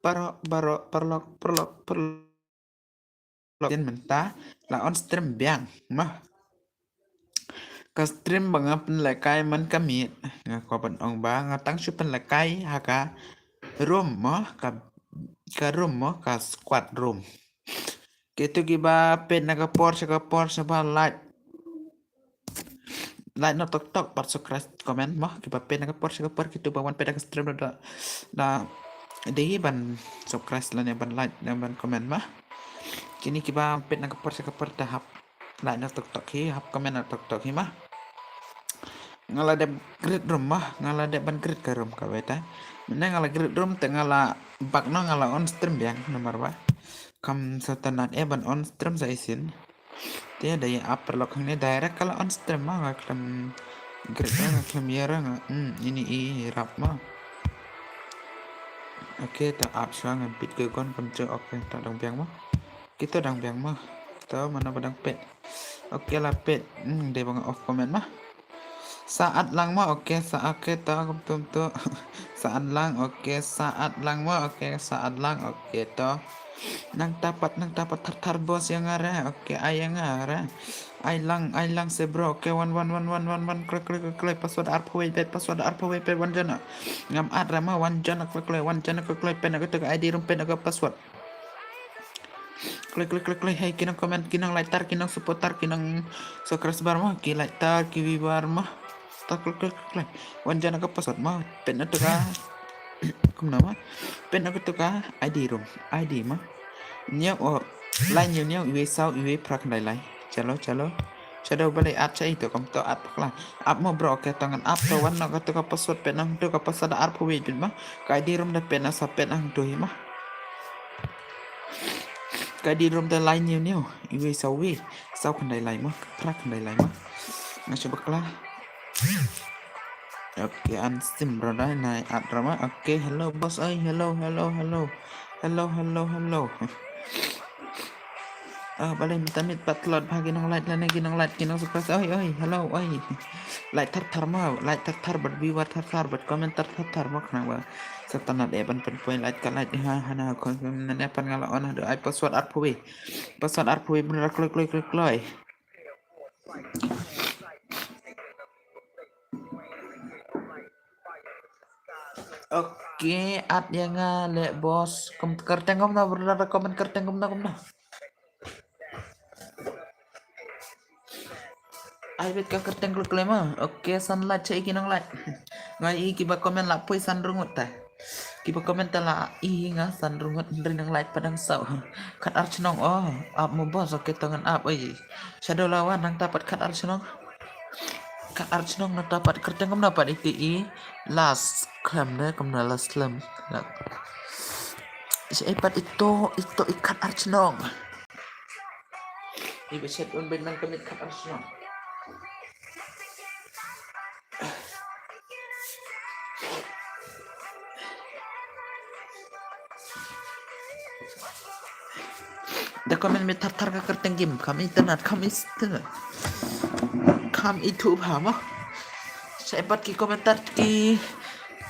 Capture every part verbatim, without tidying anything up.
Baroh, baroh, paralok, paralok, paralok. Tin mynta la on stream biang ma. Ka stream ba nga pynlehkai man ka miet, nga kwah ban ong ba nga tang shu pynlehkai ha ka room mo, ka, ka room mo, ka squad room. Kito kiba peit na ka por sha ka por sha ba like. Like na tok tok bad subscribe comment mo, kiba peit na ka por sha ka por, kito ba wan peit na ka stream da, da dei ban subscribe lane ban like lane ban comment ma. Kine kiba peit na ka por sha ka por te hap like na tok tok hi, hap comment na tok tok hi ma. Nga la dep create room ma, nga la dep ban create ka room kawei te. Mynne nga la create room te nga la back noh, nga la on stream biang namar ba kam sa tang nang eh ban on stream sa shisien. Te da ïa ap paralok hangne direct ka la on stream ma, nga khlem create, nga khlem ïa ra nga. Hmm, ini i rap ma. Okay, ta ap shuwa, nga bit ka gon kumjuh. Okay, ta dang biang ma. Kito dang biang ma. To mano ba dang peit. Okay, la peit. Hmm, dei ba nga off comment ma. Sa at lang ma, okay, sa, okay, to, kumto, kumto. Sa at lang, okay, sa at lang ma, okay, sa at lang, okay, to. Nangta pat, nangta pat thar thar boss ïa nga re, okay, ai ïa nga re. Ai lang, ai lang se bro, okay, wan, wan, wan, wan, wan, wan, kloi, kloi, kloi, kloi, password arphew wei peit, password arphew wei peit, wan jan na. Ngam at re ma, wan jan na, kloi, kloi, wan jan na, kloi, kloi, peit na kato ka I D room, peit na ka password. Kloi, kloi, kloi, kloi. Hei, ki nang comment, ki nang like tar, ki nang support tar, ki nang subscribe bar ma, ki like tar, ki view bar ma. Ta kloi, kloi, kloi, kloi. Wan jan na ka password ma, peit na to ka. Kumno ma. Peit na kato ka I D room, I D ma. Hynñiew, oh, lai hynñiew hynñiew, iwei saw, iwei phra khyndai lai. Chalo, chalo. Chalo, balei at sha ito, kumto at pakla. Ap mo bro, okay, to ngan ap, to wan noh kato ka password, peit na hangto ka password da arphew wei peit ma. Ka I D room da peit na, sa peit na hangto hi ma. Ka I D room da lai hynñiew hynñiew, iwei saw wei, saw khyndai lai ma, phra khyndai lai ma. Nga shu bakla. Okay, an sim bro dai nai at ra ma. Okay, hello boss oi, hello, hello, hello. Hello, hello, hello. Ah, balei mynta miet pat tlot bha ki nang like lane ki nang like, ki nang subscribe. Oi, oi, hello, oi. Like thar thar ma, like thar thar bad viewer thar thar bad comment thar thar thar ma, khnang ba sa tang nang eh ban pynpoi like ka like ha, hana ha khon nane pat nga la on haduh ai password arphew wei. Password arphew wei bynra kloi kloi kloi kloi. Okay, at ïa nga leh boss. Kum kyrteng kumno brother, comment kyrteng kumno kumno. Ai bet ka kyrteng kloi kloi ma. Okay, san like, cha i ki nang like. Nga i kiba comment la poi san rngut ta. Kiba comment ta la i nga san rngut, hynrei nang like pat dang saw. Khat ar chnong, oh, ap mo boss, okay, to ngan ap, oi. Shadow lawan nangta pat khat ar chnong. Khat ar chnong nangta pat kyrteng kumno pat iti i last khlem de, kumno last khlem. Lak. Sha i pat ito, ito i khat ar chnong. Iba shet un ben nang commit khat ar shnong. Da comment me thar thar ka kyrteng game, kam internet, kam internet. Kam itu bha ma. Sa i pat ki komentar, ki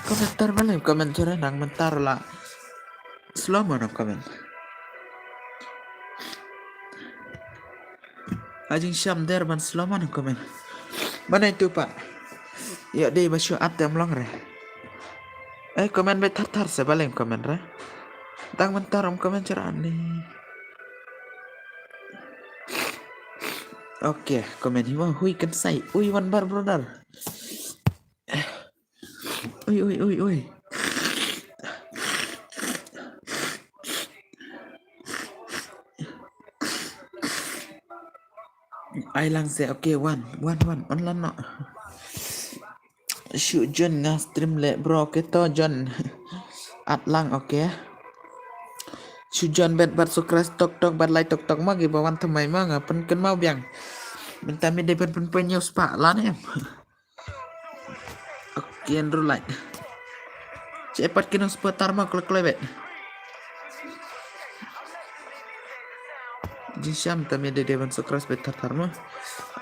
komentar, balei comment sore nang mentar la. Slow mo nang comment. Ha jingshem der ban slow mo nang comment. Mano itu pat? Ïa dei ba shu at te ym long re. Eh, comment beit thar thar se, balei comment re. Tang mynta ym comment shuh re ni. Okay, comment hi mo, hui kan sai. Ui, wan bar brother. Ui, ui, ui, ui. Ai lang se, okay, wan, wan, wan, on lang noh. Shu join nga stream leh, bro, okay to join. At lang, okay. Shu join bet bad subscribe tok tok bad like tok tok ma, kiba wan thymmai ma nga pynkynmaw biang. Mynta mi dei ban pynpoi news pa lan em. Okay, Andrew like. Chepat ki nong supporter ma kloi kloi bet. Jingshem ta me dei dei ban subscribe bet thar thar ma.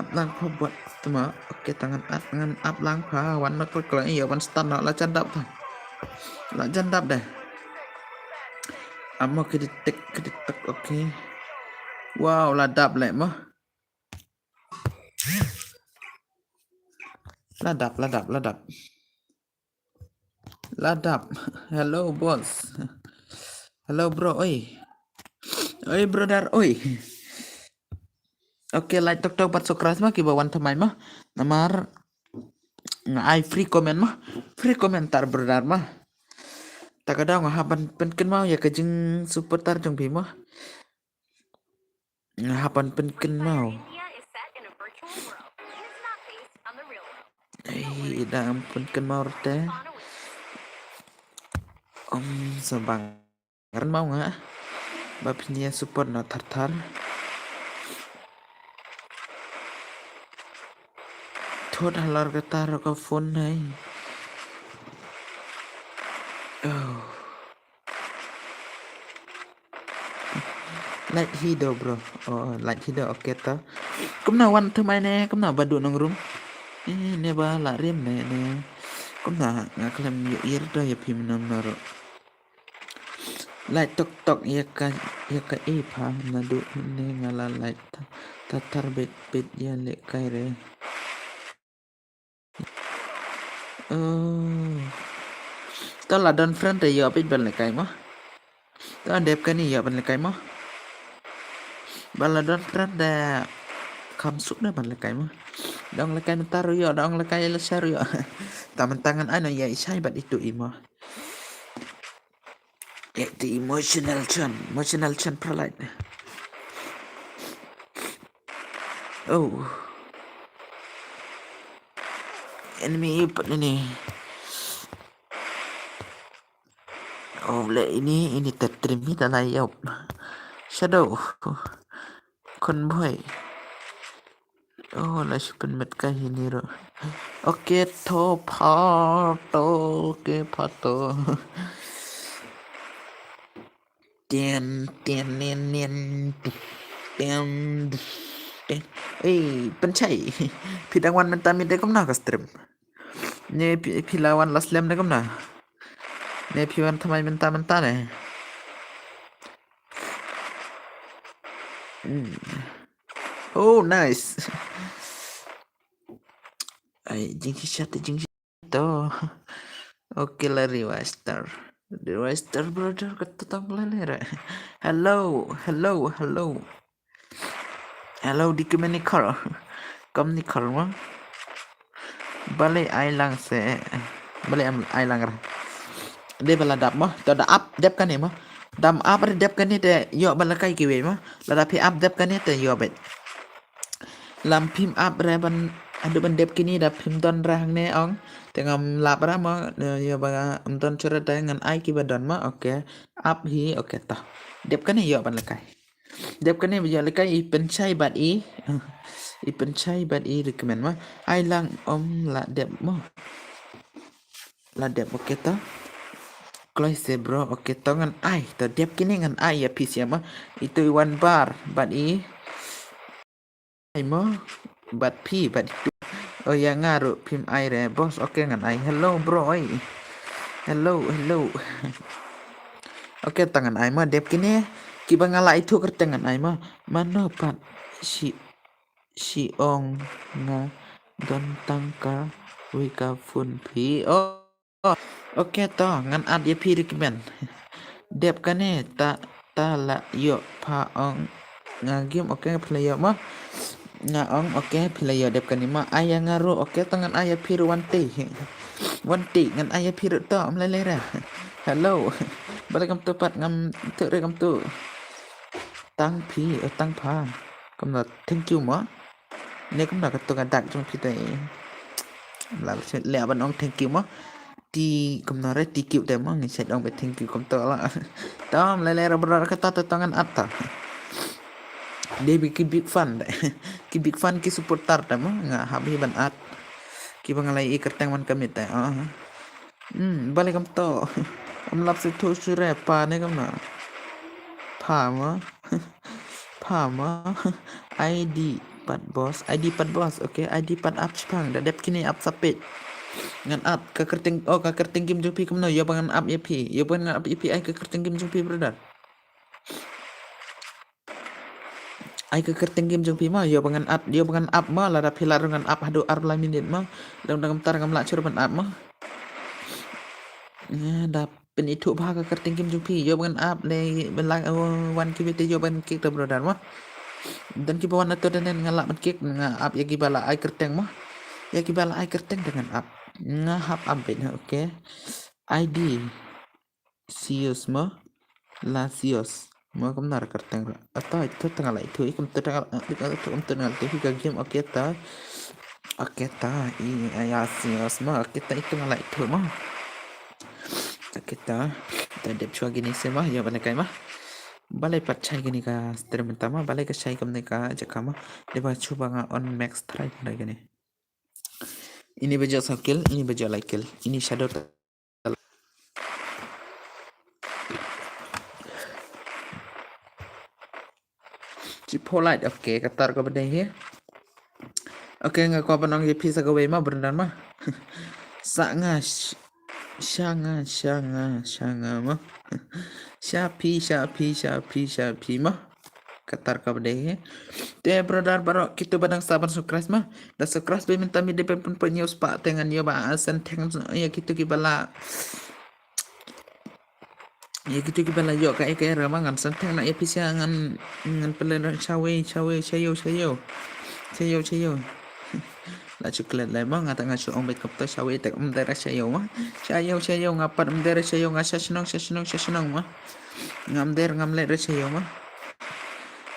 Ap lang pha bot tma. Okay, ta ngan at ngan ap lang pha wan na kloi kloi ïa wan stan na la jan dap ta. La jan dap deh. Amo ki detect, ki detect, okay. Wow, la dap leh mo. La dap, la dap, la dap. La dap. Hello, boss. Hello, bro, oi. Oi, brother, oi. Okay, like tok tok pat subscribe mo, kiba wan thymmai mo. Namar nga ai free comment mo. Free comment tar brother mo. Ta ka daw nga hap ban pynkynmaw ïa ka jingsupporter jong phi mo. Nga hap ban pynkynmaw. Ei, dang pynkynmaw te. Om, sa bang kren mo nga. Ba phin ïa support na thar thar. Thot halar kata ro ka phone nai. Oh. Light hi do, bro. Oh, light hi do, okay to. Kumno wan thymmai ne, kumno ba duh nongrum. Eh, ne ba la rim ne, ne. Kumno nga khlem ïoh ïa do ïa phi mynno mynno ruh. Light tok tok ïa ka, ïa ka e pha, naduh ne nga la light ta, ta thar bit bit ïa lehkai re. Oh. To la don friend te ïoh bit ban lehkai mo. To dep kane ïoh ban lehkai mo. Ba la don friend te kham suk da ban lehkai mo. Dang lehkai mynta ruh ïoh, dang lehkai la share ruh ïoh. Ta mynta ngan ai no ïa i shai bad itu i mo. Ïa itu emotional chan, emotional chan pralait. Oh. Enemy pat ini. Oh, le ini, ini tetrim ni ta la ïop. Shadow. Convoy. Oh, la shu pynmit ka hini ruh. Okay, to pha to, okay, pha to. Tien, tien, nien, nien. Tien, tien. Ei, pynshai. Phi dang wan mynta mynta kumno ka stream. Ne phi, phi la wan la slem ne kumno. Ne phi wan thymmai mynta mynta ne. Hmm. Oh, nice. Ai, jingshisha te jingshisha to. Okay, la revive star. Revive star brother, kata tang la lera. Hello, hello, hello. Hello, di kemeni kar. Kam ni kar mo. Balei ai lang se. Balei am ai lang ra. Dei ba la dap mo. To da ap dep kane mo. Dam ap re dep kane te ïoh ba la kai kiwei mo. Lada phi ap dep kane te ïoh bet. Lam phim ap re ban haduh ban dep kine da phim don re hangne ong. Te ngam lap re mo, ïoh ba ngam don chura te ngan ai kiba don mo. Okay. Ap hi, okay to. Dep kane ïoh ban lehkai. Dep kane ba ïoh lehkai i pynshai bad i. I pynshai bad i recommend mo. Ai lang om la dep mo. La dep, okay to. Kloi se bro, okay to ngan ai. To dep kine ngan ai ïa phi sia mo. Itu i wan bar bad i. Ai mo, bad phi, bad itu. Oh, ïa nga ruh phim ai re, boss. Okay, ngan ai. Hello, bro, oi. Hello, hello. Okay, ta ngan ai mo, dep kine. Kiba nga la ithuh kyrteng ngan ai mo. Mano pat shi, shi ong nga don tang kawei ka phone phi. Oh. Oh, okay to, ngan add ïa phi recommend. Dep kane ta, ta la ïoh pha ong nga game, okay, phi la ïoh mo. Nga ong, okay, phi la ïoh dep kane mo. Ai ïa nga ruh, okay to ngan ai ïa phi ruh one day. One day ngan ai ïa phi ruh to, ym lei lei re. Hello. Balei kam tu pat ngam tu re kam tu. Tang phi, oh, tang pha. Kam da thank you mo. Ne kumno ka tu ka dak jong phi te. La leh ban ong thank you mo. Ti kumno re ti kiu te mo ngi shet ong be thank you kumto la. Tom le le ra bra ka ta ta tongan at ta. Dei bi ki big fan de. Ki big fan ki supporter te mo nga hap hi ban at. Ki ba nga lai i kyrteng man kamit te. Ah. Hmm, balei kam to. Am lap se thu sure pa ne kam na. Pa ma. Pa ma. I D pat boss. I D pat boss. Okay, I D pat ap chipang. Da dep kini ap sapit. Ngan ap ka kyrteng, oh, ka kyrteng game jong phi kam na. Yo ba ngan ap ya phi. Yo ba ngan ap ya phi ai ka kyrteng game jong phi brother. Ai ka kyrteng game jong phi ma, ïoh ba ngan add, ïoh ba ngan add ma, lada phi lah ruh ngan add haduh ar lai minit ma. Lada ngam tar ngam lah shuh ban add ma. Eh, da pynithuh bha ka kyrteng game jong phi, ïoh ba ngan add ne ban lah, oh, wan ki bete ïoh ban kick da brother ma. Don kiba wan ato da nen nga lah ban kick, nga add ïa kiba la ai kyrteng ma. Ïa kiba la ai kyrteng da ngan add. Nga hap add beit ha, okay. I D. Sios ma. La sios. Ma kumno kyrteng ruh. Ato ito tang la itu. Ikum tu tang la itu. Ikum tu tang la itu. Ka game, okay ta. Okay ta. I, ya sios ma. Okay ta itu la itu ma. Okay ta. Ta dep chwa kine se ma. Ïa balei kai ma. Balei pat shai kine ka stream mynta ma. Balei ka shai kumne ka jaka ma. Dei ba chuba nga on max try kine. Ini ba jot saw kill, ini ba jot lai kill. Ini shadow. Chipolite, okay, ka tar kaba dei hi. Okay, nga kwah ban ong ïa phi sa kawei ma, Brendan ma. Sa nga, sh-, sha nga, sha nga, sha nga ma. Sha phi, sha phi, sha phi, sha phi ma. Ka tar kaba dei hi. Te brother baroh kito ba dang sa ban subscribe ma. Da subscribe beit mynta mi dei ban pynpoi hynñiew spah te ngan ïoh ba, ah, san theng ïa kito kiba la. Ïa kito kiba la ïoh kaei kaei ruh ma ngan san theng na ïa phi sha ngan, ngan pynlong shawei, shawei, shaïew, shaïew. Shaïew, shaïew. La chocolate lai ma nga ta nga shu ong beit kumta shawei te ym dei ruh shaïew ma. Shaïew, shaïew nga pat ym dei ruh shaïew nga sha shnong, sha shnong, sha shnong ma. Ngam dei ngam leh ruh shaïew ma.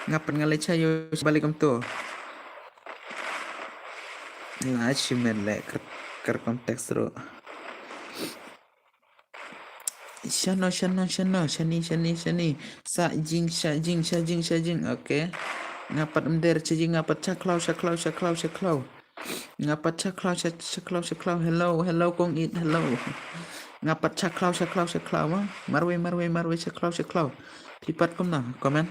Nga pat nga leh shaïew balei kumto. La shimet leh kar, kar context ruh. Shano, shano, shano, shani, shani, shani. Sa jing, sha jing, sha jing, sha jing. Okay. Nga pat ym dei ruh sha jing, nga pat sha khlaw, sha khlaw, sha khlaw, sha khlaw. Nga pat sha khlaw, sha, sha khlaw, sha khlaw. Hello, hello, kong it, hello. Nga pat sha khlaw, sha khlaw, sha khlaw ma. Marwei, marwei, marwei, sha khlaw, sha khlaw. Phi pat kumno, comment.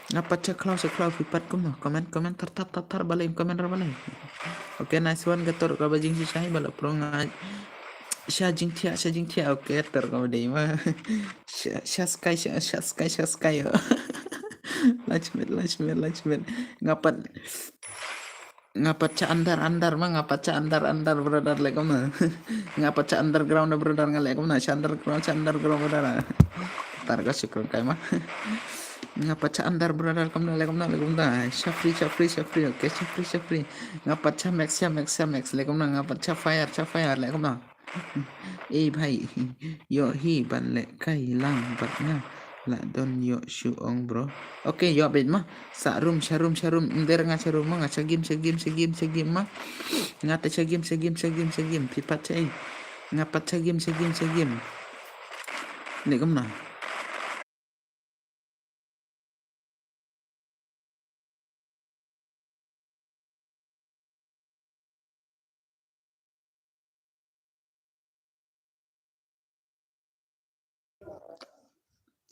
Nga pat sha khlaw, sha khlaw, phi pat kumno, comment, comment, thar, thar, thar, thar, balei, comment ruh balei. Okay, nice one, ka tor kaba jingshai, balei, pro nga. Sha jingthiah, sha jingthiah, okay, tor kaba dei ma. Sha, sha sky, sha, sha sky, sha sky. Last minute, last minute, last minute. Nga pat. Nga pat sha under, under ma, nga pat sha under, under, brother, leh kumno. Nga pat sha underground, brother, nga leh kumno, sha underground, sha underground, brother. Tar ka shukran kai ma. Nga pat sha under, brother, kumno, leh kumno, leh kumno. Sha free, sha free, sha free, okay, sha free, sha free. Nga pat sha max, sha max, sha max, leh kumno, nga pat sha fire, sha fire, leh kumno. Eh bhai, ïoh hi ban leh kai lang bad nga. La don ïoh shu ong bro. Okay, ïoh beit ma. Sa room, sha room, sha room. Ym dei nga sha room ma, nga sha game, sha game, sha game, sha game ma. Nga te sha game, sha game, sha game, sha game. Phi pat sha ei. Nga pat sha game, sha game, sha game. Leh kumno.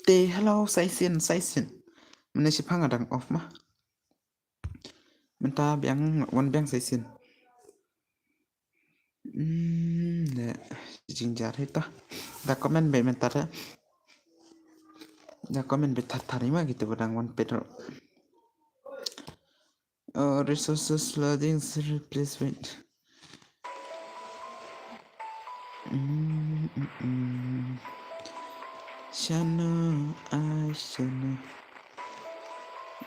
Te hello, sa shisien, sa shisien. Mynne shiphang nga dang off ma. Mynta biang, wan biang sa shisien. Hmm, ne, jingjar hi ta. Da comment beit mynta da. Da comment beit thar thar hi ma kito ba dang wan peit ruh. Oh, resources loading, sir, please wait. Mm, mm, mm. Shano, ai, shano.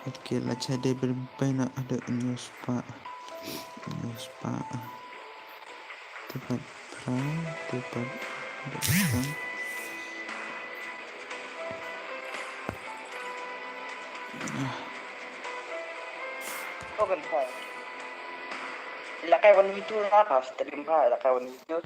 Okay, la chai dei ben pai na ada news pa. News pa. Tepat pra, tepat. Tepat pra. Ah. Open fire. La kai wan video na ka stream ka, la kai wan video.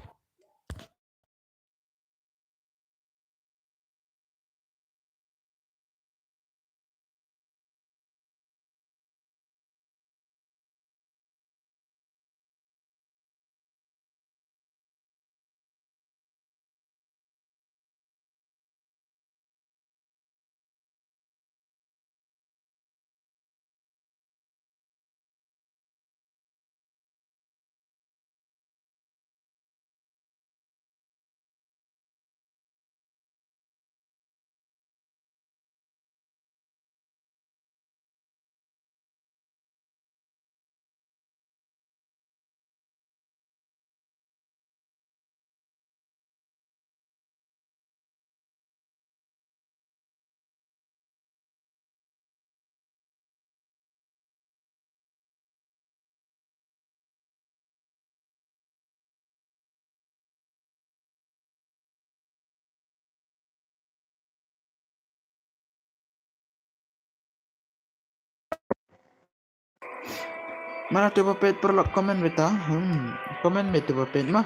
Mano te ba peit paralok, comment beit ta. Hmm, comment beit te ba peit ma.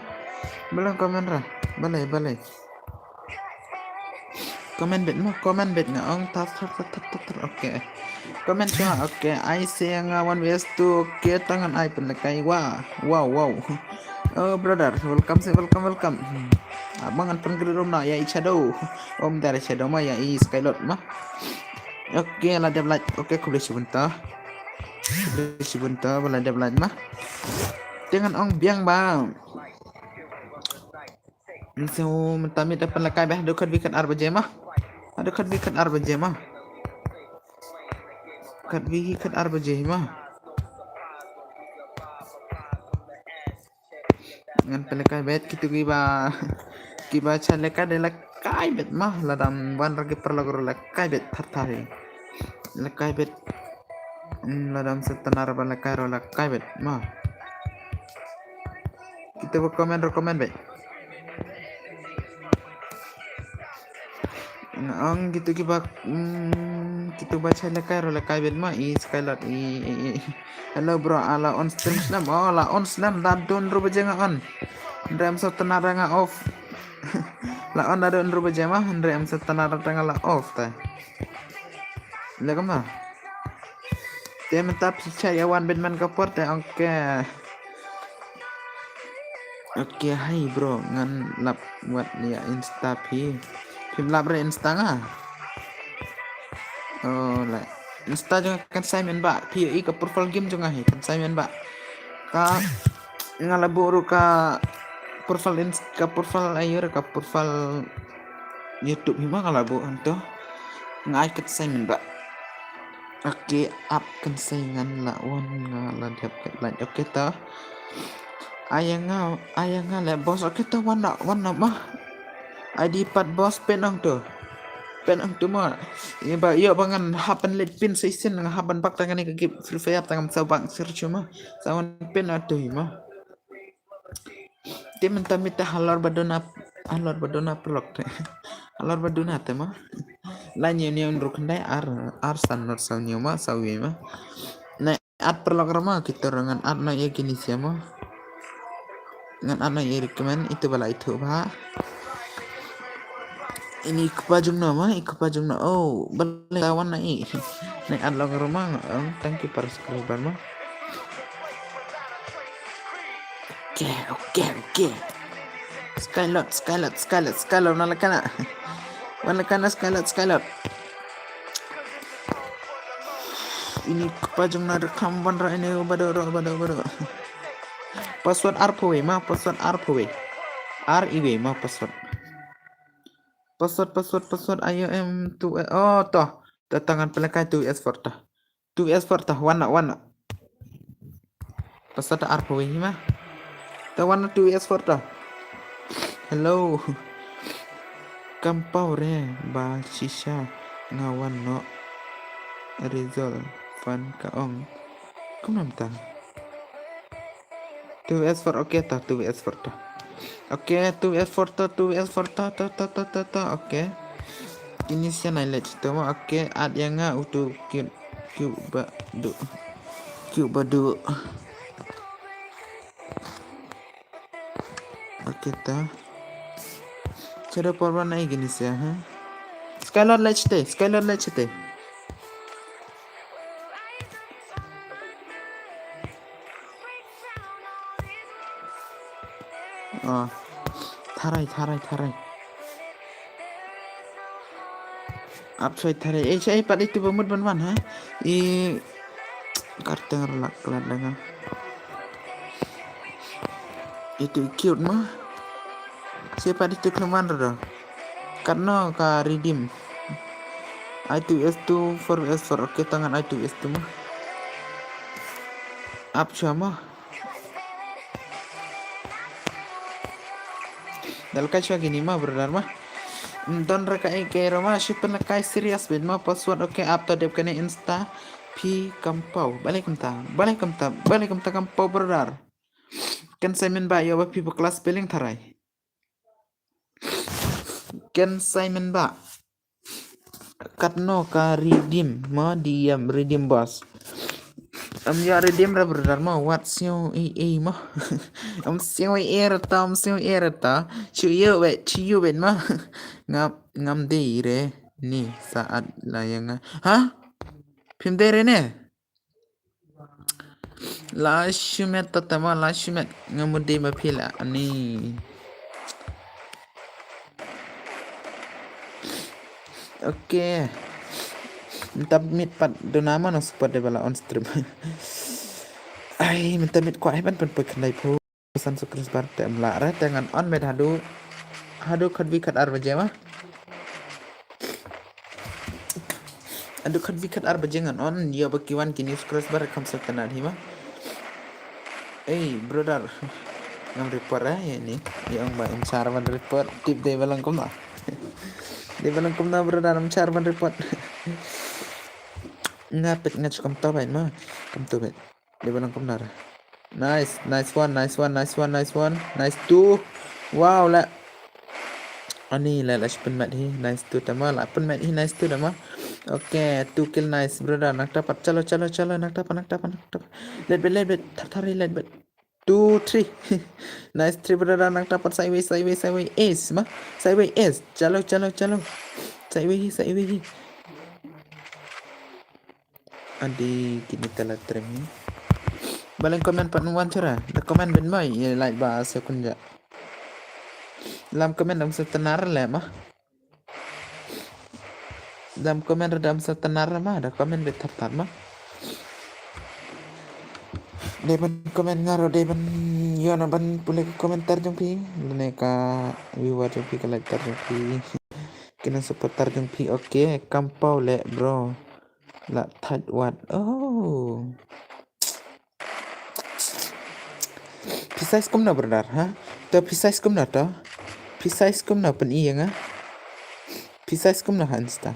Balei comment ra? Balei, balei? Comment beit ma, comment beit nga ong tar tar tar tar tar. Okay. Comment sha, okay. Ai se nga one vs two, okay, tang ngan ai pynlehkai. Wow, wow, wow. Oh brother, welcome se, welcome, welcome. Hmm. Abang ngan pynkhreh rum na ïa i Shadow. Ym dei Shadow ma, ïa i Skylord ma. Okay, la dep like. Okay, khublei shibun ta. Khublei shibun ta ba la dep like ma. Te ngan ong biang ba. So mynta mih da pynlehkai beit haduh khatwi khatar baje ma. Haduh khatwi khatar baje ma. Khatwi khatar baje ma. Ngan pynlehkai beit kito kiba, kiba shait lehkai de lehkai beit ma, lada ym wan re ki paralok ruh lehkai beit thar thar hi. Lehkai beit. Hmm, lada ym sngewtynnad ba lehkai ruh lehkai beit ma. Kito ba comment ruh comment beit. Nga ong kito kiba, mm, kito ba shait lehkai ruh lehkai beit ma, i Skylord, i, i, i. Hello bro, ah, la on stream slem. Oh, la on slem, da dun ruh baje nga on. Hynrei ym sngewtynnad nga off. La on da dun ruh baje ma, hynrei ym sngewtynnad nga la off ta. Leh kumno? Te mynta phi shait ïa wan beit man ka por te, okay. Okay, hai bro, ngan lap wat ïa Insta phi. Phim lap re Insta nga? Oh, la Insta jong nga kan Simon ba. Phi ïohi ka profile game jong nga hi kan Simon ba. Ka nga la buh ruh ka profile Ins-, ka profile ayu re ka profile YouTube hi ma nga la buh hangto. Nga ai kan Simon ba. Okay, ap kan Simon la wan nga la dep kat lain. Okay ta. Ai ïa nga, ai ïa nga le boss. Okay ta wan na, wan na ma. Ai di pat boss pynang tu. Pynang tu ma. Ïa ba, ïa ba ngan hap ban leit pyn session, ngan hap ban bak tang kane ka game Free Fire tang ngam sa bak sir cuma. Sa wan pyn atu hi ma. Te mynta mih te halor ba duna, halor ba duna paralok te. Halor ba duna te ma. La ñiew ñiew ruh khyndai ar, ar san not saw ñiew ma, saw wei ma. Na at paralok ra ma, kito ruh ngan at na ïa kini sia ma. Ngan at na ïa recommend, ito ba la ithuh ba. Ini i kpa jong no ma, i kpa jong no. Oh, balei ta wan na i. Na at long ra ma, oh, thank you para subscriber ma. Okay, okay, okay. Skylord, Skylord, Skylord, Skylord, wan la kana. Wan la kana Skylord, Skylord. Ini kpa jong na rekam ban ra ini bado ro, bado, bado. Password arphew wei ma, password arphew wei. Ar iwei ma password. Password, password, password, I O M two, oh, to. To, to ngan pynlehkai two S four to. Two S four to, wan na, wan na. Password ta arphew wei hi ma. To wan na two S four to. Hello. Kam paw re ba shisha nga wan noh. Result fan ka ong. Kumno mynta? Two S four, okay to, two S four to. Okay, two S four to, two S four to, to, to, to, to, to, okay. Ini sia nai leh to ma, okay, at ïa nga utu cute, cute ba du. Cute ba du. Okay ta. Chero por ba nai gini sia, ha? Skylord leh chete, Skylord leh chete. Oh. Tharai, tharai, tharai. Ap choi tharai. Eh, chai pat itu ba mut ban wan, ha? I karteng relak kelat lenga. Itu i cute ma. Siapa di tu keluman ro? Katno ka redeem. I two S two, four S four. Okay, tang ngan I two S two ma. Ap chua ma. Dal ka chua gini ma, brother ma. Don ra ka A K ro ma, shu pynlehkai serious bit ma, password okay, ap to dep kane Insta, phi kam paw. Balei kumta, balei kumta, balei kumta kam paw, brother. Kan Simon ba ïoh ba phi ba class spelling tharai. Kan Simon ba. Katno ka redeem ma, D M redeem boss. Am ya redeem ra brother ma wat siew ei ei ma. Am siew ei ei ra ta, am siew ei ei ra ta. Chu yo wet, chu yo wet ma. Ngam, ngam dei re. Ni saat la yang. Ha? Phim dei re ne? La shu met ta ta ma, la shu met. Ngam mut dei ma phi la ani. Okay. Mynta miet pat duna ma nang support dei ba la on stream. Ai, mynta miet kwah hi ban pynpoi khyndai phew san subscriber te em lah re te ngan on met haduh, haduh khatwi khatar baje ma. Haduh khatwi khatar baje ngan on, ïa ba ki wan ki new subscriber kham sngewtynnat hi ma. Ei brother. Ngam report eh, ïa ni. Ïa ong ba ym shah ban report, tip dei ba long kumno. Dei ba long kumno brother, ym shah ban report. Nga peit nga shu kumto beit ma. Kumto beit. Dei ba long kumno re. Nice, nice one, nice one, nice one, nice one. Nice two. Wow, la. Ani la, la shu pynmet hi. Nice two ta ma, la pynmet hi, nice two ta ma. Okay, two kill, nice brother. Nangta pat, chalo, chalo, chalo, nangta pat, nangta pat, nangta pat. Let bet, let bet, thar thar hi, let bet. Two, three. Nice three brother, nangta pat, sideways, sideways, sideways. Ace ma. Sideways, ace. Chalo, chalo, chalo. Sideways hi, sideways hi. Adi kini te la trem hi. Baleng comment pat wan chura. Da comment beit ma, ïa like ba se kun ja. Lam comment dang sngewtynnat le ma. Dang comment dang sngewtynnat ma, da comment beit thap thap ma. Dei ban comment nga ruh dei ban ïoh na ban pule ka komentar jong phi. Lane ka viewer jong phi, ka liker jong phi. Kine supporter jong phi, okay, kam paw le bro. La thait wat. Oh. Phi size kumno brother, ha? To phi size kumno to? Phi size kumno, pyni ïa nga? Phi size kumno ha Insta?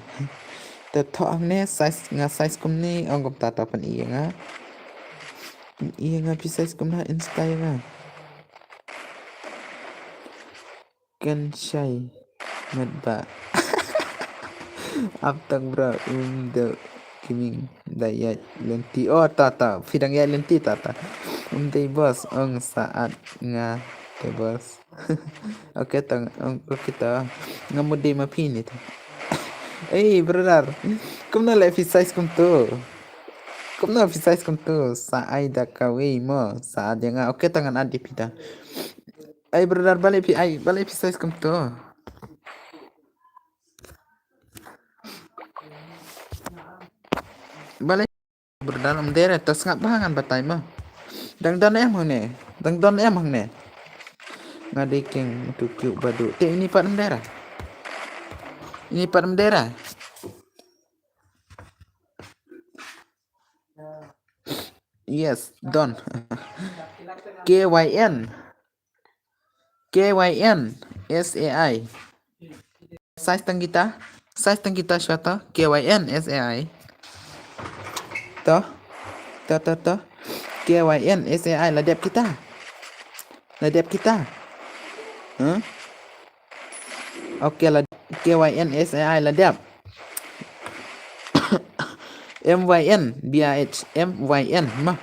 To thoh hangne size, nga size kumne, ong kumta to, pyni ïa nga. Pyni ïa nga phi size kumno ha Insta ïa nga. Kan shai met ba. Ap tang bro, um, de kiming da ïa lynti. Oh, ta ta, phi dang ïa lynti ta ta. Um, dei boss, ong saat nga dei boss. Okay tang, ong, okay ta. Nga mut dei ma phi ni ta. Ei brother, kumno le phi size kumto? Kumno phi size kumto? Sa ai da kawei mo, sa ai da nga. Okay ta, ngan add ïa phi ta. Ai brother, balei phi, ai, balei phi size kumto? Balei brother, ym dei re, to sngap bha, ngan batai mo. Dang don em hangne, dang don em hangne. Nga dei king mutu kiu badu. Te ini pat ym dei re. Ini pat ym dei re. Yes, don. K Y N. K Y N S A I. Size tang kita. Size tang kita shuwa to. K Y N S A I. To. To, to, to. K Y N S A I, la dep kita. La dep kita. Huh? Okay, la K Y N S A I, la dep. M Y N B A H, M Y N ma.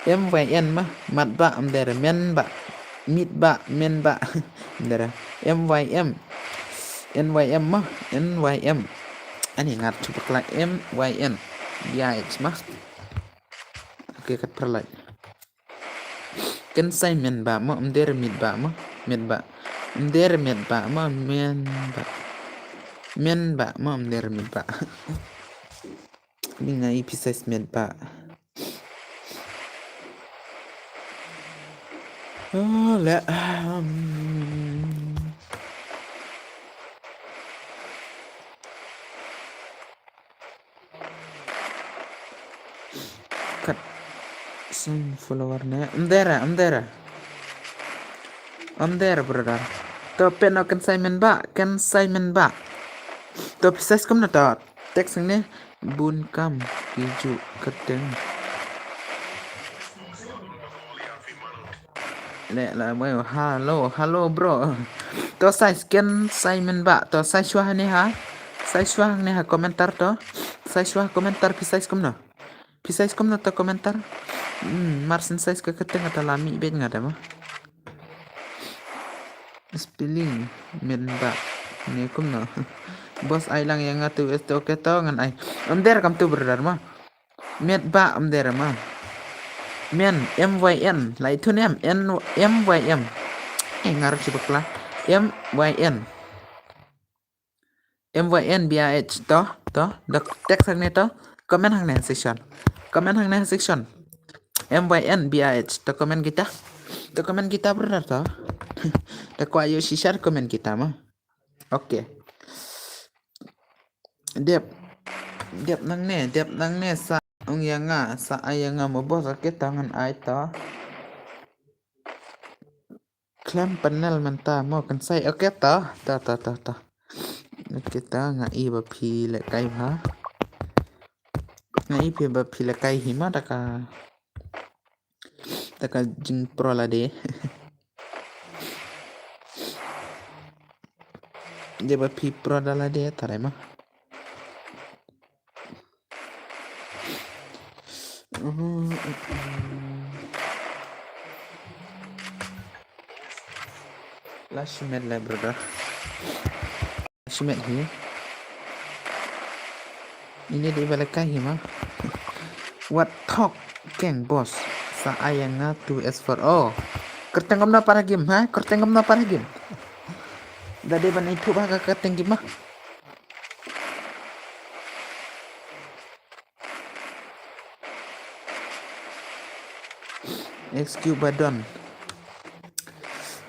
M Y N ma. Mat ba, ym dei re, men ba. Mit ba, men ba. Ym dei re. M Y M. N Y M ma. N Y M. Ani ngat chupa kla M Y N B A H ma. Okay, kat perlai. Kan sai men ba mo, ym dei re mit ba mo, met ba. Ym dei re met ba mo, men ba. Men ba mo, ym dei re met ba. Ni nga i phi size met ba. Oh, le, um, Kat sing follower ne. Ym dei re, ym dei re. Ym dei re, brother. To peit noh, kan sai men ba, kan sai men ba. To phi size kumno to? Text ne. Bun kam ki ju kateng. Le la mai, hello, hello bro. To size kan sai men ba. To size shuwa ne ha. Size shuwa ne ha komentar to. Size shuwa komentar phi size kumno. Phi size kumno ta komentar? Hmm, mar syn size ka kyrteng kata la mih beit nga da ma. Spelling men ba ne kumno. Boss ai lang ïa nga tu este okay to ngan ai. Ym der kam tu brother ma. Met ba ym der ma. Men M Y N lai tu nem N M Y M. Eh ngar chi bakla. M Y N. M Y N B R H to to da text hangne to. Comment hangne section. Comment hangne section. M Y N B R H to comment kita. To comment kita brother to. Da kwa yo shisha comment kita ma. Okay. Dep. Dep nangne, dep nangne sa ong ïa nga, sa ai ïa nga mo boss okay to ngan ai to. Klem panel mynta mo kan sai okay to. Ta ta ta ta. Okay to nga i ba phi leh kai ha. Nga i phi ba phi leh kai hi ma da ka. Da ka jing pro la de. De ba phi pro da la de tare ma. Last minute lah brother. Shimet hi. Ini di balik kai hi ma. What talk keng boss. Sa ai ïa nga two S four. Oh. Kyrteng kumno para game ha? Kyrteng kumno para game. Da dei ban ithuh ba ka kyrteng game ma. X Q Badon.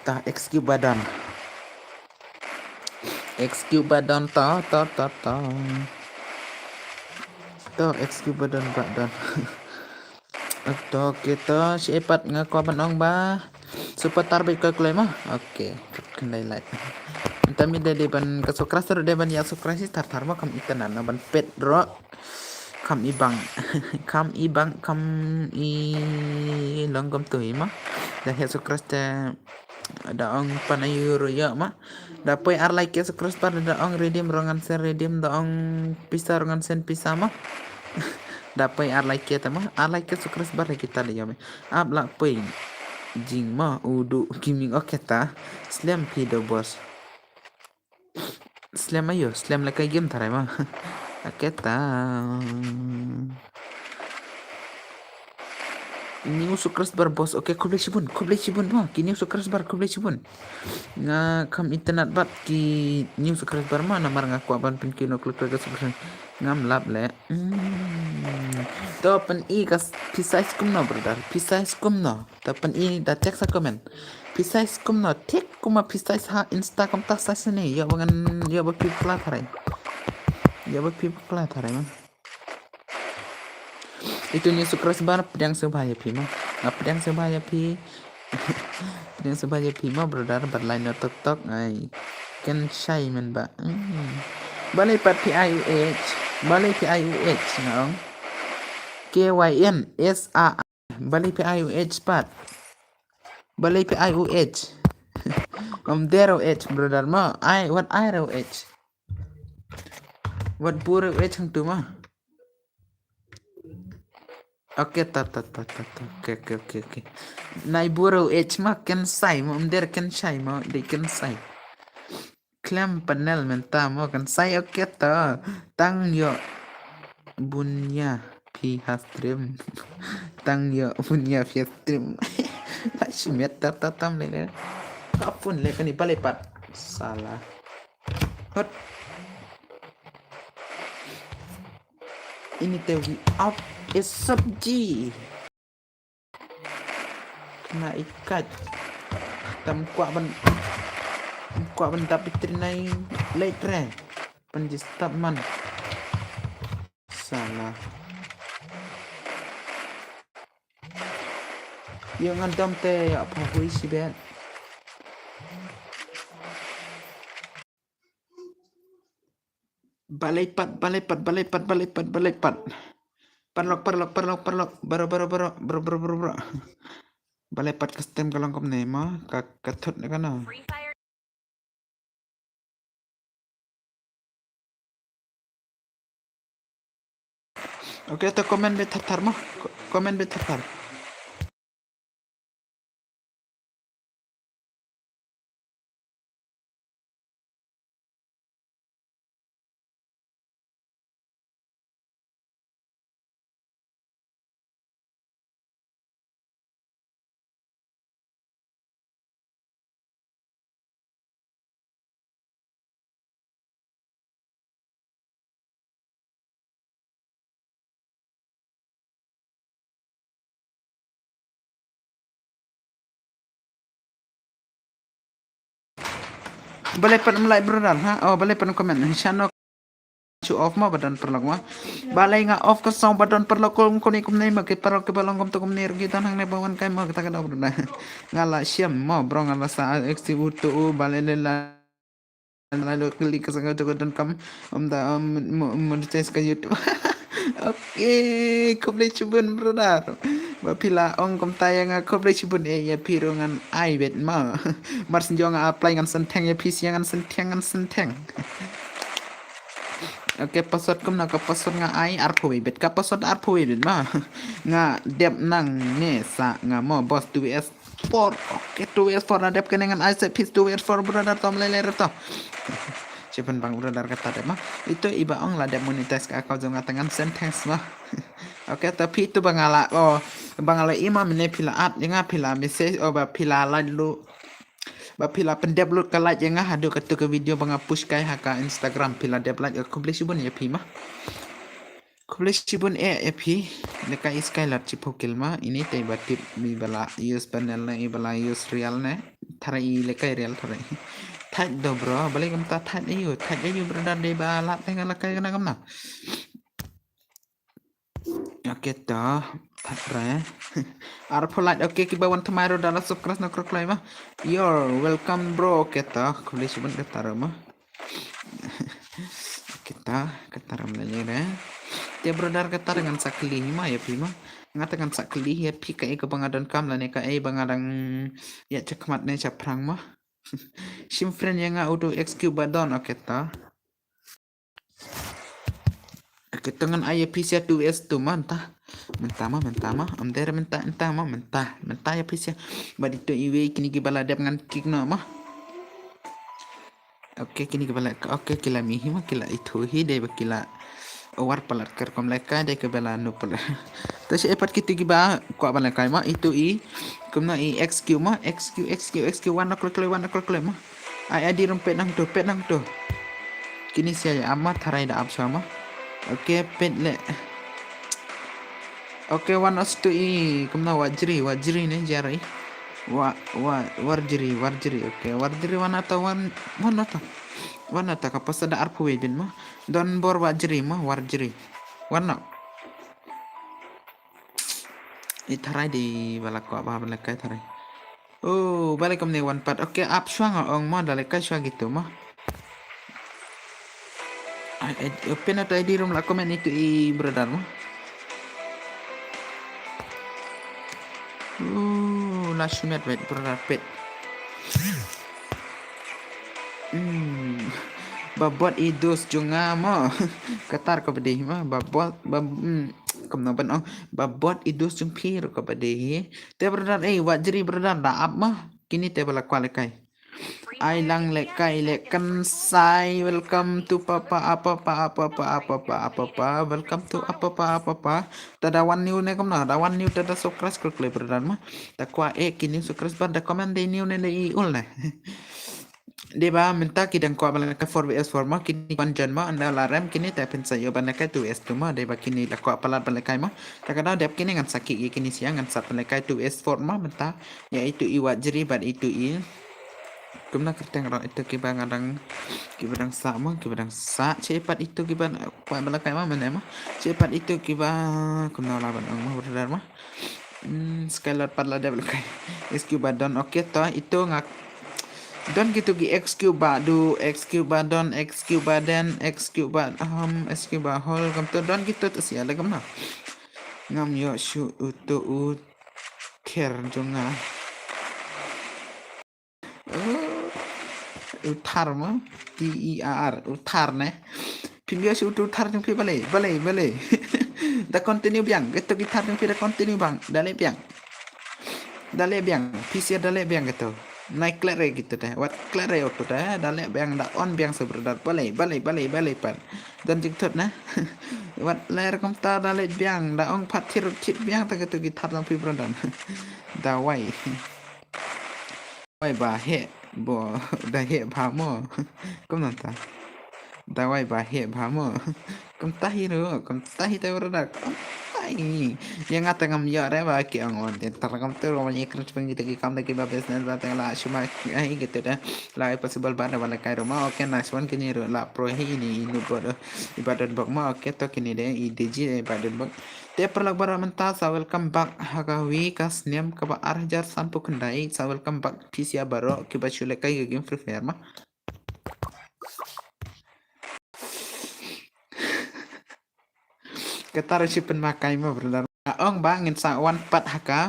Ta X Q Badon. X Q Badon ta ta ta ta. Ta X Q Badon Badon. To kita si epat nga kwa ban ong ba. Super tar bai ka klai ma. Okay, kandai lai. Tami dei ban ka sukras ro dei ban ïa sukras si tar tar ma kam itana na ban pet ro. Kam i bang kam i bang kam i long kam tu i ma. Da he sukras te da ong pan ayu ro ya ma. Da poi ar lai ke sukras par da ong redeem rongan sen redeem da ong pisa rongan sen pisa ma. Da poi ar lai ke te ma ar lai ke sukras bar kita da ya me. Ap la poi jing ma udu kiming okay ta. Slem phi do boss. Slem ayo, slem la kai game tharai ma. Aketa. New subscriber boss. Okay, khublei shibun, khublei shibun ma. Ki new subscriber, khublei shibun. Nga kam internet bat ki new subscriber ma namar nga kwah ban pynki no klik klik subscribe. Ngam lap le. Hmm. To pyn i ka phi size kumno brother. Phi size kumno. To pyn i da text ha comment. Phi size kumno. Tik kuma phi size ha Insta kumta size ne. Yo ba ngan yo ba phi pla tharai. Yo ba phi pla tharai man. Itu ni subscriber pdiang sngewbha ïa phi ma. Nga pdiang sngewbha ïa phi. Pdiang sngewbha ïa phi ma brother bad lai no tok tok ai. Ken shai men ba. Hmm. Balei pat phi I U H. Balei phi I U H nga ong. K Y N S A. Balei phi I U H pat. Balei phi I U H. Om dero H brother ma. I what I ro H. Wat buro H hang tu ma. Okay ta ta ta ta ta. Okay okay okay okay. Nai buro H ma ken sai ma um der ken sai ma de ken sai. Klem panel mynta mo kan sai okay ta. Tang yo bunya phi ha stream. Tang yo bunya phi ha stream. Lashmet ta ta tam le le. Kapun le kani bale pat. Salah. Hot. Ini te wi up is subji. Kena ikat. Tam kwah ban kwah ban dap itri nai late re. Pan disturb man. Salah. Yang ngan dam te ya pa hui si bet. Balai pat, balai pat, balai pat, balai pat, balai pat. Parlok, parlok, parlok, parlok. Baro, baro, baro, baro, baro, baro, baro. Balai pat custom ka long kumne ma, ka, ka thut ne ka na. Okay, to comment beit thar thar mo. Comment beit thar thar. Balei pat ym like brother ha? Oh, balei pat ym comment? Shano show off mo ba don paralok mo. Balei nga off ka song ba don paralok kum kumne kumne mo, ki paralok kiba long kumto kumne ruh ki don hangne ba wan kai mo, kata ka dei brother. Nga la shem mo bro, nga la sa active uto u, balei lei la la lo klik ka sanga to ka don kam, um da, um, mo-, monetize ka YouTube. Okay, khublei shibun brother. Ba phi la ong kumta ïa nga, khublei shibun eh, ïa phi ruh ngan ai beit mo. Mar shen jong nga apply ngan send thanks ïa phi, shen ngan send thanks, ngan send thanks. Okay, password kumno ka password nga ai, arphew wei beit ka password, arphew wei beit mo. Nga dep nangne sa nga mo boss, two S four. Okay, two S four la dep kane, ngan ai sa phi two S four brother, to ym lei lei ruh to. Shibun bang brother kata dep mo. Ito iba ong la dep monetize ka account jong nga te ngan send thanks mo. Okay, to phi to ba nga la, oh, ba nga la email mynne phi la add ïa nga, phi la message, oh, ba phi la like lut, ba phi la pyndep lut ka like ïa nga haduh kato ka video ba nga push kai ha ka Instagram, phi la dep like, oh, khublei shibun ïa phi mo. Khublei shibun eh ïa phi. Lehkai i Skylar shiphew kill mo. Ini te ba tip mi ba la use panel ne, i ba la use real ne. Tharai i lehkai real tharai. Thait do bro, balei kumta thait aïu, thait aïu brother, dei ba lap te nga lehkai kane kumno. Okay to, thait re. Arphew like, okay, kiba wan thymmai ruh da la subscribe na krok lai mo. You're welcome bro, okay to. Khublei shibun kata ruh mo. Kita, kata ram lele re. Te brother kata ngan sa kylli hi mo ïa phi mo. Nga te ngan sa kylli hi ïa phi kaei kaba nga donkam lane kaei ba nga dang ïa shakhmat ne shaphrang mo. Shim friend ïa nga uto X Q ba don, okay to. Okay to ngan ai ïa phi sia two S two mo mynta. Mynta mo, mynta mo. Ym dei re mynta, mynta mo, mynta. Mynta ïa phi sia. Bad ito iwei kine kiba la dep ngan kick noh mo. Okay, kine kiba la, okay, ki la mih hi mo, ki la ithuh hi, dei ba ki la war palat, ka rukom lehkai dei kaba la nuh palat. To shaei pat kito kiba kwah ban lehkai mo, ito i, kumno i X Q mo, X Q, X Q, X Q, wan na kloi kloi, wan na kloi kloi mo. Ai adi ruh peit nangto, peit nangto. Kine sia ïa ap mo, tharai da ap shuwa mo. Okay, peit leh. Okay, wan os tu i, kumno Wajri, Wajri ne jari. Wa, wa, Warjri, Warjri. Okay, Warjri wan ato, wan, wan ato. Wan ato ka pasa da arphew wei beit mo. Don bor Wajri mo, Warjri. Wan no. I tharai dei ba la kwah ba ban lehkai tharai. Oh, balei kumne wan pat. Okay, ap shuwa nga ong mo, da lehkai shuwa kito mo. Ai, ai, pyn ato I D ruh la comment ito i brother mo. Oh, la shimet wait brother peit. Hmm. Ba bot i dos jong nga mo. Kata ruh kaba dei mo. Ba bot, ba, hmm. Kumno ban ong. Ba bot i dos jong phi ruh kaba dei hi. Te brother, eh, Wajri brother da ap mo. Kine te ba la kwah lehkai. Ai lang lehkai leh kan sai, welcome to papa, apa, apa, apa, apa, apa, apa, apa, apa, welcome to apa, apa, apa, apa. Ta da wan new ne kumno, da wan new ta da subscribe klik leh brother mo. Ta kwah eh ki new subscribe ban da comment dei new ne dei i ul ne. Dei ba mynta ki dang kwah ban lehkai four V S four mo, kine wan jan mo, ynda la rem kine te phin sa ïoh ban lehkai two V S two mo, dei ba kine la kwah palat ban lehkai mo. Ta ka daw dep kine ngan sa kit ïa kine sia, ngan sa pynlehkai two V S four mo mynta. Ïa ito i Wajri bad ito i. Kumno kyrteng ruh ito kiba nga dang, kiba dang sah mo, kiba dang sah. Shaei pat ito kiba kwah ban lehkai mo mynne mo. Shaei pat ito kiba, kumno la ban ong mo brother mo. Hmm, Skylar pat la dep lehkai. X Q ba don, okay to, ito nga don kito ki X Q ba du, X Q ba don, X Q ba den, X Q ba, um, X Q ba hol, kumto don kito to sia leh kumno. Ngam ïoh shuh uto u ther jong nga. Oh, u thar mo, T E R R, u thar ne. Phim ïoh shuh uto u thar jong phi balei, balei, balei. Da continue biang, kito ki thad jong phi da continue biang, da leh biang. Da leh biang, phi sha da leh biang kito. Nai klet re kito te, wat klet re okto te, da leh biang, da on biang sa brother, balei, balei, balei, balei pat. Don jingthut na. Wat leh re kumta da leh biang, da ong pat thir thit biang te kito ki thad jong phi brother. Da wai. Wai ba heh, bo, da heh ba mo. Kumno ta. Da wai ba heh ba mo. Kumta hi ruh, kumta hi te brother, kumta hi. Ïa nga te ngam ïoh re ba ki ong on te. Tang kumta ruh ma ïa kren shibun kito ki kam te kiba business ba te la shu ma ai kito te. La possible ba da ba lehkai ruh ma. Okay, nice one kine ruh la pro hi ine i Noob bot. I Ba Don Bok ma. Okay, to kine de i D J i Ba Don Bok. Te paralok baroh mynta sa welcome back ha kawi ka snem kaba ar hajar sanphew khyndai, sa welcome back phi sha baroh kiba shu lehkai ka game Free Fire ma. Kata ruh shu pynmakai ma brother. Ong ba ngin sa wan pat ha ka.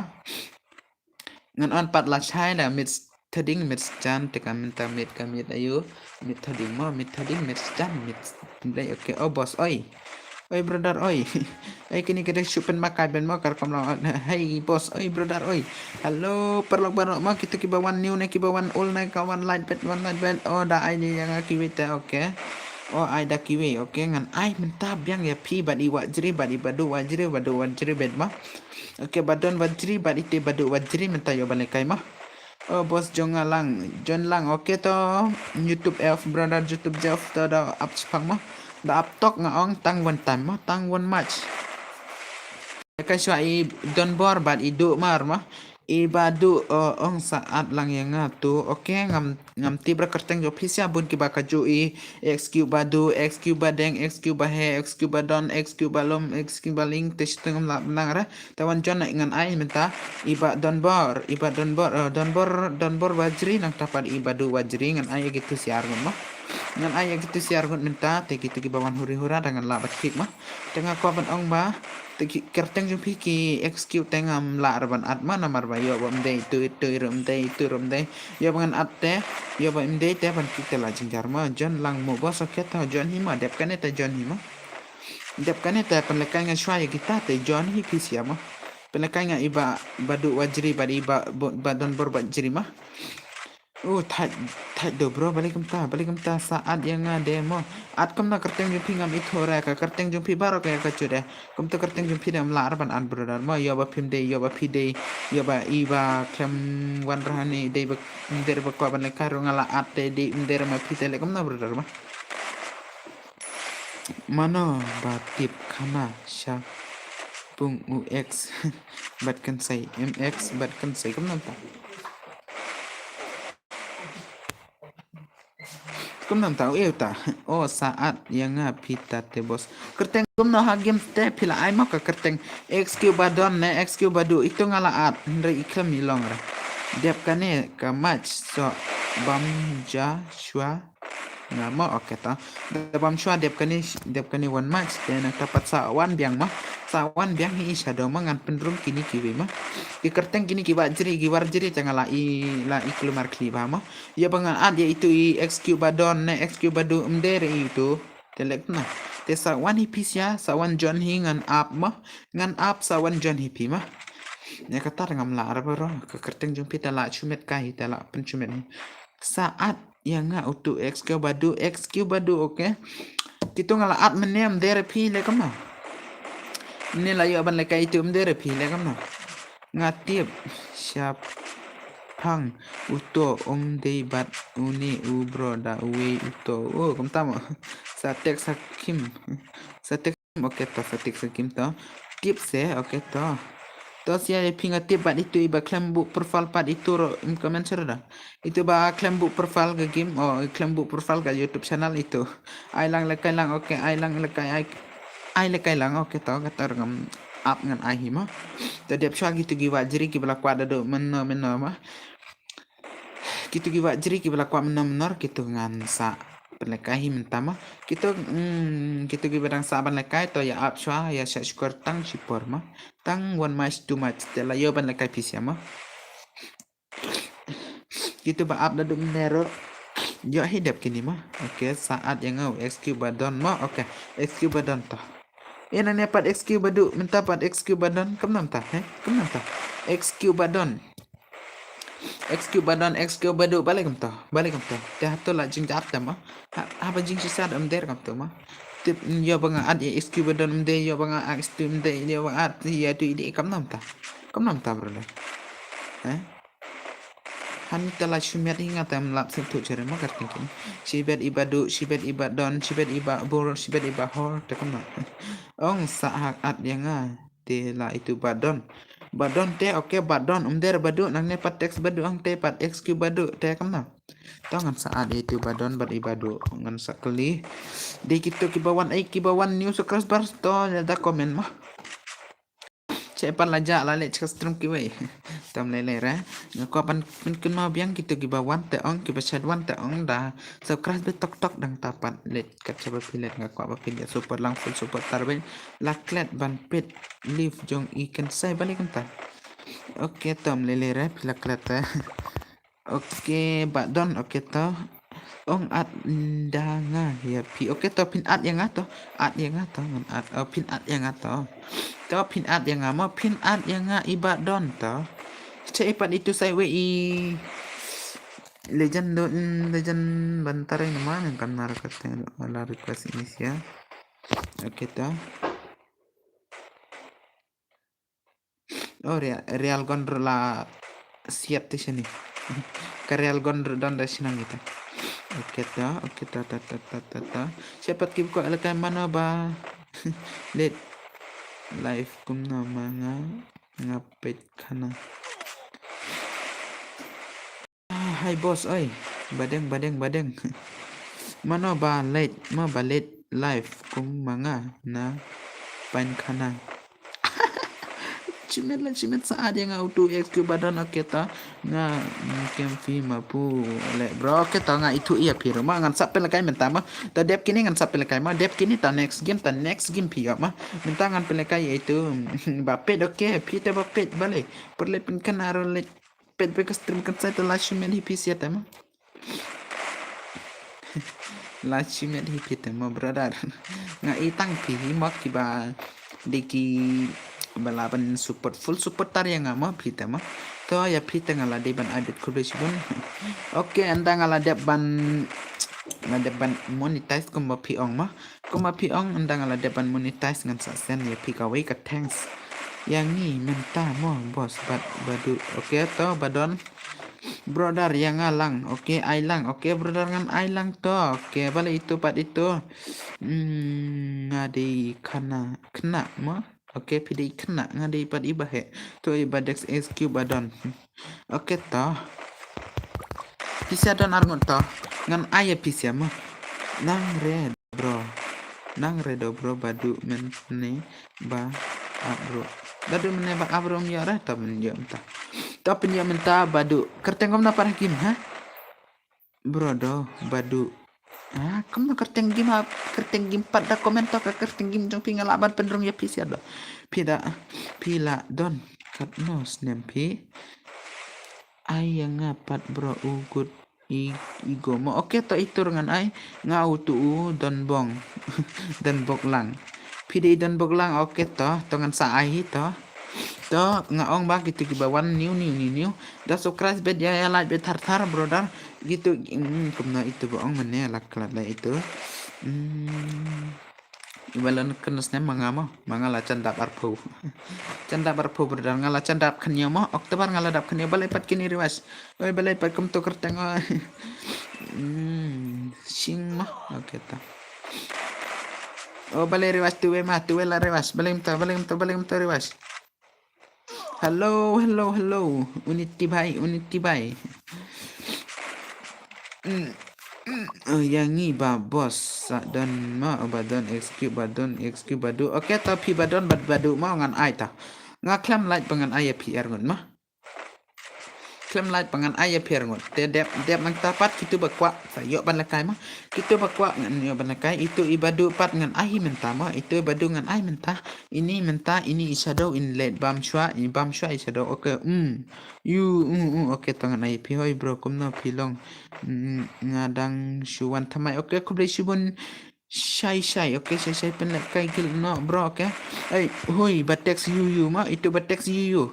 Ngan on pat lashai la miet thading miet sjan te ka mynta miet ka miet ayu. Miet thading mo, miet thading miet sjan miet. Blei, okay. Oh boss oi. Oi brother oi. Oi kine ka dei shu pynmakai ben mo kar kam la. Hey boss oi brother oi. Hello paralok baroh mo kito kiba wan new ne kiba wan old ne ka wan light bed wan light bed. Oh da ai ne ïa nga kiwei te okay. Oh ai da kiwei okay ngan ai mynta biang ïa phi bad i Wahjri bad i Badu Wahjri Badu Wahjri bed mo. Okay, Ba Don Wahjri bad ite Badu Wahjri mynta ïoh ban lehkai mo. Oh boss jong nga lang, join lang. Okay to YouTube F brother YouTube Jeff to da ap chipang mo. Da ap tok nga ong tang one time mo, tang one match. Ka shwa i Don Bor bad i Du Mar mo. I Badu ong sa at lang ïa nga tu. Okay, ngam ngam tip ra kyrteng jong phi sha bun kiba ka ju i X Q Badu, X Q Badeng, X Q Bahe, X Q Badon, X Q Balum, X Q Baling te shiteng ngam lah nang ra. Te wan join ngan ai mynta i Ba Don Bor, i Ba Don Bor, Don Bor, Don Bor Wahjri nangta pat i Badu Wahjri ngan ai ïa kitu sha ar ngan mo. Ngan ai ïa kitu sha ar ngan mynta te kitu kiba wan huri hura da ngan lah bat kik mo. Te nga kwah ban ong ba te ki kyrteng jong phi ki X Q te ngam lah ra ban at mo namar ba ïoh ba ym dei tu tu rum dei tu rum dei. Ïoh ba ngan at te ïoh ba ym dei te ban kik te la jingjar mo. Join lang mo boss okay to join hi mo dep kane te join hi mo. Dep kane te pynlehkai nga shwa ïa kita te join hi phi sha mo. Pynlehkai nga i Ba Badu Wahjri bad i Ba Don Bor Wahjri mo. Oh thait thait do bro balei kumta balei kumta sa at ïa nga de mo. At kumno kyrteng jong phi ngam ithuh re ka kyrteng jong phi baroh ka ïa ka chuh de. Kumta kyrteng jong phi de ngam lah ra ban at brother mo ïoh ba phim dei ïoh ba phi dei ïoh ba i ba khlem wan ra hangne dei ba ym dei ba kwah ban lehkai ruh nga la at te dei ym dei ra ma phi te leh kumno brother mo. Mano ba tip khana sha pung u X bad kan sei M X bad kan sei kumno ta. Kumno ta u eu ta. O sa at ïa nga phi ta te boss. Kyrteng kumno ha game te phi la ai mo ka kyrteng X Q Badon ne X Q Badu itu nga la at hynrei i khlem i long ra. Dep kane ka match so bam ja shwa. Nga mo okay ta. Da bam shwa dep kane dep kane wan match te nangta pat sa wan biang mo. Sa wan biang hi i shadow mo ngan pynrum kine kiwei mo. Ki kyrteng kine ki Wahjri ki Wahjri te nga la i la i kulmar khlieh ba mo. Ïa ba ngan at ïa itu i X Q Badon ne X Q Badu ym dei re itu. Te leh na. Te sa wan hi phi sha sa wan join hi ngan ap mo. Ngan ap sa wan join hi phi mo. Ïa kata ngam lah ra bro ka kyrteng jong phi te la shu met kai hi te la pynshu met hi. Sa at ïa nga utu X Q Badu X Q Badu okay. Kitu nga la at mynne ym dei re phi leh kumno. Mynne la ïoh ban lehkai itu ym dei re phi leh kumno. Nga tip shaphang uto ym dei bad une u bro da uwei uto. Oh kumta mo. Sa tek sa kim. Sa tek Okay to sa tik sa kim to. Tip se okay to. To sia ïa phi nga tip bad itu i ba khlem buh profile pat itu ruh im comment shuh da. Itu ba khlem buh profile ka game o khlem buh profile ka YouTube channel itu. Ai lang lehkai lang okay ai lang lehkai ai. Ai lehkai lang okay to kata ruh ngam ap ngan ai hi mo. To dep shwa kitu ki Wahjri ki ba la kwah da duh mynno mynno mo. Kitu ki Wahjri ki ba la kwah mynno mynno kitu ngan sa pynlehkai hi mynta mo. Kitu mm, kitu ki ba dang sa ban lehkai to ïa ap shwa ïa shah shkor tang shipor mo. Tang one match two match te la ïoh ban lehkai phi sha mo. Kitu ba ap da dum nero. Ïoh hi dep kini mo. Okay sa at ïa nga u X Q Badon mo. Okay X Q Badon to. Ïa nane pat X Q Badu, mynta pat X Q Badon, kam namta, he? Kam namta. X Q Badon. X Q Badon, X Q Badu, balei kumta, balei kumta. Te hato la jingjap te ma. Ha, haba jingshisha da ym der kumta ma. Tip, ïa ba nga at ïa X Q Badon ym dei, ïa ba nga at X Q ym dei, ïa ba nga at ïa tu i dei, kam namta. Kam namta, brother. Eh? Hani te la shu miat hi nga te ym lap sngewthuh jare ma kyrteng kine. Shibet i Badu, shibet i Badon, shibet i Babur, shibet i Bahor, te kumno. Ong sa hak at ïa nga. Te la itu Badon. Badon te, okay, Badon. Ym der Badu, nangne pat text Badu, ang te pat X Q Badu, te kumno. To ngan sa at ïa itu Badon bad i Badu. Ngan sa kylli. Dei kito kiba wan, ai kiba wan new subscribers to da comment ma. Che pat la jah la leit ka stream kiwei. Tam lei lei re. Nga kwah ban pynkynmaw biang kito kiba wan te ong, kiba shait wan te ong da subscribe beit tok tok dang ta pat leit kat shaba phi leit, nga kwah ba phin ïa support lang, full support tar beit. La klet ban peit live jong i Kynsai, balei kumta. Okay, tam lei lei re, phi la klet te. Okay, Badon, okay to. Ong at nda nga ïa phi. Okay to, phin at ïa nga to. At ïa nga to, ngan at. Oh, phin at ïa nga to. To phin at ïa nga mo, phin at ïa nga i Badon to. Che i pat itu sa iwei i Legend do, mm, Legend ban tare nama ngan kan mar kata la request ini sia. Okay to. Oh, Real, Real Gon ruh la siat te shane. Ka Real Gon ruh don da shnong ita. Okay to, okay to, to, to, to, to, to. Siapa ki buka lekai mano ba. Let live kumno ma nga, nga peit khana. Ah, hi boss, oi. Badeng, badeng, badeng. Mano ba leit, ma ba leit live kum ma nga na pynkhana. Chimet la chimet sa at ïa nga utu X Q Badon, okay to. Nga, mm, kem phi ma pu le bro, okay to, nga itu ïa phi ruh ma, ngan sap pynlehkai mynta ma. To dep kine ngan sap pynlehkai ma, dep kine to next game, to next game phi ïoh ma. Mynta ngan pynlehkai ïa itu. Ba peit, okay, phi te ba peit, balei. Pyrlei pynkhana ruh leit. Peit peit ka stream Kynsai te la shimet hi phi sia te mo. La shimet hi phi te mo, brother. Nga i tang phi hi mo kiba dei kiba lah ban support, full support tar ïa nga mo phi te mo. To ïa phi te nga la dei ban ai beit khublei shibun. Okay, ynda nga la dep ban, la dep ban monetize kumba phi ong mo. Kumba phi ong, ynda nga la dep ban monetize ngan sa send ïa phi kawei ka thanks. Ïa ngi mynta mo boss bad Badu. Okay to Badon. Brother ïa nga lang. Okay, ai lang. Okay brother, ngan ai lang to. Okay, balei itu pat itu. Hmm, nga dei khana, khana mo. Okay, phi dei khana, nga dei pat i ba heh. To i ba Dex X Q Badon. Okay to. Phi sia don ar ngut to. Ngan ai ïa phi sia mo. Nang re bro. Nang re do bro, Badu mynne ba ap bro. Badu mynne ba ap bro, ym ïoh re, to pynïoh mynta. To pynïoh mynta Badu. Kyrteng kumno pat ha game ha? Bro do Badu. Ah, kumno kyrteng game ha? Kyrteng game pat da comment to ka kyrteng game jong phi, nga lah ban pynrung ïa phi sia do. Phi da, phi lah don katno snem phi. Ai ïa nga pat bro, u good i, i go mo. Okay to, itu ruh ngan ai. Nga utu u Donbong. Donbok lang. Phi dei Donbok lang, okay to. To ngan sa ai hi to. To nga ong ba kito kiba wan new, new, new, new. Da subscribe beit ïa, ïa like beit thar thar brother. Kito, mm, kumno itu ba ong mynne la klet la itu. Mm. Iba lon kano snem ma nga mo, ma nga la jan dap arphew. Jan dap arphew brother, nga la jan dap khyndai mo, October nga la dap khyndai, balei pat kine rewas. Oi, balei pat kumto kyrteng oi. Hmm, sing mo. Okay to. Oh, balei rewas tu we ma, tu we la rewas. Balei kumto, balei kumto, balei kumto rewas. Hello, hello, hello. Unity bhai, Unity bhai. Mm, mm, oh, ïa ngi ba boss sa don ma, oh, ba don X Q, ba don X Q Badu. Okay, to phi ba don Bad-, Badu ma ngan ai ta. Nga khlem like ba ngan ai ïa phi ar ngut ma. Khlem like ba ngan ai ïa phi ar ngut. Te dep, dep nangta pat kito ba kwah sa ïoh ban lehkai ma. Kito ba kwah ngan ïoh ban lehkai. Itu i Badu pat ngan ai hi mynta ma. Itu i Badu ngan ai mynta. Ini mynta, ini i Shadow, in leit bam shwa, i bam shwa i Shadow. Okay, mm. Yu, mm, mm, okay, to ngan ai phi, hoi bro, kumno phi long. Mm, nga dang shu wan thymmai. Okay, khublei shibun. Shai shai, okay, shai shai pynlehkai guild noh bro, okay. Ei, hui, ba text yu yu mo, itu ba text yu yu.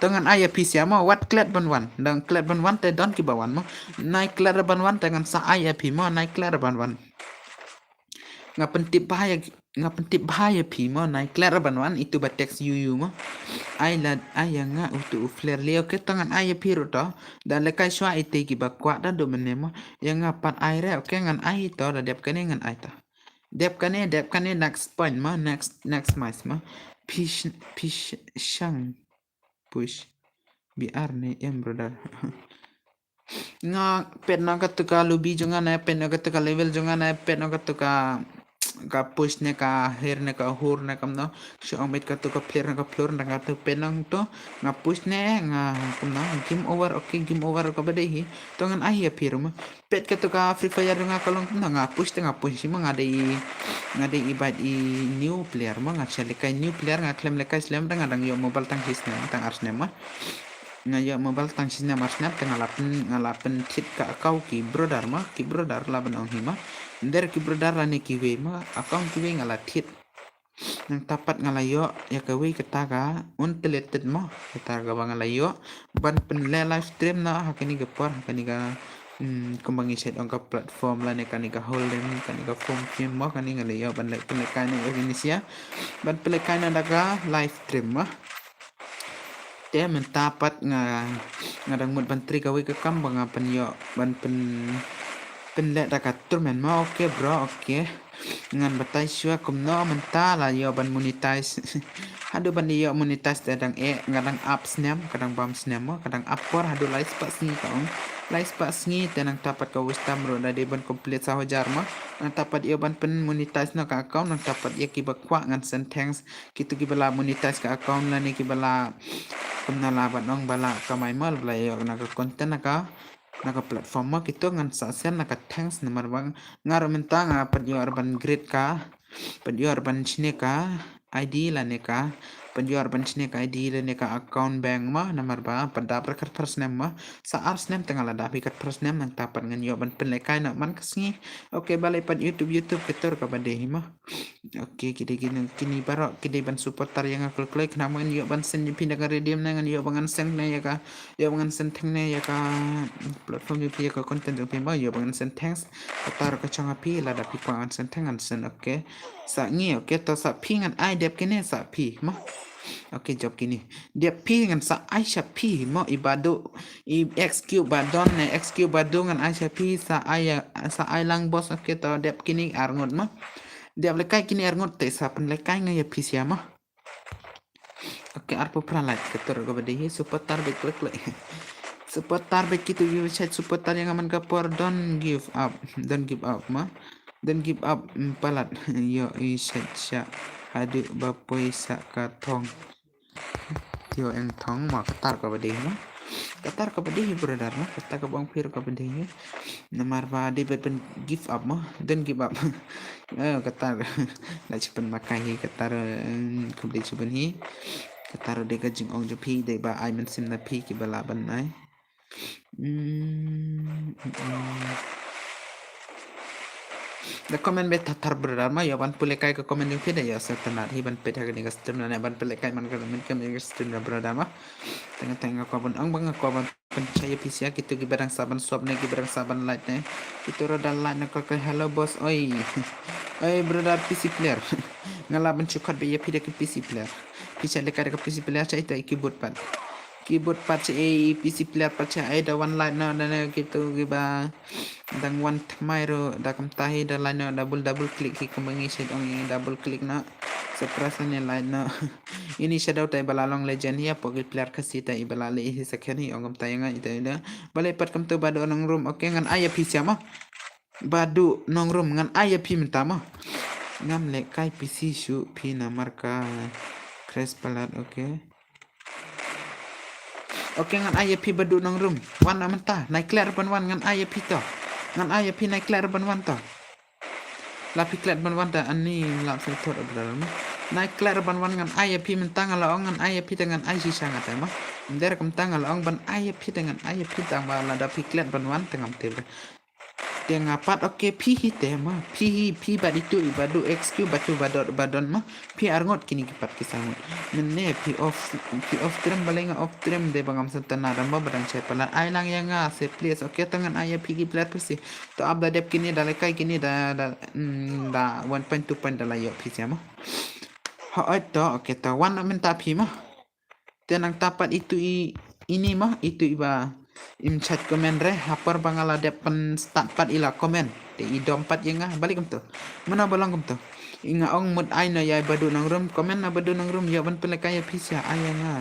To ngan ai ïa phi sia mo, wat klet ban wan. Dang klet ban wan te don kiba wan mo. Nai klet ban wan te ngan sa ai ïa phi mo, nai klet ban wan. Nga pyntip bha ïa, nga pyntip bha ïa phi mo, nai klet ban wan, itu ba text yu yu mo. Ai la, ai ïa nga utu u flare lei, okay, to ngan ai ïa phi ruh to. Da lehkai shuwa ite kiba kwah da duh mynne mo. Ïa nga pat ai re, okay, ngan ai to, da dep kane ngan ai to. Dep kane, dep kane, next point mo, next, next match mo. Pish, pish, shang. Push. B R ne em, brother. Nga pet na katu ka lobby jong nga ne, pet na katu ka level jong nga ne, pet na katu ka, ka push ne ka her ne ka hur ne kam no. Shu ong beit katu ka player ne ka floor ne katu pet nang tu. Nga push ne, nga kam no. Game over, okay, game over kaba dei hi. To ngan ai ïa phi ruh mo. Pet katu ka Free Fire jong nga ka long kumno, nga push te nga push mo, nga dei, nga dei i bad i new player mo, nga shu lehkai new player, nga khlem lehkai slem te nga dang ïoh mobile tang shi snem, tang ar snem mo. Nga ïoh mobile tang shi snem ar snem te nga la pyn, nga la pynthied ka account ki brother mo, ki brother la ban ong hi mo. Nder ki brother lane kiwei mo, account kiwei nga la thied. Nangta pat nga la ïoh ïa kawei kata ka unrelated mo, kata kaba nga la ïoh ban pynleh live stream na ha kane ka por, ha kane ka, mm, kumba ngi shait ong ka platform lane kane ka holding, kane ka form film mo, kane nga la ïoh ban leh pynlehkai na ïa kine sia ban pynlehkai na da ka live stream mo. Te mynta pat nga, nga dang mut ban trei kawei ka kam ba nga pynïoh ban pyn, pynleh da ka tournament mo. Okay bro, okay. Ngan batai shuwa kumno mynta la ïoh ban monetize. Haduh ban ïoh monetize te dang eh, nga dang ap snem, ka dang bam snem mo, ka dang ap por haduh lai spah sngi ka ong. Lai spah sngi te nangta pat ka watch time ruh da dei ban complete sa hajar mo. Nangta pat ïoh ban pyn monetize na ka account, nangta pat ïa kiba kwah ngan send thanks. Kitu kiba la monetize ka account lane kiba la kumno la ban ong ba la kamai mo, ba la ïoh na ka content na ka, na ka platform mo, kitu ngan sa send na ka thanks namar ba nga ruh mynta nga pat ïoh ban create ka, pat ïoh ban shne ka I D lane ka, pat ïoh ban shne ka I D lane ka account bank mo, namar ba pat dap re khatphra snem mo, sa ar snem te nga la dap hi khatphra snem, nangta pat ngan ïoh ban pynlehkai na man ka sngi. Okay, balei pat YouTube, YouTube kitu kaba dei hi mo. Okay, ki dei kine, kine baroh ki dei ban support tar ïa nga kloi kloi, khnang ba ngan ïoh ban send ïa phi na ka redeem ne, ngan ïoh ba ngan send ne ïa ka, ïoh ba ngan send thank ne ïa ka platform jong phi, ïa ka content jong phi mo, ïoh ba ngan send thanks. Kata ruh ka jong phi, lada phi kwah ngan send thank ngan send, okay. Sa ngi, okay, to sa phi ngan ai dep kine sa phi mo. Okay, jop kine. Dep phi ngan sa ai sha phi mo, i Badu, i X Q Badon ne, X Q Badu ngan ai sha phi, sa ai, sa ai lang boss, okay, to dep kine ar ngut mo. Dep lehkai kine ar ngut te sa pynlehkai nga ïa phi sia mo. Okay, arphew phra like, kata ruh kaba dei hi, support tar beit kloi kloi. Support tar beit kitu, ïa shait support tar ïa nga man ka por, don't give up, don't give up mo. Don't give up, mm, palat, ïoh i shait sha haduh ba poi sa ka thong. Ïoh eng thong mo, kata ruh kaba dei hi mo. Kata ruh kaba dei hi brother mo, kata kaba ong phi ruh kaba dei hi. Namar ba dei ban pyn give up mo, don't give up. Eh, kata ruh la shu pynmakai hi, kata ruh, em, khublei shibun hi. Kata ruh dei ka jingong jong phi, dei ba ai mynsiem na phi kiba lah ban ai. Hmm, hmm, hmm. Da comment beit thar thar brother mo, ïoh ban pule kai ka comment jong phi da ïoh sa tynat hi ban peit ha kane ka stream lane ban pule kai man ka comment ka stream da brother mo. Teng teng nga kwah ban ong ba nga kwah ban pynshai ïa phi sia, kitu kiba dang sah ban sub ne, kiba dang sah ban like ne. Kitu ruh da like na ka, ka hello boss oi. Oi brother P C player. Nga lah ban shu khot beit ïa phi da ka P C player. Phi shait lehkai da ka P C player, shait ïa keyboard pat. Keyboard pat shait, eh, P C player pat shait, eh, da wan like noh, da ne kitu kiba dang wan thymmai ruh, da kumta hi da like noh, double, double click hi kumba ngi shait ong, eh, double click noh. Suppress ne like noh. Ini shadow te ba la long legend hi, hapoh ki player Khasi te ba la leh hi second hi, ong kumta ïa nga ite da. Balei pat kumta Badu Nongrum, okay ngan ai ïa phi sia mo. Badu Nongrum ngan ai ïa phi mynta mo. Ngam lehkai P C shuh phi namar ka crash palat, okay. Okay, ngan ai ïa phi Badu Nongrum. Wan na mynta, nai klet ban wan ngan ai ïa phi to. Ngan ai ïa phi nai klet ban wan to. La phi klet ban wan ta ani lap sel thot abdal mo. Nai klet ban wan ngan ai ïa phi mynta nga la ong ngan ai ïa phi ta ngan ai shisha nga ta mo. Nder kumta nga la ong ban ai ïa phi ta ngan ai ïa phi ta ba lada phi klet ban wan ta ngam tip. Te nga pat, okay, phi hi te ma. Phi hi, phi bad itu i Badu X Q bad tu Badon, Badon ma. Phi arngut kini ki pat ki sangut. Mynne phi off, phi off stream, balei nga off stream de ba ngam sngewtynnat, da mo ba dang shai palat. Ai lang ïa nga se please. Okay, to ngan ai ïa phi ki plat phi si. To ap da dep kini, da lehkai kini, da, da, mm, da one point two point da la ïoh phi sia ma. Hooid to, okay to. Wan mynta phi ma. Te nangta pat itu i, ini ma, itu i ba im chat comment re, ha por ba nga la dep pynstad pat i la comment. Te i dom pat ïa nga, balei kumto. Mano ba long kumto. I nga ong mut ai noh ïa i Badu Nongrum, comment na Badu Nongrum, ïoh ban pynlehkai ïa phi sia, ai ïa nga.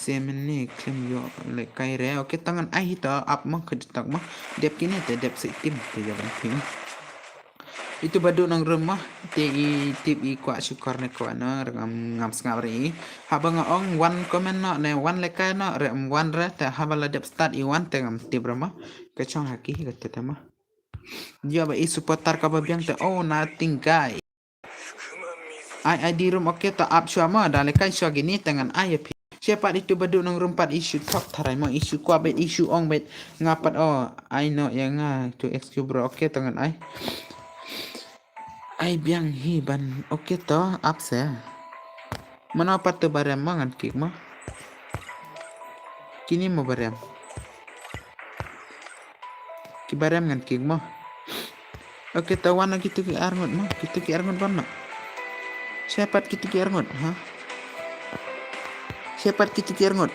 Se mynne khlem ïoh lehkai re. Okay, to ngan ai hi to, ap ma, khuid tok ma. Dep kine te dep sa i tim, te ïoh ban phi ma. Itu Badu Nongrum ma, te i tip i kwah shukor ne kwah noh, re ngam, ngam sngap re i. Haba nga ong wan comment noh, ne wan lehkai noh, re em wan re, te haba la dep stad i wan te ngam tip re ma. Ka shong ha ki, kata te ma. Ïa ba i supporter kaba biang te, oh, nothing guy. Ai ID room, okay, to ap shuwa ma, da lehkai shuwa kini te ngan ai ïa phi. Sha pat itu Badu Nongrum pat i shu thok tharai ma, i shu kwah beit, i shu ong beit. Nga pat, oh, ai noh ïa nga, to X Q bro, okay, to ngan ai. Ai biang hi ban, okay, to ap se. Mano pat to ba rem ma, ngan kick ma. Kini mo ba rem. Ki ba rem ngan kick ma. Okay, to wan na kitu ki arngut ma. Kitu ki arngut wan ma. Sha pat kitu ki arngut, ha? Sha pat kitu ki arngut.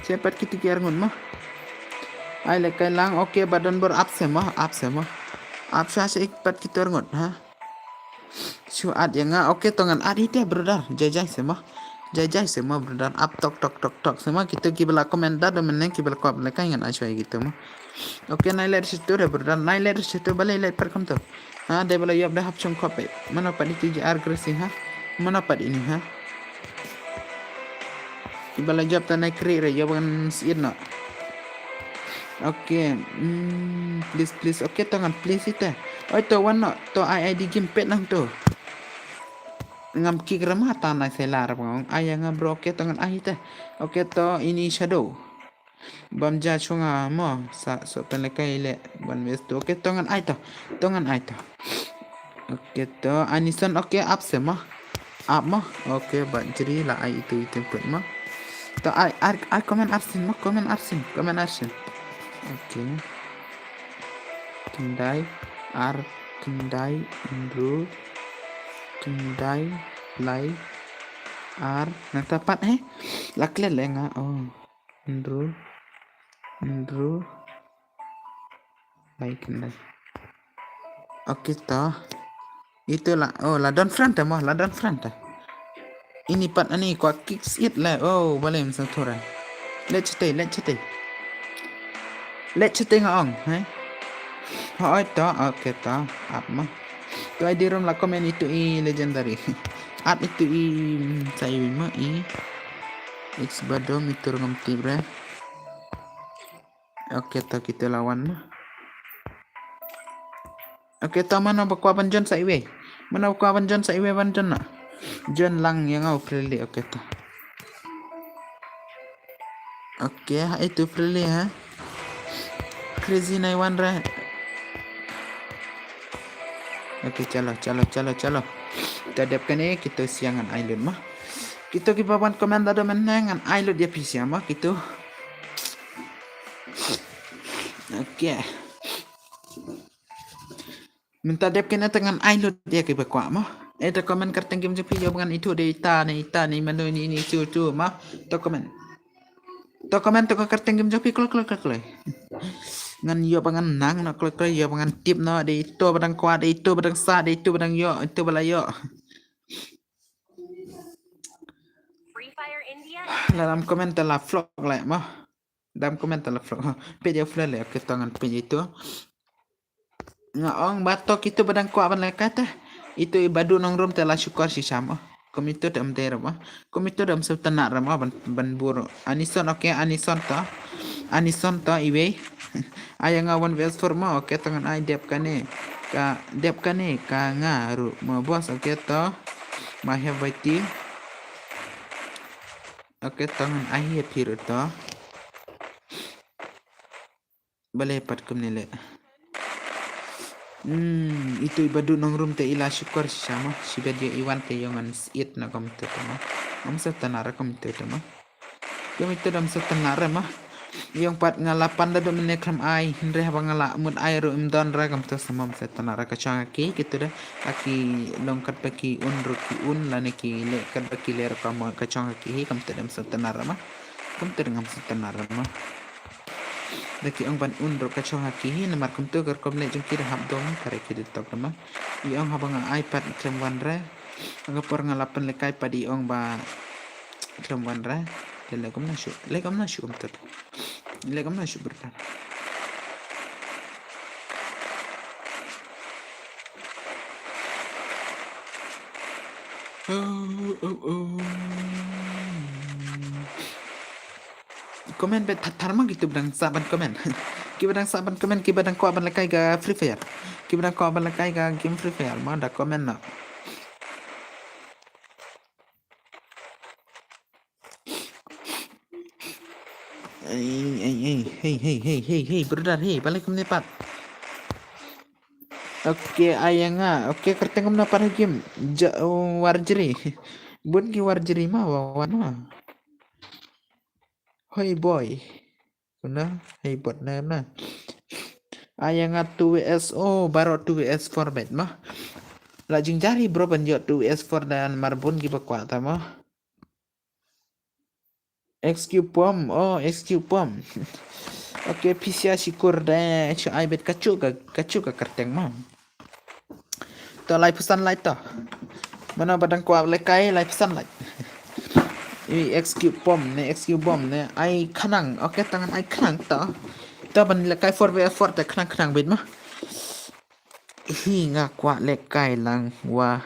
Sha pat kitu ki arngut ma. Ai lehkai lang, okay, Badon bor ap se ma, ap se ma. Ap sha sha ik pat kitu arngut, ha? Shu add ïa nga, okay, to ngan add hi te brother. Jai jai se ma. Jai jai se ma brother. Ap tok tok tok tok se ma, kitu ki ba la comment da, da mynne ki ba la kwah lehkai ngan ai shuwa ïa kitu ma. Okay, nai let situ re brother, nai let situ, balei let pat kumto. Ha, de ba la ïoh da hap shong khop. Mano pat itu ji ar gresi ha. Mano pat ini ha. Iba la jop ta nai kri re, ïoh ban sngewthuh noh. Okay, mm, please, please. Okay, to ngan please ite. Oi, to wan noh, to ai ID game pet nang to. Ngam kick re ma ta nai sela re bang. Ai ïa nga bro, okay, to ngan ai ite. Okay, to ini shadow. Bam ja shunga mo, sa so pen lehkai le ban wes tu. Okay, to ngan ai to. To ngan ai to. Okay, to Anison, okay, ap se mo. Ap mo. Okay, ba jri la ai itu itu put mo. To ai, ai, ai comment arsin mo, comment arsin, comment arsin. Okay. Khyndai ar khyndai hynriew khyndai lai ar. Nangta pat he. La klet le nga. Oh. Hynriew, hynriew lai khyndai. Okay, to. Itu la, oh, la don friend te mo, la don friend te. Ini pat ani kwah kick it le. Oh, balei ym sngewthuh re. Let chatei, let chatei. Let chatei nga ong, he. Hooid to, okay to. Ap ma. To ID room la comment itu i legendary. Ap itu i, mm, sa iwi ma i. It's Badom itu ngam tip re. Okay, to kita lawan ma. Okay, to mano ba kwah ban join sa iwei. Mano ba kwah ban join sa iwei ban join na. Join lang ïa nga u Fredly, okay to. Okay, ha itu Fredly ha. Crazy nine one re. Okay, chalo, chalo, chalo, chalo. Kita dep kane, kita siang ngan ai lut ma. Kita ki ba wan comment da do men ngan ai lut ïa phi siang ma, kita. Okay. Mynta dep kane te ngan ai lut ïa ki ba kwah mo. Eh, te comment kyrteng game jong phi ïoh ba ngan ithuh de ita ne ita ne mano ini ini tu tu mo. Te comment. Te comment te kyrteng game jong phi kloi kloi kloi kloi. Ngan ïoh ba ngan nang noh kloi kloi ïoh ba ngan tip noh de ito ba dang kwah de ito ba dang sah de ito ba dang ïoh ito ba la ïoh. Free Fire India. La dam comment te la vlog le mo. Dam comment te la vlog. Peit ïa u vlog le, okay, to ngan peit ïa itu. Nga ong ba to kito ba dang kwah ban lehkai te. Itu i Badu Nongrum te la shukor shisha mo. Kum itu te ym dei re mo. Kum itu te ym sngewtynnat re mo ban, ban bur. Anison, okay, Anison to. Anison to iwei. Ai ïa nga one versus four mo, okay, to ngan ai dep kane. Ka dep kane ka nga ruh mo boss, okay to. Ma have waiting. Okay, to ngan ai ïa phi ruh to. Balei pat kumne leh. Hmm, itu i ba duh nongrum te i la shukor shisha mo. Shi bad ïa i wan te ïong ngan siat na kumto te mo. Ngam sa tana ra kumto te mo. Ïong itu dam sa tana ra mo. Ïong pat nga la pan da duh mynne khlem ai. Hynrei haba nga la mut ai ruh im don ra kumto sa mo, ngam sa tana ra ka shong ha ki, kito da. Ha ki long katba ki un ruh ki un, lane ki leh katba ki leh ruh ka mo, ka shong ha ki hi, kumto dam sa tana ra mo. Kumto da ngam sa tana ra mo. Da ki ong ban un ruh ka shong ha ki hi, namar kumto ka rukom leh jong ki da hap dom, ka re ki da tok da mo. I ong haba nga ai pat khlem wan re. Ka por nga la pynlehkai pat i ong ba khlem wan re. Te leh kumno shuh, leh kumno shuh kumto. Leh kumno shuh brother. Oh, oh, oh. Comment beit thar thar ma, kito ba dang sah ban comment. Kiba dang sah ban comment, kiba dang kwah ban lehkai ka Free Fire. Kiba dang kwah ban lehkai ka game Free Fire ma, da comment noh. Ei, ei, ei, hey, hey, hey, hey, hey, brother, hey, balei kumne pat. Ok, ai ïa nga. Ok, kyrteng kumno pat ha game. Ja, oh, Warjri. Bun ki Warjri ma, wa, wan ma. Hoi boy. Kumno, hei bot na kumno. Ai ïa nga two V S, oh, baroh two V S four beit ma. La jingjar hi bro ban ïoh two V S four da namar bun kiba kwah ta ma. X Q pom, oh, X Q pom. Ok, pisa shukur da shu ai beit, kajuh ka, kajuh ka kyrteng ma. To lai phew san like to. Mano ba dang kwah lehkai lai phew san like. I X Q pom ne, X Q bom ne, ai khnang. Ok, to ngan ai khnang to. To ban lehkai four V four te khnang khnang beit ma. Hi nga kwah lehkai lang wa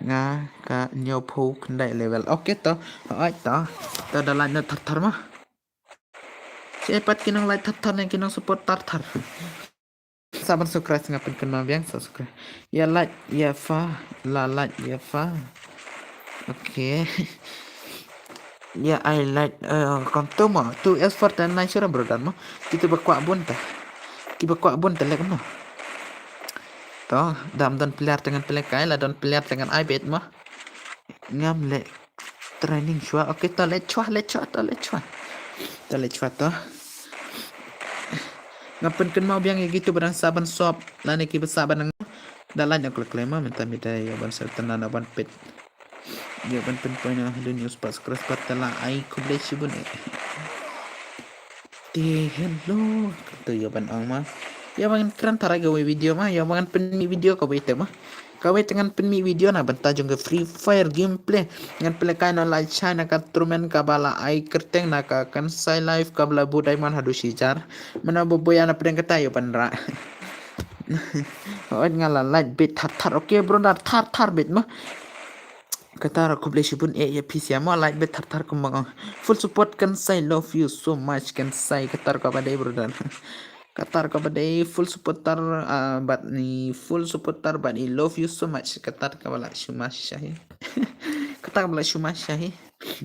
nga ka hynñiew phew khyndai level. Ok to, ai to. To da like na thar thar ma. Che pat ki nong like thar thar ne ki nong support thar thar. Sa ban subscribe nga pynkynmaw biang sa subscribe. Ïa like, ïa fa, la like, ïa fa. Ok. Ïa ai like, eh, kumto ma. Two S four ten nine sure brother ma. Kito ba kwah bun ta. Kiba kwah bun ta leh kumno. To, dam don player te ngan pynlehkai, la don player te ngan ai beit ma. Ngam leh training shuwa. Ok, to leh shuwa, leh shuwa, to leh shuwa. To leh shuwa to. Nga pynkynmaw biang ïa kito ba dang sah ban sub, lane kiba sah ban nang. Da like na klek klek ma, mynta mynta ïa ban sah tana na ban peit. Ïa ban pynpoi na dun ïa subscribe pat te la ai khublei shibun eh. Te hello. Te ïa ban ong ma. Ïa ban kren tharai kawei video ma, ïa ban pynmih video kawei te ma. Kawei te ngan pynmih video na bynta jong ka Free Fire gameplay. Ngan pynlehkai noh lai shai na ka tournament kaba la ai kyrteng na ka Kansai Live kaba la buh diamond haduh shi hajar. Mano ba buh ïa na pdeng kata ïa ban rah. Oi nga la like beit thar thar. Ok brother, thar thar beit ma. Kata ruh khublei shibun eh ïa phi sha mo, like beit thar thar kumba nga ong. Full support Kansai, love you so much Kansai. Kata ruh kaba dei brother. Kata ruh kaba dei full supporter, ah, bad ni full supporter bad ni love you so much. Kata ruh kaba la shu ma sha hi. Kata kaba la shu ma sha hi.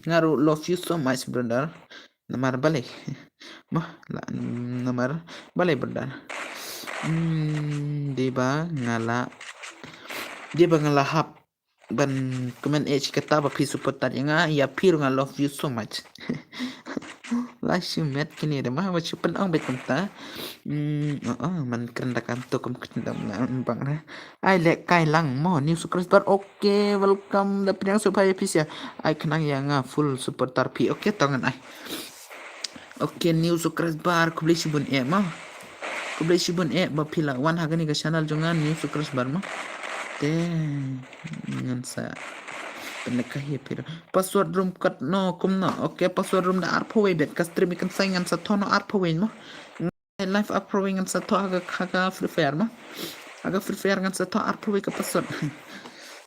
Nga ruh love you so much brother. Namar balei. Mah la namar balei brother. Hmm, dei ba nga la, dei ba nga la hap ban comment eh shi katta ba phi support tad ïa nga, ïa phi ruh nga love you so much. La shu met kine de ma, ba shu pynong beit kumta. Hmm, oh, oh, man kren da kam to kum kren da bang re. Ai leh kai lang mo, new subscriber. Ok, welcome da pynïang subscribe phi sia. Ai khnang ïa nga full supporter phi. Ok, to ngan ai. Ok, new subscriber, khublei shibun eh ma. Khublei shibun eh ba phi la wan ha kane ka channel jong nga, new subscriber ma. Te ngan sa pynlehkai ïa phi. Password room katno kumno. Ok, password room da arphew wei beit, ka stream i kan sai ngan sa thoh noh arphew wei ma. Live arphew wei ngan sa thoh ha ka, ha ka Free Fire ma. Ha ka Free Fire ngan sa thoh arphew wei ka password.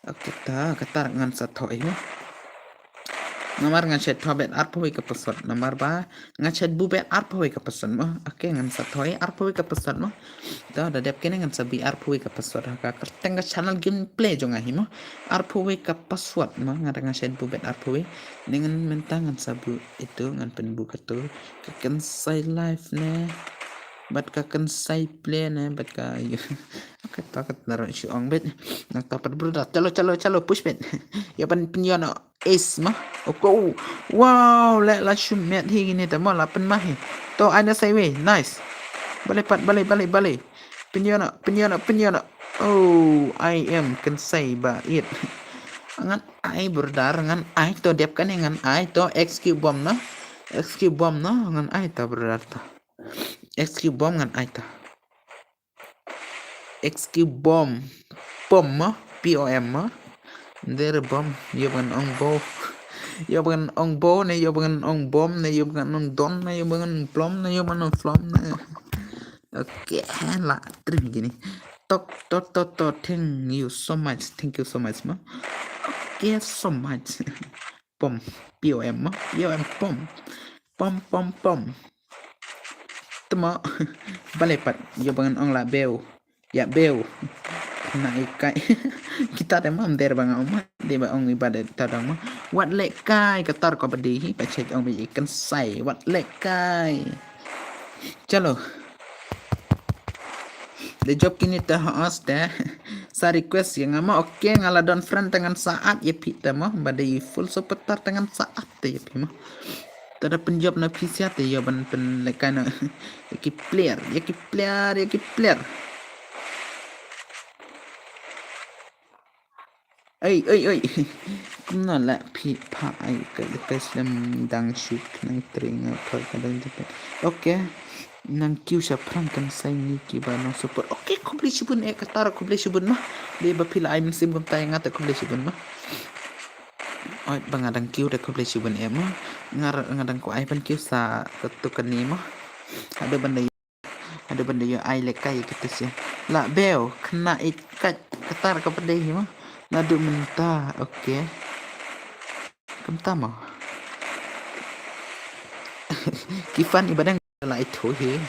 Ok, ta, kata ngan sa thoh ïa. Namar ngan shait thoh beit arphew wei ka password. Namar ba ngan shait buh beit arphew wei ka password mo. Ok, ngan sa thoh arphew wei ka password mo. To da dep kine ngan sa buh arphew wei ka password ha ka kyrteng ka channel gameplay jong nga hi mo. Arphew wei ka password mo, nga da ngan shait buh beit arphew wei. Ne ngan mynta ngan sa buh itu, ngan pynbuh katu. Ka Kansai Live ne. Bad ka kynsai play ne bad ka ïa. Okay, to ka tnarot shu ong bit. Nangta pat brother. Chalo, chalo, chalo, push bit. Ïa ban pynïoh noh ace ma. Okay. Wow, leh la shu met hi kine te ma, la pynmah hi. To, ai na sa iwei. Nice. Balei pat, balei, balei, balei. Pynïoh noh, pynïoh noh, pynïoh noh. Oh, I am kynsai ba it. Ngan ai brother, ngan ai to, dep kane ngan ai to, X Q bomb noh. X Q bomb noh, ngan ai to brother to. X Q bomb ngan ai to. X Q bomb. Pom ma, P O M ma. Ym dei re bomb, ïoh ban ong bo. Ïoh ban ong bo ne, ïoh ban ong bomb ne, ïoh ban ong don ne, ïoh ban ong plom ne, ïoh ban ong flom ne. Okay, la trim kine. Tok, to, to, to, thank you so much. Thank you so much ma. Okay, so much. Pom, P O M ma, P O M pom. Pom, pom, pom. Te ma, balei pat, ïoh ban ong la bew. Ïa bew. Na i kai. Kita te ma ym dei re ba nga ong ma, dei ba ong i ba dei ta dang ma. Wat leh kai ka tar ko ba dei hi, ba chet ong ba i kynsai. Wat leh kai. Chalo. Da jop kine te ha os te. Sa request ïa nga ma, okay, nga la don friend te ngan sa add ïa phi te ma, ba dei full supporter te ngan sa add te ïa phi ma. Te da pynjop na phi sia te ïoh ban pynlehkai noh. Ïa ki player, ïa ki player, ïa ki player. Ei, ei, ei. Kumno la phi pha ai ka ka slem dang shu khnang tring pha ka dang jepet. Okay. Nang kiew sha phrang kan sai ngi kiba nang support. Okay, khublei shibun eh ka tar, khublei shibun ma. Dei ba phi la ai mynsiem kumta ïa nga te khublei shibun ma. Oi, ba nga dang kiew te khublei shibun eh ma. Nga ra-, nga dang kwah ai ban kiew sa katu kane ma. Haduh ban da Haduh ban da ïoh ai lehkai ïa kata sha. La bew, khynnah ïeit kat ka tar kaba dei hi ma. Naduh mynta, okay. Kumta ma. Ki fan i ba dang da la ithuh hi.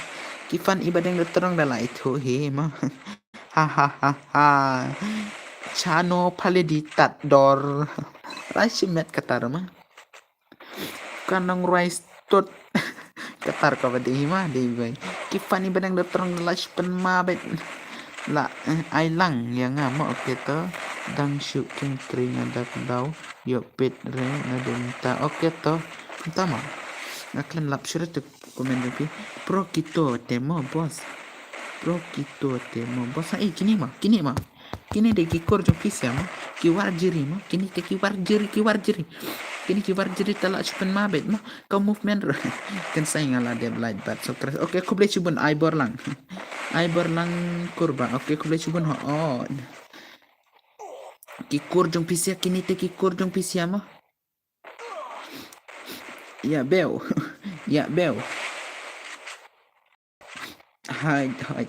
Ki fan i ba dang da tyrong da la ithuh hi ma. Ha ha ha ha. Chano phaledi tat dor. Rai shimet ka tar ma. Ka nang ruai stot. Ka tar kaba dei hi ma, dei bai. Ki fan i ba dang da tyrong da la shu pynmabit. La, eh, ai lang ïa nga ma, okay to. Dang shu kyntrei nga da ka daw. Ïoh peit re naduh mynta. Okay to. Mynta ma. Nga khlem lap shuh re tu comment jong phi. Pro kito te mo boss. Pro kito te mo boss. Ai kine ma, kine ma. Kine dei ki kur jong phi sia ma. Ki war jiri ma. Kine te ki war jiri, ki war jiri. Kine ki war jiri te la shu pynmabit ma. Ka movement ruh. Kan sai nga la dep like bad subscribe. Okay, khublei shibun ai bor lang. Ai bor lang kur ba. Okay, khublei shibun ho. Oh. Ki kur jong phi sia, kine te ki kur jong phi sia ma. Ïa bew. Ïa bew. Hai, hai.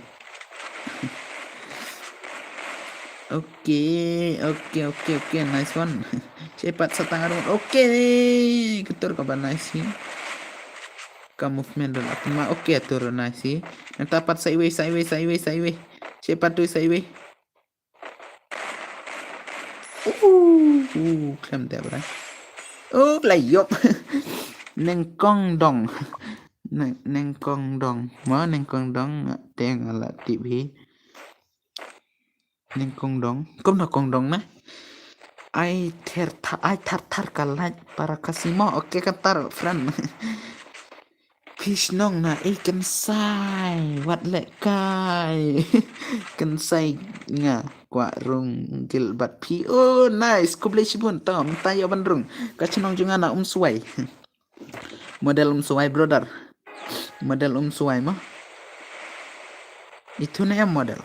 Okay, okay, okay, okay. Nice one. Chepat satang arung. Okay. Ketur kaba nice hi. Ka movement dulu. Ma, okay, tur nice hi. Nang tapat sa iwei, sa iwei, sa iwei, sa iwei. Chepat tu sa iwei. Uh, uh, klem dep ra. Oh, la yop. Nengkong dong. Neng, nengkong dong. Ma nengkong dong. Teng ala tip hi. Nengkong dong. Kom na kong dong na. Ai ther tha, ai thar thar ka light para ka simo. Okay, ka tar, friend. Phi shnong na ei kynsai, wat leh kai. Kynsai nga kwah rung gil bad phi. Oh, nice. Khublei shibun. To, mynta ïa ban rung. Ka shnong jong nga na Umswai. Model Umswai, brother. Model Umswai ma. Itu ne em model.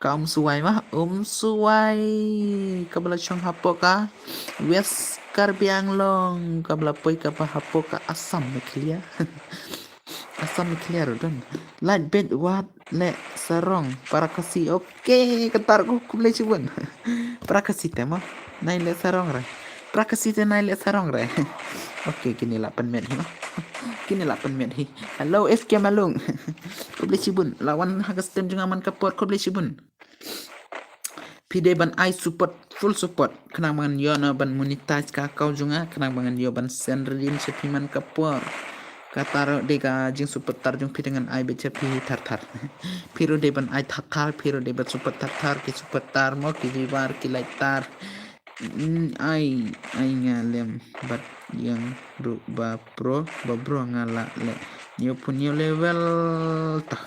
Ka Umswai ma, Umswai. Kaba la shong hapoh ka West Karbi Anglong, kaba la poi kaba hapoh ka Assam Meghalaya. Assam Meghalaya ruh don. Light bed wat leh sarong para Khasi. Okay, ka tar ko, khublei shibun. Para Khasi te ma. Nai leh sarong re. Para Khasi te nai leh sarong re. Okay, kine la pynmih hi ma. Kine la pynmih hi. Hello, S K Malung. Khublei shibun. La wan ha ka stream jong nga man ka por, khublei shibun. Phi dei ban ai support, full support. Khnang ba ngan ïoh na ban monetize ka account jong nga, khnang ba ngan ïoh ban send redeem sha phi man ka por. Kata ruh dei ka jingsupertar jong phi te ngan ai beit sha phi thar thar. Phi ruh dei ban ai thar thar, phi ruh dei ban supertar thar, ki supertar mo, ki viewer, ki like tar. Mm, ai, ai nga lem bad ïeng ruh ba bro, ba bro nga la leh new pun new level ta.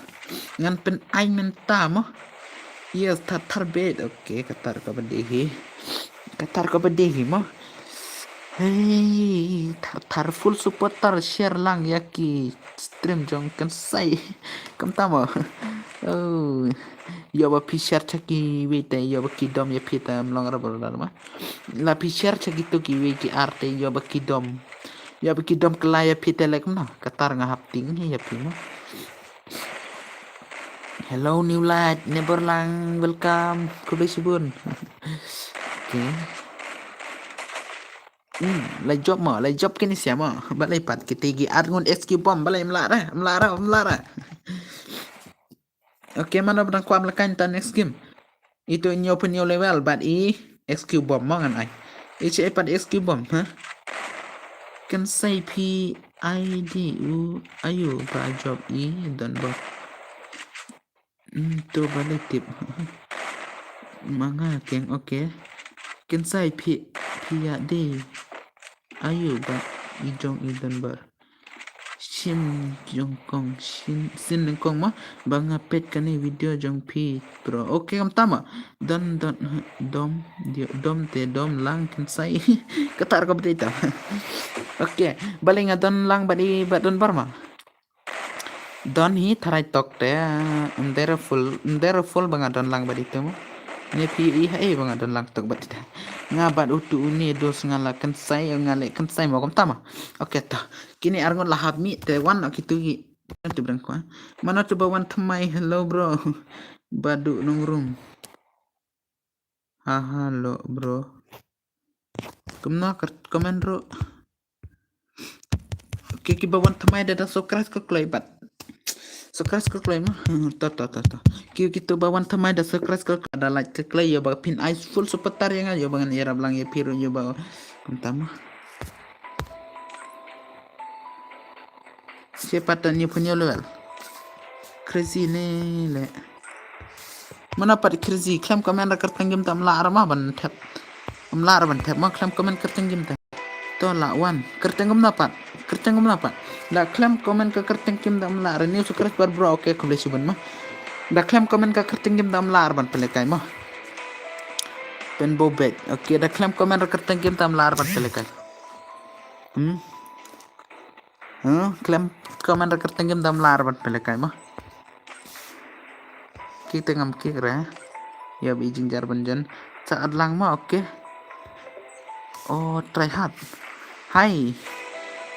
Ngan pyn-ai mynta mo. Yes, thar thar beit. Okay, kata ruh kaba dei hi. Kata ruh kaba dei hi mo. Hei, thar thar full supertar share lang ïa ki stream jong Kynsai. Kumta mo. Oh. Ïoh ba phi share sha kiwei te, ïoh ba ki dom ïa phi te, ym long ruh ba la ma. La phi share sha kito kiwei ki ar te, ïoh ba ki dom. Ïoh ba ki dom kylla ïa phi te leh kumno. Kata ruh nga hap tieng hi ïa phi mo. Hello New Light, Neighbor Lang, welcome. Khublei shibun. Okay. Hmm, la jop mo, la jop kine sia mo. Balei pat kite ki ar ngun S Q bomb, balei ym lah re, ym lah re, ym lah re. Okay, mano ba dang kwah lehkai ta next game. Ito ñiew pynñiew level bad i S Q bomb mo ngan ai. I che pat S Q bomb, ha? Kynsai phi I D u ayu ba jop i don bot. Hmm, to balei tip. Ma nga keng, okay. Kynsai phi, phi ïa dei ayu ba i jong i don bot. Shin jong kong, shin, shin jong kong mo, ba nga peit kane video jong phi, bro. Okay, kumta mo. Don, don, dom, dio, dom te, dom lang, Kynsai. Kata ruh kaba dei ta. Okay, balei nga don lang bad i, bad don bor mo. Don hi tharai tok te, ym dei re full, ym dei re full ba nga don lang bad i te mo. Ne phi i ha i ba nga don lang tok bad i te. Nga bad utu uni dos nga la Kynsai, nga leh Kynsai mo kumta mo. Okay, to. Kine ar ngut la hap mih te wan noh kitu ki. Mano tu ba wan thymmai, hello bro. Badu nongrum. Ha ha lo bro. Kumno ka comment ruh. Okay, kiba wan thymmai da da subscribe ka kloi bad. Subscribe ka kloi mo. To to to to. Ki kitu ba wan thymmai da subscribe ka kloi, da like ka kloi, ïoh ba phin ai full supertar ïa nga, ïoh ba ngan ïarap lang ïa phi ruh, ïoh ba kumta mo. Siapa ta ñiew pynñiew level. Crazy ne leh. Mano pat Crazy, khlem comment ra kyrteng game ta ym lah ra mo ban thep. Ym lah ra ban thep mo, khlem comment kyrteng game ta. To la wan, kyrteng kumno pat. Kyrteng kumno pat. Da khlem comment ka kyrteng game ta ym lah ra, new subscriber bro, okay, khublei shibun mo. Da khlem comment ka kyrteng game ta ym lah ra ban pynlehkai mo. Pynbow bet. Okay, da khlem comment ra kyrteng game ta ym lah ra ban pynlehkai. Hmm. Huh? Khlem comment ra kyrteng game ta ym lah ra ban pynlehkai mo. Kick te ngam kick re. Ïa ba i jingjar ban jan. Sa at lang mo, okay. Oh, try hard. Hai.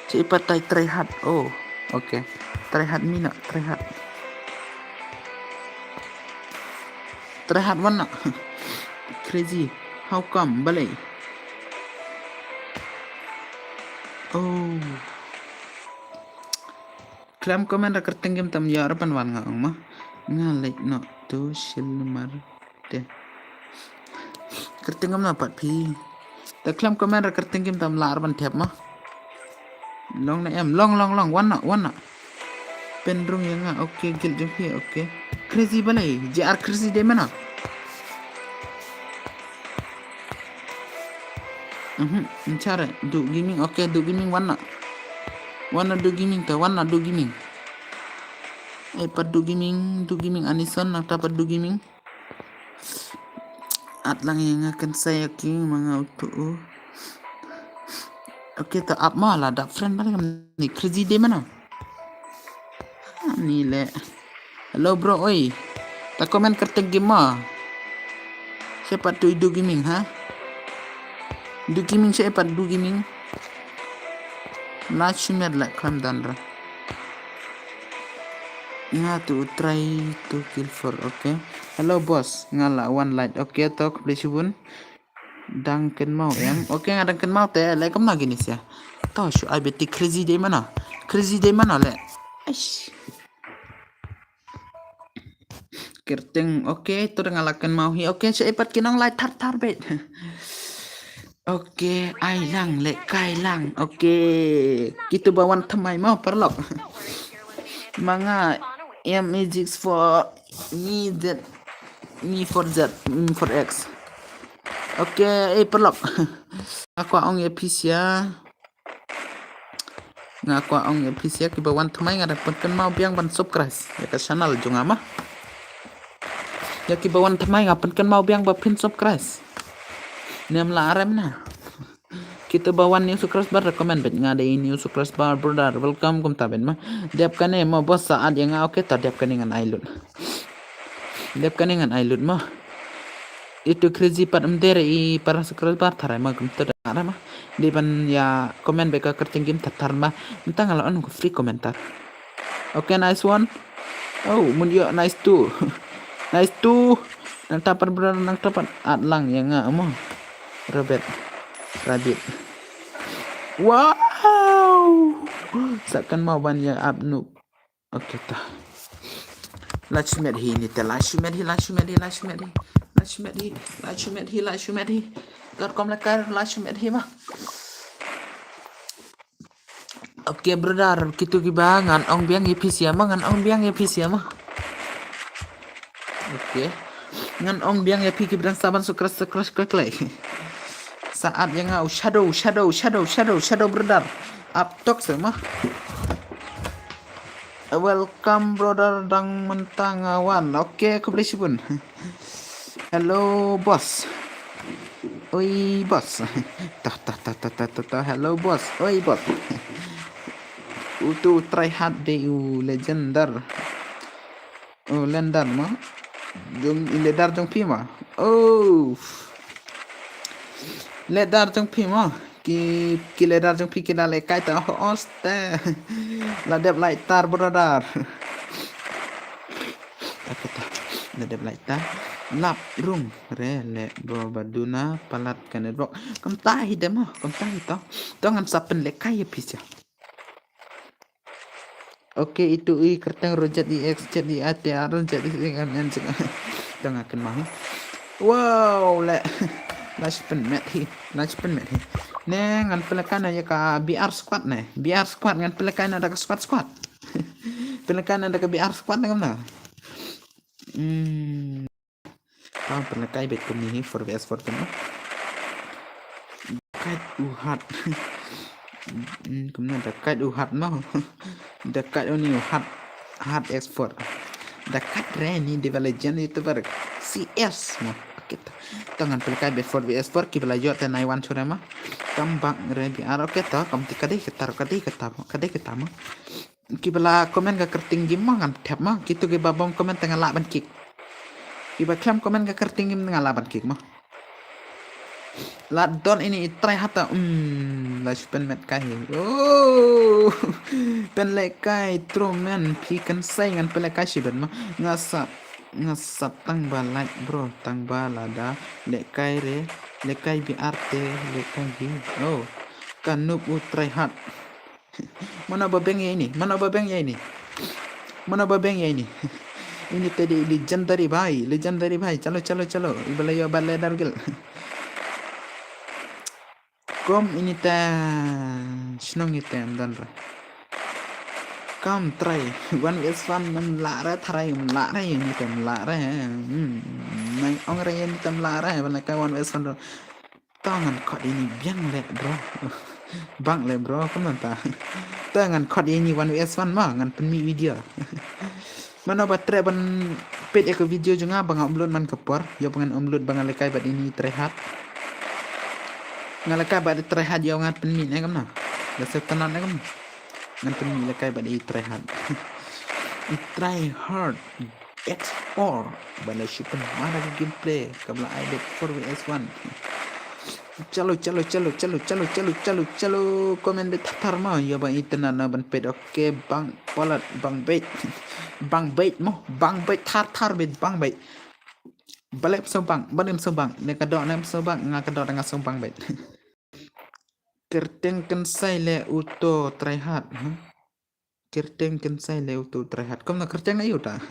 Che pat tai try hard. Oh, okay. Try hard mina, try hard. Try hard wan na. Crazy. How come? Balei? Oh. Khlem comment ra kyrteng game ta ym ïoh ra ban wan nga ong mo. Nga leit noh tu shil mar te. Kyrteng game na pat phi. Da khlem comment ra kyrteng game ta ym lah ra ban thep mo. Long ne em, long long long, wan noh, wan noh. Pynrung ïa nga, okay, guild jong phi, okay. Crazy balei, J R Crazy dei mano. Mhm, nchare, Du Gaming, okay, Du Gaming wan noh. Wan noh Du Gaming te, wan noh Du Gaming. Eh, pat Du Gaming, Du Gaming Anison, nangta pat Du Gaming. At lang ïa nga Kynsai, okay, ma nga utu u. Okay, to ap mo la da friend bad kam ni Crazy dei mano. Ni leh. Hello bro, oi. Ta comment kyrteng game mo. Siapa tu i Du Gaming, ha? Du Gaming, siapa Du Gaming? La shimet la khlem don ra. Nga tu try to kill for, okay. Hello boss, nga la one light. Okay, to khublei shibun. Dang kynmaw em. Okay, nga dang kynmaw te, leh kumno kine sia. To shu ai beit Crazy dei mano. Crazy dei mano leh. Aish. Kyrteng, okay, to dang la kynmaw hi. Okay, shu ai pat ki nonglait thar thar beit. Okay, ai lang, leh kai lang. Okay. Kita ba wan thymmai mo paralok. Ma nga M E six four ni Z ni four Z, mm, four X. Okay, eh paralok. Nga kwah ong ïa phi sha. Nga kwah ong ïa phi sha, kiba wan thymmai nga da pynkynmaw biang ban subscribe ïa ka channel jong nga mo. Ïa kiba wan thymmai nga pynkynmaw biang ba phin subscribe. Nym la arem na. Kita ba wan new subscriber da comment bad nga dei new subscriber brother, welcome kumta bad mo. Dep kane mo boss, sa add ïa nga, okay ta dep kane ngan ai lut. Dep kane ngan ai lut mo. Itu crazy pat em der i para subscriber tharai mo kumta da arem mo. Dei ban ïa comment bad ka kyrteng game thar thar mo. Mynta nga la on ko free komentar. Okay, nice one. Oh, mun ïoh nice two. Nice two. Nangta pat brother, nangta pat add lang ïa nga mo. Rabbit. Rabbit. Wow. Sa kynmaw ban ïa ap noob. Okay ta. La shu met hi ni te, la shu met hi, la shu met hi, la shu met hi. La shu met hi, la shu met hi, la shu met hi. Kat kom la kar, la shu met hi mo. Okay brother, kitu kiba ngan ong biang ïa phi sha mo, ngan ong biang ïa phi sha mo. Okay. Ngan ong biang ïa phi kiba dang sa ban subscribe, subscribe klik klik. Sa add ïa nga u Shadow, Shadow, Shadow, Shadow, Shadow brother. Ap tok sha mo. Welcome brother, dang mynta nga wan. Okay, khublei shibun. Hello boss. Oi boss. Tah tah tah tah tah tah tah. Hello boss. Oi boss. Utu try hard de u legendar. Oh, legendar mo. Jong i legendar jong phi mo. Oh. Legendar jong phi mo. Ki ki legendar jong phi ki la leh kai ta ho oste. La dep lai tar brother. Apa ta? La dep lai tar. Lap rung re le bro ba duna palat ka network. Kumta hi de mo, kumta hi to. To ngan sa pynleh kai ïa phi sha. Okay, itu i kyrteng Roger E X Z E A T R Z E M N Z. To nga kynmaw hi. Wow, le. La shu pynmet hi. La shu pynmet hi. Ne ngan pynleh kai na ïa ka B R squad ne. B R squad ngan pynleh kai na da ka squad squad. Pynleh kai na da ka B R squad ne kumno. Hmm. Tang pynleh kai bad kumne hi four V S four pynleh. Kait u hat. Hmm, kumne da kait u hat mo. Da kait u ni u hat. Hat X four. Da kait re ni Dewa Legend YouTuber C S mo. Okay ta. To ngan pynleh kai bad four V S four kiba la ïoh te nai wan shuh re mo. Kam bang re B R, okay ta. Kam ti ka dei kata, ka dei kata mo, ka dei kata mo. Kiba la comment ka kyrteng game mo ngan thep mo. Kitu kiba bym comment te nga lah ban kick. Kiba khlem comment ka kyrteng game nga lah ban kick mo. La don ini i try hard ta, um, la shu pynmet kai hi. Oh, pynleh kai true man, phi kynsai ngan pynleh kai shibun mo. Nga sa, nga sa tang ba like bro, tang ba lada leh kai re, leh kai B R te leh kai hi. Oh, ka noob u try hard. Mano ba beng ïa ini? Mano ba beng ïa ini? Mano ba beng ïa ini? Ini te dei legendary bhai, legendary bhai. Chalo, chalo, chalo. Iba la ïoh bad legendary gel. Kom ini te shnong ite em don re. Kam try. One V S one em lah re, tharai em lah re, ini te em lah re. Hmm. Nai ong re ini te em lah re. Ban leh kai one V S one. To ngan khot ïa ini biang leh bro. Bang leh bro, kumno ta. To ngan khot ïa ini one V S one mo, ngan pynmih video. Mano ba treh ban peit ïa ka video jong nga ba nga upload man ka por, ïoh ba ngan upload ba nga leh kai bad ini try hard. Nga leh kai bad try hard ïoh ngan pynmih ne kumno. Da sep tanat ne kumno. Ngan pynmih leh kai bad i try hard. I try hard. X four. Ba la shu pynmih da ka gameplay. Ka ba la ai bad four V S one. Chalo, chalo, chalo. Comment bad thar thar mo. Ïa ba internet na ban peit. Okay, bang palat, bang beit. Bang beit mo. Bang beit thar thar beit, bang beit. Balei phi sngewbang, balei phi sngewbang. Ne ka doh ne phi sngewbang, nga ka doh da nga sngewbang beit. Kyrteng kynsai leh uto try hard, ha? Kyrteng kynsai leh uto try hard. Kumno kyrteng aïu ta?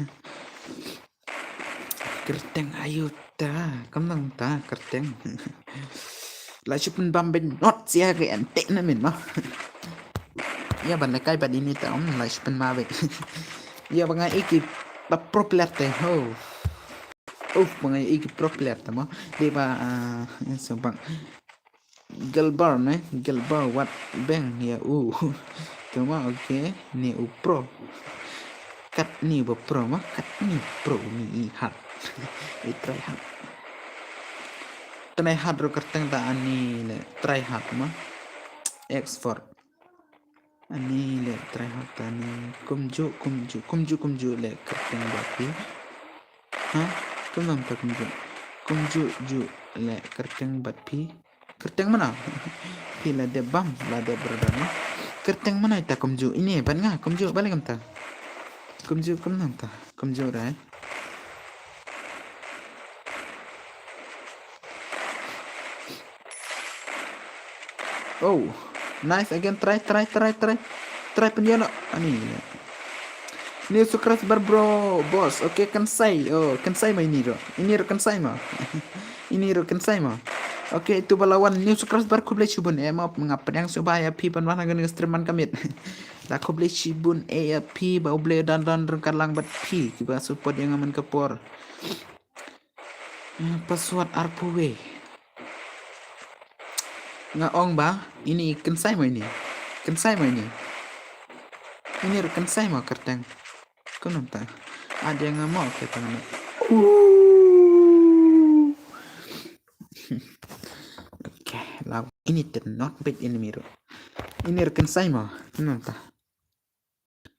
Kyrteng aïu ta? Kumno ta kyrteng? La shu pynbam bad not sia ka en te na min ma. Ïa ban lehkai bad ini te ym la shu pynma bad. Ïa ba nga ïohi ki ba pro player te. Oh. Uf, ba nga ïohi ki pro player te ma. Dei ba, ah, so bang. Gelbar ne, Gelbar wat beng ïa u. Te ma, okay, ne u pro. Kat ni ba pro ma, kat ni pro ni i hard. I try hard. Try hard ruh kyrteng ta ani le try hard ma. Expert. Ani le try hard ta ani kumjuh, kumjuh, kumjuh, kumjuh le kyrteng bad phi. Ha? Kumno ta kumjuh? Kumjuh, juh le kyrteng bad phi. Kyrteng mana? Phi la dep bam, la dep brother ma. Kyrteng mana ita kumjuh? Ini bad nga kumjuh balik kumta. Kumjuh kumno ta? Kumjuh rai. Oh, nice again. Try, try, try, try. Try pynïoh noh. Ani. New subscriber bro, boss. Okay, kynsai. Oh, kynsai ma ini ruh. Ini ruh kynsai ma. Ini ruh kynsai ma. Okay, itu ba la wan new subscriber khublei shibun. Eh, ma nga pdiang sngewbha ïa phi ban wan ha kane ka stream man ka miet. La khublei shibun eh ïa phi ba U Blei don don ryngkat lang bad phi kiba support ïa nga man ka por. Hmm, password arphew wei. Nga ong ba ini kynsai mo ini. Kynsai mo ini. Ini ruh kynsai mo kyrteng. Kumno ta? Ada nga mo, okay, ta nga. Okay, la ini te not bad ini miru. Ini ruh kynsai mo. Kumno ta?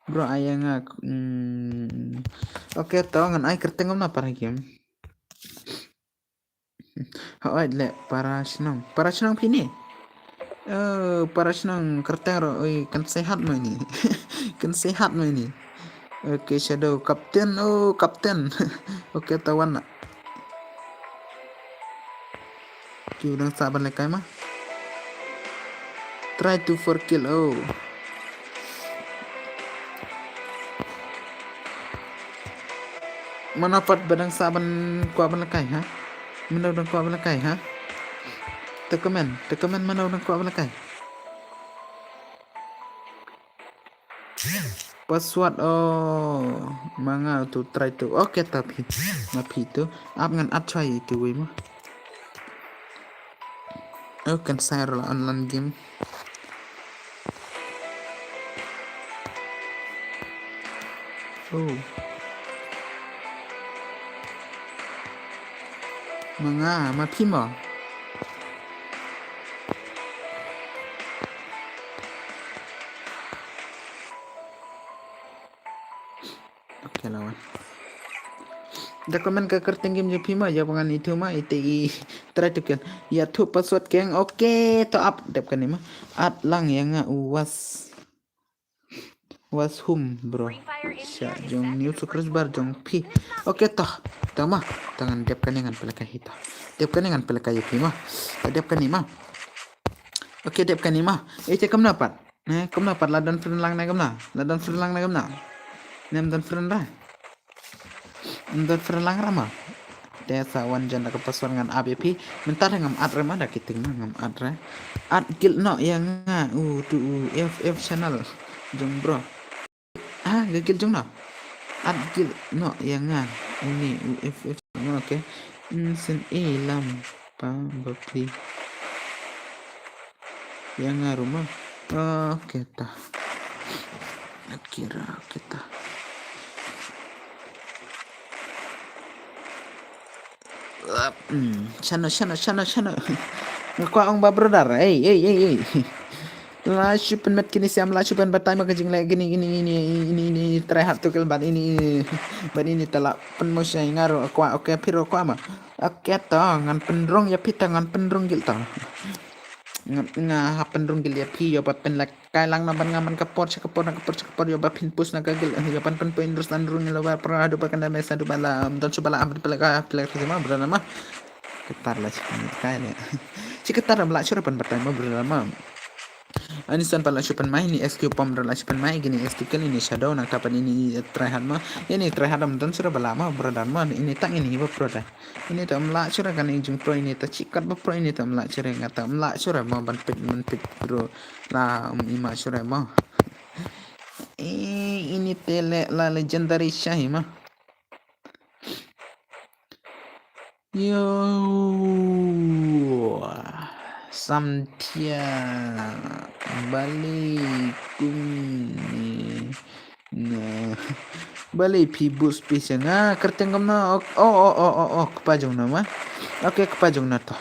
Bro, ai nga, mm, okay, to ngan ai kyrteng kumno para game. Hooid le para shnong. Para shnong phi ne? Oh, para shnong kyrteng ruh, oi, kan sehat mo ini. Kan sehat mo ini. Okay, Shadow Captain, oh, Captain. Okay, tawan na. Ki dang sah ban lehkai ma. Try to four kill, oh. Mano pat ba dang sah ban kwah ban lehkai ha? Mano dang kwah ban lehkai ha? Te comment, te comment mano dang kwah ban lehkai. Password, oh, ma nga to try to. Okay, ta phi. Ma phi to. Ap ngan at try to wei ma. Oh, kan sai ruh la online game. Oh. Ma nga, ma phi mo. Okay, lawan. Da comment ka kyrteng game jong phi ma, ïa ba ngan ithuh ma, ite i try to kill. Ïathuh password keng, okay, to ap dep kane ma. At lang ïa nga u was. Was whom, bro? Sha jong new subscriber jong phi. Okay, to. To ma, to ngan dep kane ngan pynlehkai hi to. Dep kane ngan pynlehkai ïa phi ma. To dep kane ma. Okay, dep kane ma. Eh, check kumno pat. Eh, kumno pat la don friend lang ne kumno? La don friend lang ne kumno? Nem don friend ra. Em don friend lang ra ma. Te sa wan jan da ka password ngan ap ïa phi. Mynta re ngam at re ma da ki ting ma ngam at re. At guild noh ïa nga u tu u F F channel. Jong bro. Ah, ga guild jong no. At guild noh ïa nga. Uni u F F. Okay. Sin e lam pa ba phi. Ïa nga ruh ma. Okay ta. Kira kita. Hmm, shano, shano, shano, shano. Nga kwah ong ba brother. Ei, ei, ei, ei. La shu pynmet kine siam, la shu pynbatai ma ka jingleh kine, kine, kine, kine, kine, try hard to kill bad ini, bad ini te la pynmut shai nga ruh kwah, okay, phi ruh kwah ma. Okay to, ngan pynrung ïa phi to, ngan pynrung guild to. Nga, nga hap pynrung guild ïa phi, ïa ba pynlehkai lang na ban nga man ka por sha ka por na ka por sha ka por, ïa ba phin push na ka guild, ïa ban pynpoi indrus na rung ïa la ba pra haduh ba kan da me sa haduh ba la, don shu ba la, am pynlehkai, pynlehkai ma brother ma. Katar la shi kai ne. Shi katar ma la shu pynbatai ma brother ma. Ani san pat la shu pynmai, ini S Q pom la shu pynmai, ini S Q kill, ini Shadow, nangta pat ini try hard mo. Ini try hard am don sura bala mo, brother mo, ini tang ini ba brother. Ini tang la sura kan ini jing pro, ini ta chikat ba pro, ini tang la sura, nga tang la sura mo, ban pick, ban pick pro. La, um, ima sura mo. Eh, ini te le la legendary shahi mo. Yo, Samthia bali kumne. Na bali phi boost phi sha nga kyrteng kumno. Oh, oh, oh, oh, oh, kpa jong na ma. Okay, kpa jong na to.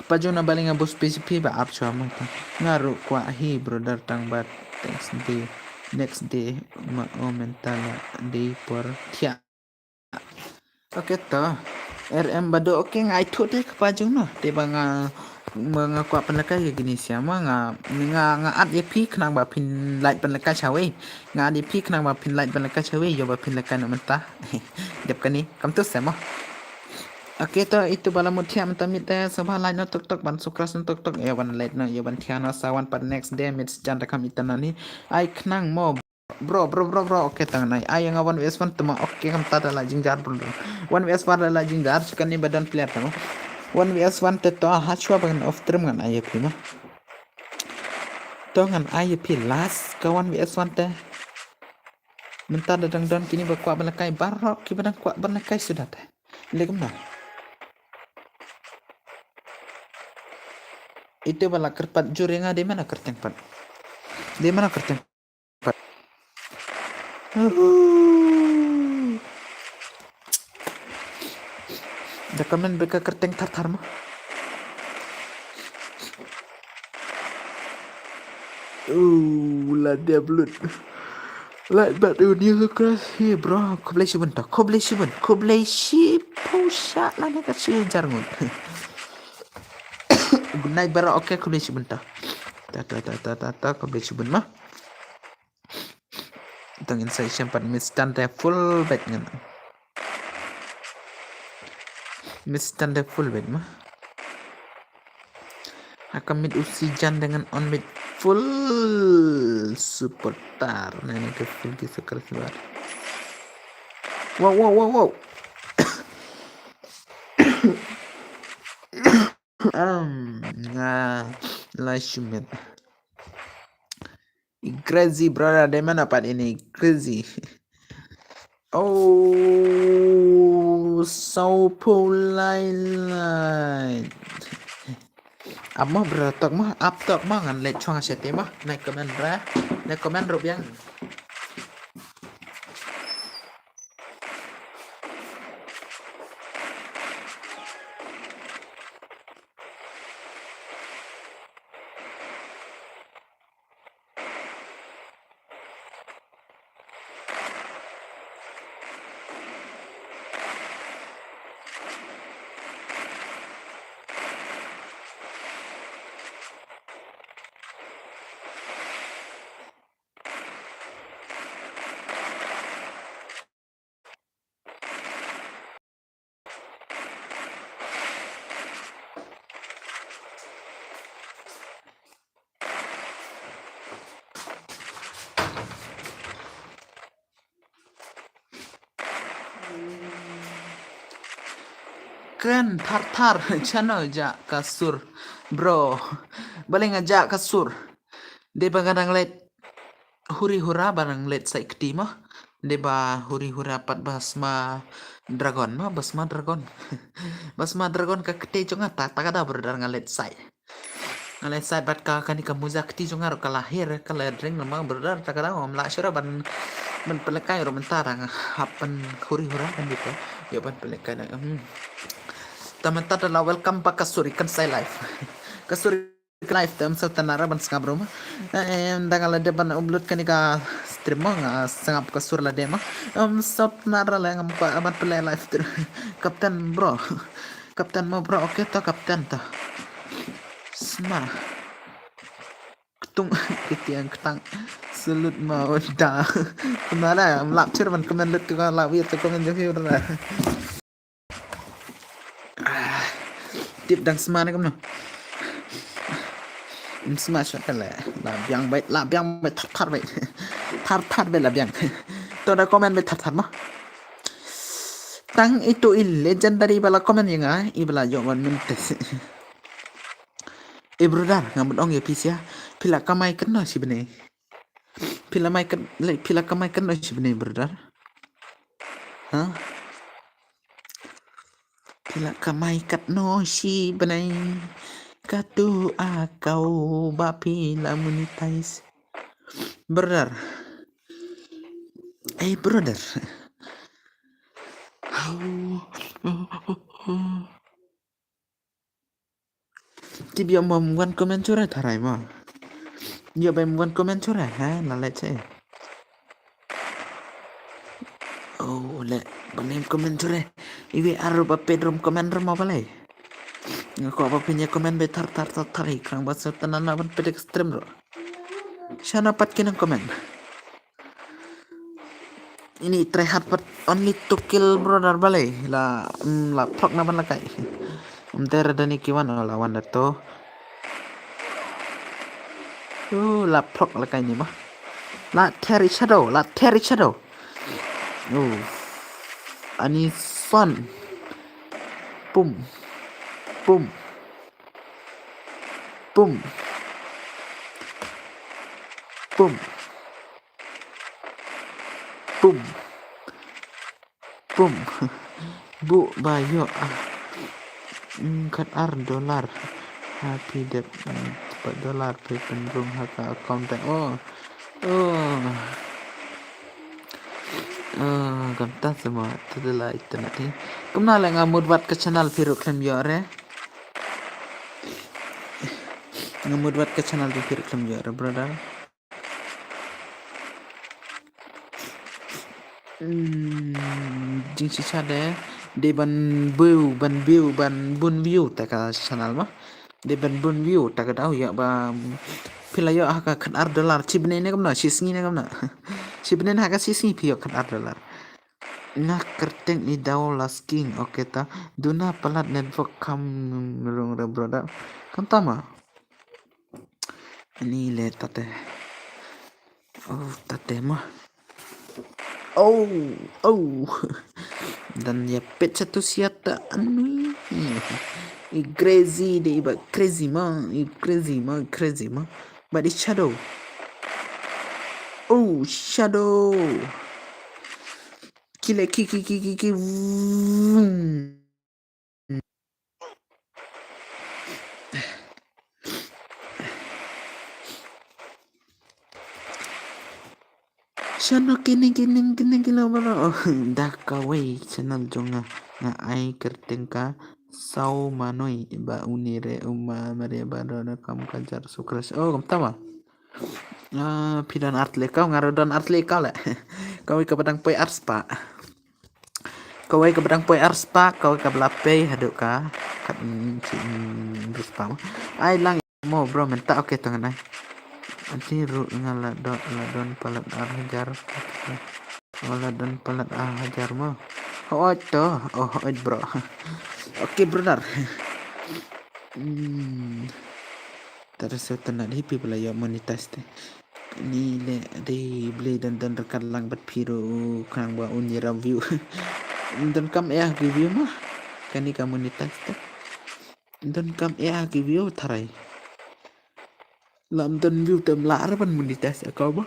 Kpa jong na bali nga boost phi sha phi ba ap chwa ma to. Nga ru kwah hi brother tang ba next day. Next day ma o mental day por thia. Okay to. R M Bado, okay, nga ai thuh te kpa jong no. Te ba nga, ba nga kwah pynlehkai ka kini sia ma nga, nga, nga at ïa phi khnang ba phin like pynlehkai shawei. Nga at ïa phi khnang ba phin like pynlehkai shawei, ïoh ba phin lehkai na mynta. Dep kani, kam tu sia ma. Okay to, itu bala mut thia mynta mit te, sngewbha like no tok tok, ban subscribe no tok tok, ïoh ban like no, ïoh ban thia no, sa wan pat next day, mit jan da kam ita no ni. Ai khnang mo. Bro, bro, bro, bro, okay, tang nai. Ai nga one v one te ma, okay, kam ta da la jingjar bro. One v one da la jingjar, chikan ni ba don player te ma. One v one te to, ha chwa ba ngan off stream ngan ai ïa phi ma. To ngan ai ïa phi last ka one v one te. Mynta da dang don kini ba kwah ban lehkai baroh, ki ba dang kwah ban lehkai suda te. Leh kumno. Ite ba la kyrpad jur ïa nga, dei mana kyrteng pat. Dei mana kyrteng. Da comment bad ka kyrteng thar thar mo. Uh, la dia blut. Like bad u new crush hi bro. Khublei shibun to. Khublei shibun. Khublei shibun sha lane ka shi jar ngut. Good night bro. Okay, khublei shibun to. Ta ta ta ta ta ta khublei shibun ma. Tang inside shem pat miss tang te full bed ngan. Miss tang te full bed ma. Haka mid u sijan dengan on mid full supporter. Nah, ini ke full ki sekali keluar. Wow, wow, wow, wow. Um, nga la shumit. Crazy brother, dei mana pat ini crazy. Oh, so polite. Ap mo brother tok mo, ap tok mo ngan leit chong sete mo. Nai comment ra, nai comment rup yang. Kren thar thar channel ja ka sur bro. Balei nga ja ka sur. Dei ba nga dang leit huri hura ba dang leit sai kti ma. Dei ba huri hura pat ba sma dragon ma, ba sma dragon. Ba sma dragon ka kti jong nga ta, ta ka da brother nga leit sai. Nga leit sai bad ka kani ka muza kti jong nga ruh ka la her, ka la dring namar brother ta ka da ngam lah shuh ban, ban pynlehkai ruh mynta dang hap ban huri hura kan dei te. Ïoh ban pynlehkai na. Hmm. Ta mynta da la welcome ba ka suri kan sai live. Ka suri live te ym sa tana ra ban sngap ruh ma. Em, da nga la dep ban upload kani ka stream ma nga sngap ka sur la dep ma. Em, sop na ra la ngam kwah ban pynleh live stream. Captain bro. Captain mo bro, okay to captain to. Sma. Ktung kitiang ktang. Salute ma da. Kumna da, ym lap chir ban comment lut ka la wir to comment jong hi da. Ah, tip dang sma ne kumno. Ym smash beit la. La biang beit, la biang beit thar thar beit. Thar thar beit la biang. To da comment beit thar thar mo. Tang itu i legendary ba la comment ïa nga, i ba la ïoh one minute. Eh brother, nga mut ong ïa phi sha. Phi la kamai katno shi bnai? Phi la mai kat, le, phi la kamai katno shi bnai brother? Ha? Phi la kamai katno shi bnai? Katu a kau ba phi la monetize. Brother. Eh brother. Tip ïa mo wan comment shuh re tharai mo. Ïa ba mo wan comment shuh re ha, la leh che. Oh le, ba mo comment shuh re. Iwi ar ba pedrum comment re mo balei. Nga ko ba pynïa comment beit thar thar thar thar i krang ba sertan na ban pedek stream ro. Shano pat ki nang comment. Ini try hard pat only to kill brother balei. La, mm, la phlok na ban la kai. Ym ter da ni ki wan la wan da to. Uh, la phlok la kai ni ma. La Terry Shadow, la Terry Shadow. Uh. Ani son. Pum. Pum. Pum. Pum. Pum. Pum. Buh ba ïoh ah. Mm, khat ar dollar. Ha phi dep, mm, pat dollar phi pynrung ha ka account te. Oh. Oh. Oh, kam ta sama tu de la internet hi. Kumna le nga mut wat ka channel phi ruh khlem ïoh re. Nga mut wat ka channel phi ruh khlem ïoh re brother. Hmm, jingshisha de, de ban view, ban view, ban bun view ta ka channel ma. De ban bun view ta ka daw ïa ba phi la ïoh ha ka khat ar dollar shi bnai ne kumno, shi sngi ne kumno. Shi bnai ha ka shi sngi phi ïoh khat ar dollar. Nga kyrteng i daw la sking, okay ta. Duna palat network kam rung re brother. Kam ta ma. Ani le tate. Oh, tate ma. Oh, oh. Dan ïa pet satu siata anui. I crazy de iba crazy ma, i crazy ma, crazy ma. But it's shadow. Oh, shadow. Kile ki ki ki ki ki. Vroom. Shano kini kini kini kilo bala. Oh, da kawei channel jong nga, nga ai kyrteng ka Saw Manoi ba uni re uma mare ba do da kam ka jar sukres. Oh, kam ta ma. Ah, phi don ar tylli kaw, nga ruh don ar tylli kaw le. Kawei kaba dang poi ar spah. Kawei kaba dang poi ar spah, kawei kaba la pei haduh ka. Kat, mm, chi, mm, ar spah mo. Ai lang mo bro mynta, okay to ngan ai. Ati ruh nga la don, la don palat ar hajar. Oh, la don palat ar hajar mo. Hooid to, oh, hooid bro. Okay brother. Hmm. Tara sa tana di phi ba la ïoh monetize te. Ni le dei Blei don don ryngkat lang bad phi ruh khnang ba un ïarap view. Donkam eh ha ki view ma. Kane ka monetize te. Donkam eh ha ki view tharai. Lam don view te ym lah re ban monetize account ba.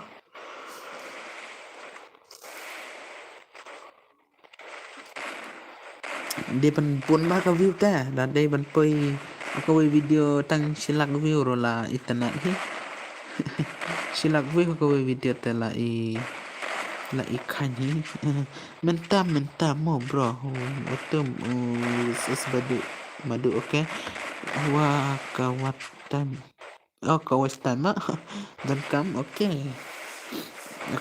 Dei ban bun bha ka view te, da dei ban poi ha kawei video tang shi lak view ruh la itynnad hi. Shi lak view ha kawei video te la i, la i khaiñ hi. Mynta, mynta mo bro. Utum, u, sis badu, madu, okay. Wa ka wat time. Oh, ka waste time ma. Donkam, okay.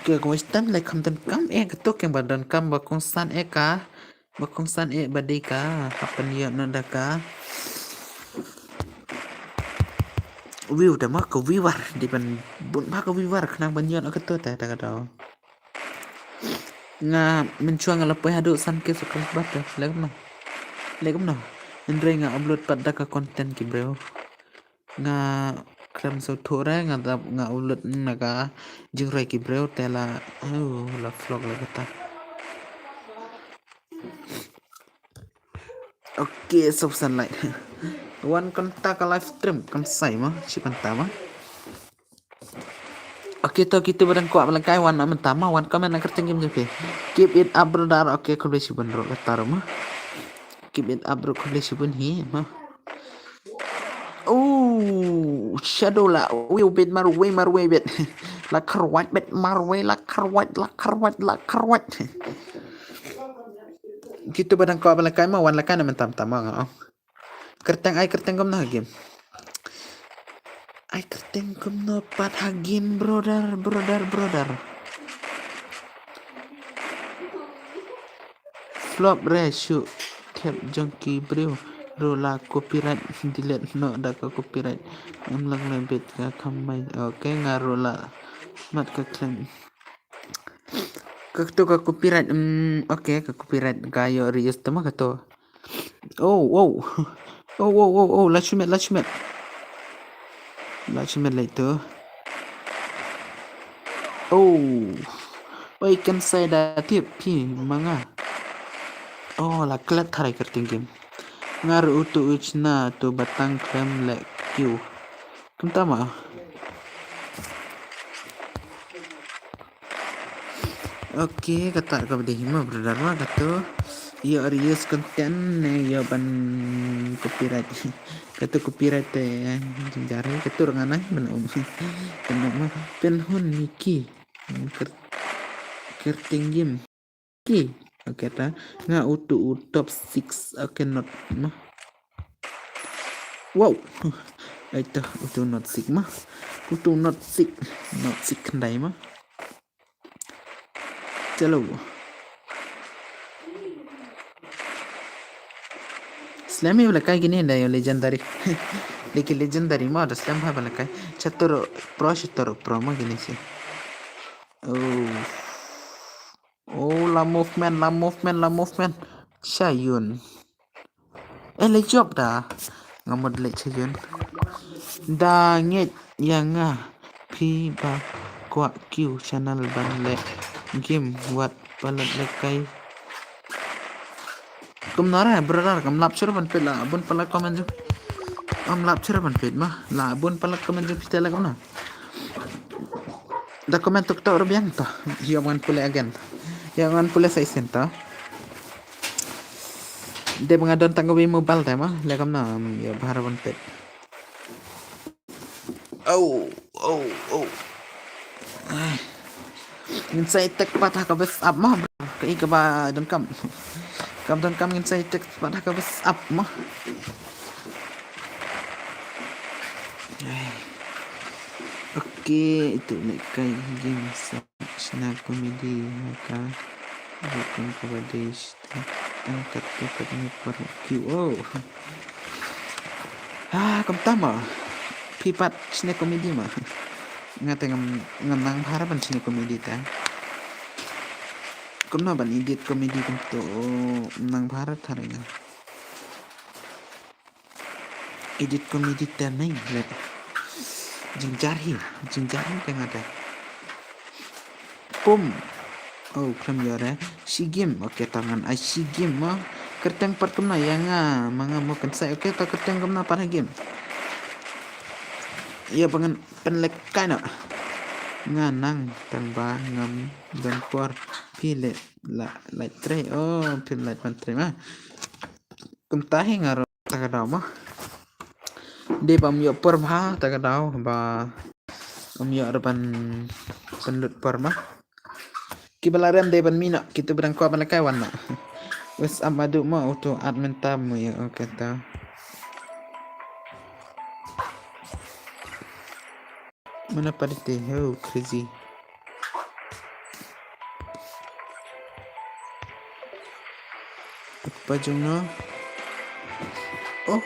Okay, ka waste time, like, kam donkam, eh, kato keng ba donkam, ba kongsan, eh, ka. Ba kongsan, eh, ba dei ka. Happen ïa no da ka. View da ma, ka viewer, dei ban bun bha ka viewer, khnang ban ïoh kato te, da ka daw. Nga mynshuwa nga la poi haduh san K subscriber te, leh kumno. Leh kumno. Hynrei nga upload pat da ka content ki briew. Nga Tam so thore nga dap nga ulut na ka jingroi ki breu te la, oh, la vlog la kata. Okay, so san lai. Wan kanta ka live stream kan sai ma, si kanta ma. Okay, to kito ba dang kwah ba lengkai wan na mynta ma, wan comment na kyrteng game jong phi. Keep it up brother. Okay, khublei shibun bro kata ma. Keep it up bro, khublei shibun hi ma. Oh, Shadow la, wei bit mar wei mar wei bit. La kharwat bit mar wei, la kharwat, la kharwat, la kharwat. Kito ba dang kwah ba lengkai ma, wan lengkai na mynta mynta ma nga. Kyrteng ai kyrteng kumno ha game. Ai kyrteng kumno pat ha game brother, brother, brother. Flop re shu thep jong ki briew ruh la copyright, delete noh da ka copyright. Em lang le bit ka kamai. Okay, nga ruh la mat ka claim. Ka to ka copyright, mm, okay, ka copyright ka ïoh reuse te ma ka to. Oh, oh. Oh, oh, oh, oh, la shu met, la shu met. La shu met lai tu. Oh. Oi, kan sai da tip phi ma nga. Oh, la klet tharai kyrteng game. Nga ruh utu u chna tu ba tang khlem leh kiew. Kumta ma. Okay, kata ka bdei hi ma brother ma, kato ïoh reuse content ne ïoh ban copyright. Kato copyright te jynjar hi, kato ruh nga nang ban um. Kena ma Pynhun Niki. Kyr-, kyrteng game. Okay. Okay, ta nga utu u top six. Okay, not ma. Wow. Ai ta utu not six ma. Utu not six. Not six khyndai ma. Chalo. Slem hi ba la kai kine da ïoh legendary. Dei ki legendary ma da slem hi ba la kai. Chatur pro, chatur pro ma kine shi. Oh. Oh, la movement, la movement, la movement. Shayun. Eh, le jop da. Nga mut le chayun. Da ngeit ïa nga phi ba kwah kiew channel ban leh game wat palat le kai. Kumno re brother, kam lap shuh ban peit la bun palat comment jong. Kam lap shuh ban peit ma. La bun palat comment jong phi te la kumno. Da comment tok tok ruh biang to. Ïa wan pule again to. Ïa wan pule sa isen to. Dei ba nga don tang kawei mobile te ma. Leh kumno, ïa bha ruh ban peit. Oh, oh, oh. Ai. Ngin sa tek pat ha ka best up ma. Ka i kaba don kam. Kam don kam ngin sa tek pat ha ka best up ma. Ai. Okay, itu le kai game sa. Shna comedy ha ka. Bukan kaba dei shna. Tang kat tu kat ni par Q O. Ah, kumta ma. Phi pat shna comedy ma. Nga te ngam, ngam nang bha ban shna comedy ta. Kumno ban edit comedy kumto, nang bha tharai nga. Edit comedy te nai let. Jingjar hi, jingjar hi te nga te. Pum. Oh, khlem ïoh re. Shi game. Okay, ta ngan ai shi game ma. Kyrteng pat kumno ïa nga, ma nga mo kan sai. Okay, ta kyrteng kumno pat ha game. Ïa ba ngan pynlek kai na. Nga nang tang ba ngam don por. Phi le la, la trei. Oh, phi la ban trei ma. Kumta hi nga ruh ta ka daw ma. Dei ba ym ïoh por bha ta ka daw ba ym ïoh ruh ban pynlut por ma. Kiba la rem dei ban mih noh, kito ba dang kwah ban lehkai wan noh. Wes ap madu ma uto admin tab mo ïa, okay ta. Mana party ho crazy. Apa jong no? Oh.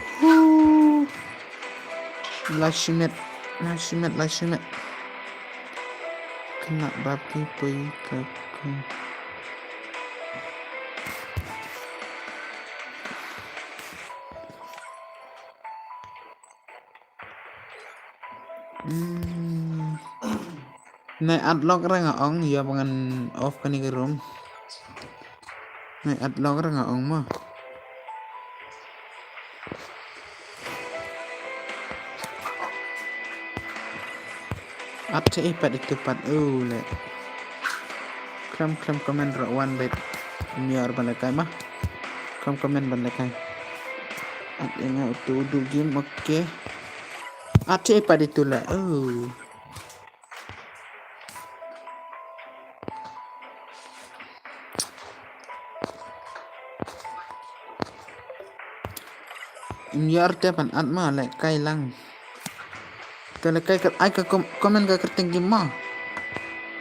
La shimet, la shimet, la shimet. Kena babi poi ka ku. Hmm. Nai add lock ra nga ong, ïa ba ngan off kane ka room. Nai add lock ra nga ong mo. Add te pat itu pat u le. Klam klam comment ra wan bet. Miar ban lekai ma. Klam comment ban lekai. Add ïa nga utu udu game, okay. Add te pat itu le. Oh. Im ïar te ban add ma lekai lang. Te lekai ka ai ka com-, comment ka kyrteng game ma.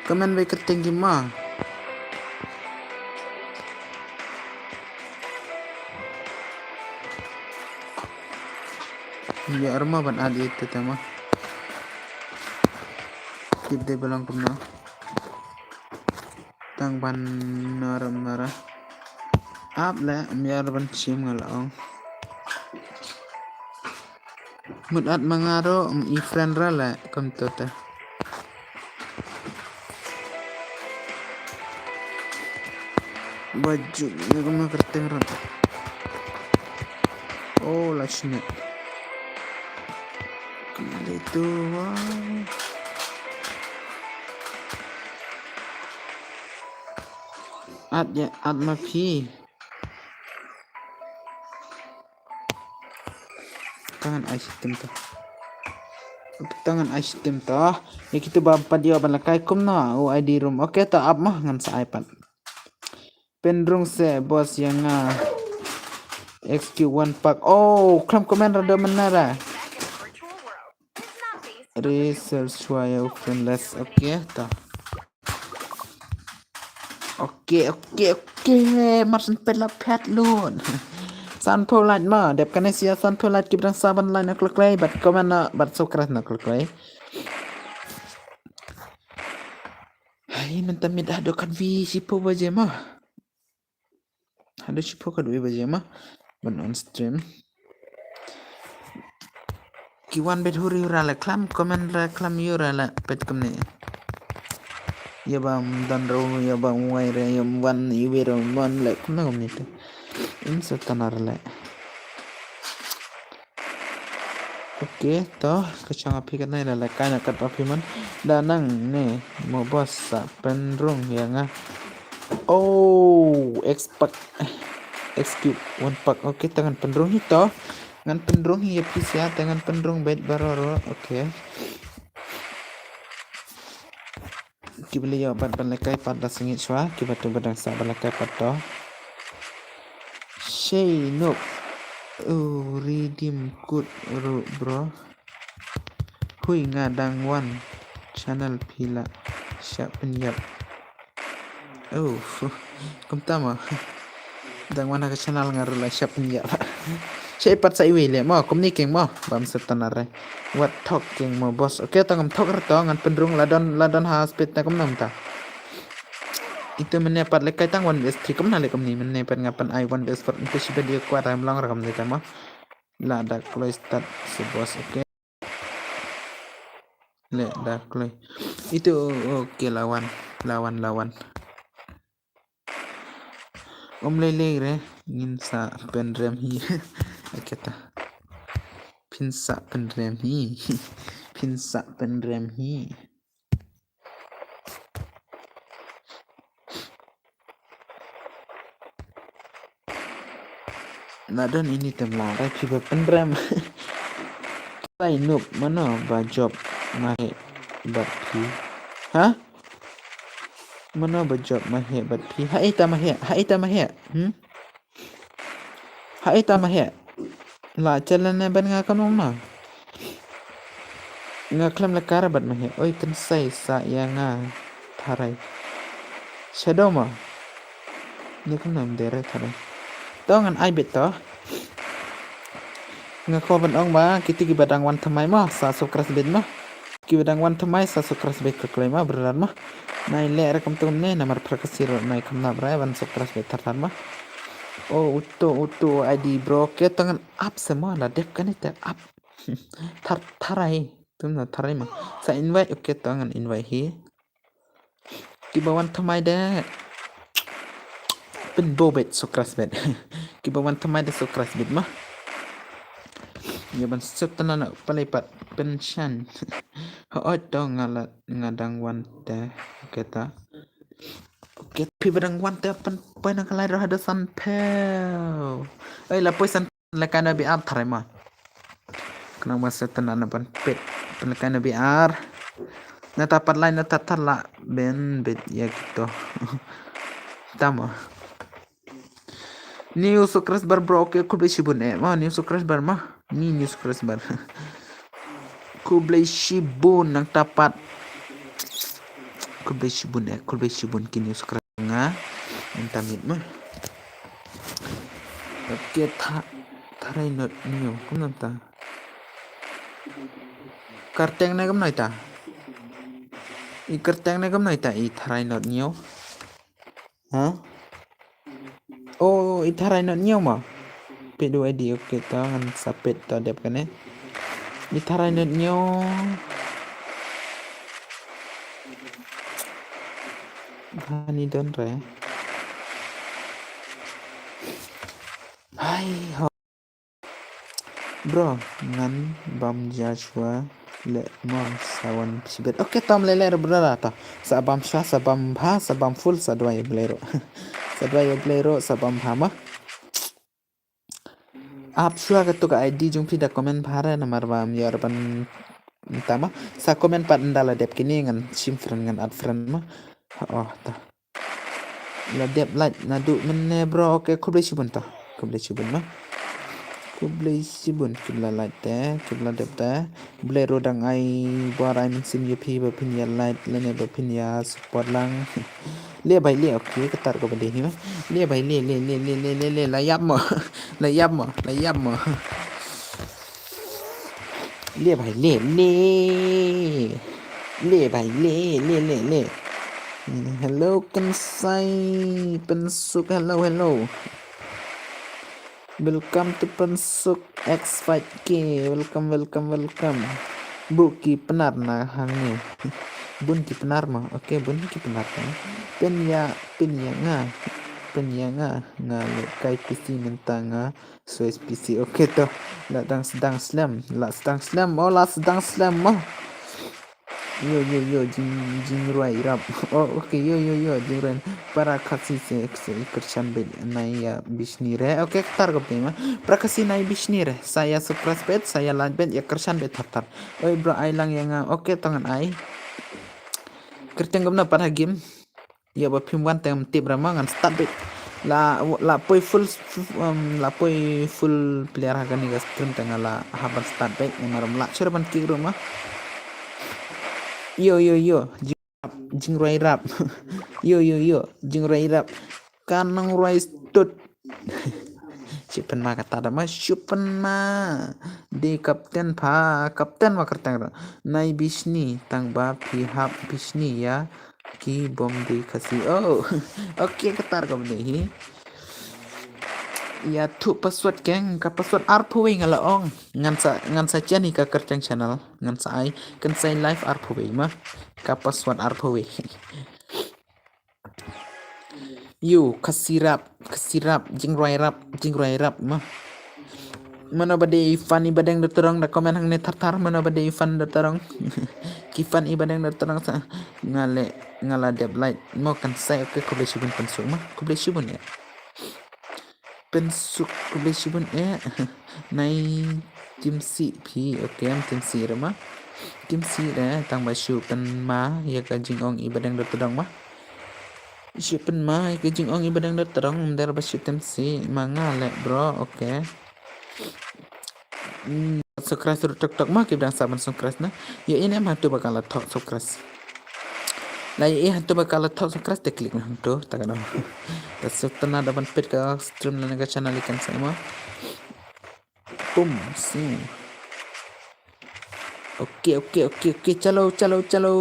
Comment bai kyrteng game ma. Im ïar ma ban add ïa te te ma. Tip dei ba long kumno. Tang ban nar mara. Ap le, miar ban chim nga la ong. Mut at mangaro, um, i friend ra le, kam to te. Baju, ni kam kyrteng ra. Oh, la shne. Kembali tu, wah. At ya, at ma phi. Tangan ai shitim to. Tangan ai shitim to. Ya kita ba pat ïa ban lekai kumno. Oh, I D room. Okay, to ap ma ngan sa ai pat. Pynrung se boss ïa nga. X Q one pack. Oh, klam comment ra da menara. Research wire friendless. Okay, to. Okay, okay, okay. Marsan pela pet lun. San pho light ma. Dep kane sia san pho light ki brang saban line na klok lei. Bat comment na, bat subscribe na klok lei. Hai, mynta mid hado kat vi shiphew baje ma. Hado shiphew kat vi baje ma. Ban on stream. Ki wan bet huri hura le klam, comment ra klam yu ra le pet kumne. Ya ba mdan ro, ya ba mwai re, ya wan iwe ro, wan le kumne kumne te. In sa tanar le. Okay, to, ka chang api kat nai la la kai na kat api man. Da nang ne, mo boss sa pynrung ïa nga. Oh, X pack. X Q one pack. Okay, ta ngan pynrung hi to. Ngan pynrung hi ïa phi sia, ta ngan pynrung bet baroro. Okay. Ki beli ïa bat ban lekai pat da sengit shwa, ki batu badang sa ban lekai pat to. Shei nuk. Oh, redeem code ru bro. Hui nga dang wan channel phi la shah pynïap. Oh, kumta ma. Dang wan ha ka channel nga ru la shah pynïap. Shah ipat sa iwi le mo, kumni keng mo. Bam setan are. Wat thok keng mo boss. Okay, tang ngam thok re to, ngan pynrung la don, la don ha speed na kumna mynta. Itu mynne pat le kai tang one versus three kumna le kumni mynne pat nga pan ai one versus four. Itu shi video kwat ram long ra kumni ta mo. La da kloi start si boss, okay. Le da kloi. Itu, okay, lawan, lawan, lawan. Om lei lei re, ngin sa pynrem hi. Okay ta. Phin sa pynrem hi. Phin sa pynrem hi. Na don ini tem la rai phi ba pynrem. Sai nup mano ba job ma he bat phi. Ha? Mano ba job ma he bat phi. Ha ita ma he, ha ita ma he. Hmm? Ha ita ma he. La challenge ne ban nga kanong na. Nga klem la kara bat ma he. Oi kan sai sa ïa nga tharai. Shadow ma. Ni kan nam dere tharai. To ngan ai bit to. Nga ko ban ong ba kiti ki badang wan thamai ma sa subscribe bit ma. Ki badang wan thamai sa subscribe bit ka klem ma brother ma. Nai le re kam tum ne namar prakasi ro nai kam na brai ban subscribe bit thar thar ma. Oh, uto, uto, I D bro. Ke tangan up semua la dep kan ite up. Thar, tharai. Tum na tharai ma. Sa invite, okay, to ngan invite hi. Kiba wan thymmai de. Pynbobet sukras bet. Kiba wan thymmai de sukras bet ma. Ïa ban sut tana na palai pat pynshan. Hooid to nga la nga dang wan te. Okay ta. Okay, phi ba dang wan te pyn poi na ka lai roh da san phew. Oi la poi san la ka na bi ap tharai ma. Khnang ba sa tana na ban pet pyn la ka na bi ar. Na ta pat lai na ta ta la ben bet ïa kito. Tama. New subscriber bro, okay, khublei shibun eh. Ma new subscriber ma. Ni new subscriber. Khublei shibun nang ta pat. Khublei shibun eh, khublei shibun ki new subscriber nga. Internet ma. Okay, tha tharai not new. Kumno ta? Kyrteng ne kumno ta? I kyrteng ne kumno ta i tharai not new. Ha? Oh, i tharai not new ma. Pet du I D, okay, to ngan sa pet to dep kane. I tharai not new. Hani don re. Hai ho. Bro, ngan bam Joshua le mo sa wan shibit. Okay, tom le le bro la to. Sa bam shwa, sa bam bha, sa bam full, sa dwai blero. Sa dwai blero, sa bam bha ma. Ap shwa ka tu ka I D jong phi da comment bha re namar ba am yor ban tama. Sa comment pat nda la dep kini ngan shim friend ngan add friend ma. Oh, ta. La dep like naduh mynne bro. Okay, khublei shibun ta. Khublei shibun ma. Khublei shibun kibla like te, kibla dep te. Blero dang ai bor ai mynsiem ïa phi ba phin ïa like lane ba phin ïa support lang. Le bai le, okay, ka tar ko ba dei hi ma. Le bai le, le, le, le, le, le, le, la ïap mo. La ïap mo, la ïap mo. Le bai le, le. Le bai le, le, le, le. Hello, Kansai Pynsuk, hello, hello. Welcome to Pynsuk X five K. Welcome, welcome, welcome. Bu ki Pnar na hangne. Bun ki Pnar ma. Okay, bun ki Pnar ma. Pyn ïa, pyn ïa nga. Pyn ïa nga. Nga le kai P C mynta nga. Swiss P C. Okay to. La dang sdang slem. La sdang slem. Oh, la sdang slem mo. Yo, yo, yo, jing, jingrwai rap. Oh, okay, yo, yo, yo, jingrwai. Para Khasi se, se kyrshan bet nai ïa bishni re. Okay, ktar ko pima. Para Khasi nai bishni re. Sa ïa subscribe bet, sa ïa like bet, ïa kyrshan bet thar thar. Oi bro, ai lang ïa nga. Okay, to ngan ai. Kyrteng kumno pat ha game. Ïa ba phim wan tang tip ra ma ngan start beit. La, la poi full, um, la poi full player ha kane ka stream tang la hap ban start beit. Ïa ma ram la shuh ban kick ruh ma. Yo, yo, yo. Jing, jingrwai rap. Yo, yo, yo. Jingrwai rap. Ka nang rwai stud. Shu pynma kata da ma, shu pynma. Dei kapten pha, kapten ma kyrteng ruh. Nai bishni, tang ba phi hap bishni ïa ki bym dei Khasi. Oh, okay, kata ruh ka bynta hi. Ïa thuh password keng, ka password arphew wei nga la ong. Ngan sa, ngan sa chen hi ka kyrteng channel, ngan sa ai, kan sa ai live arphew wei ma. Ka password arphew wei. Ïa, Khasi rap, Khasi rap, jingrwai rap, jingrwai rap ma. Mano ba dei fan i ba deng da tyrong da comment hangne thar thar, mano ba dei fan da tyrong. Ki fan i ba deng da tyrong sa nga le, nga la dep like. Mo kan sai, okay, khublei shibun Pynsuk ma, khublei shibun ïa. Pynsuk, khublei shibun eh. Nai Timsi phi, okay, am Timsi re ma. Timsi re, tang ba shu pynma ïa ka jingong i ba deng da tyrong ma. Shu pynma ïa ka jingong i ba deng da tyrong, ym dei ba shu Timsi ma nga le bro, okay. Hmm, subscribe ruh tok tok ma ki ba dang sa ban subscribe na. Ïa i ne em hangto ba ka la thok subscribe. La ïa i hangto ba ka la thok subscribe te click na hangto ta ka dang. Ta suk tana da ban peit ka stream lane ka channel i kan sa ma. Pum, sing. Okay, okay, okay, okay, chalo, chalo, chalo.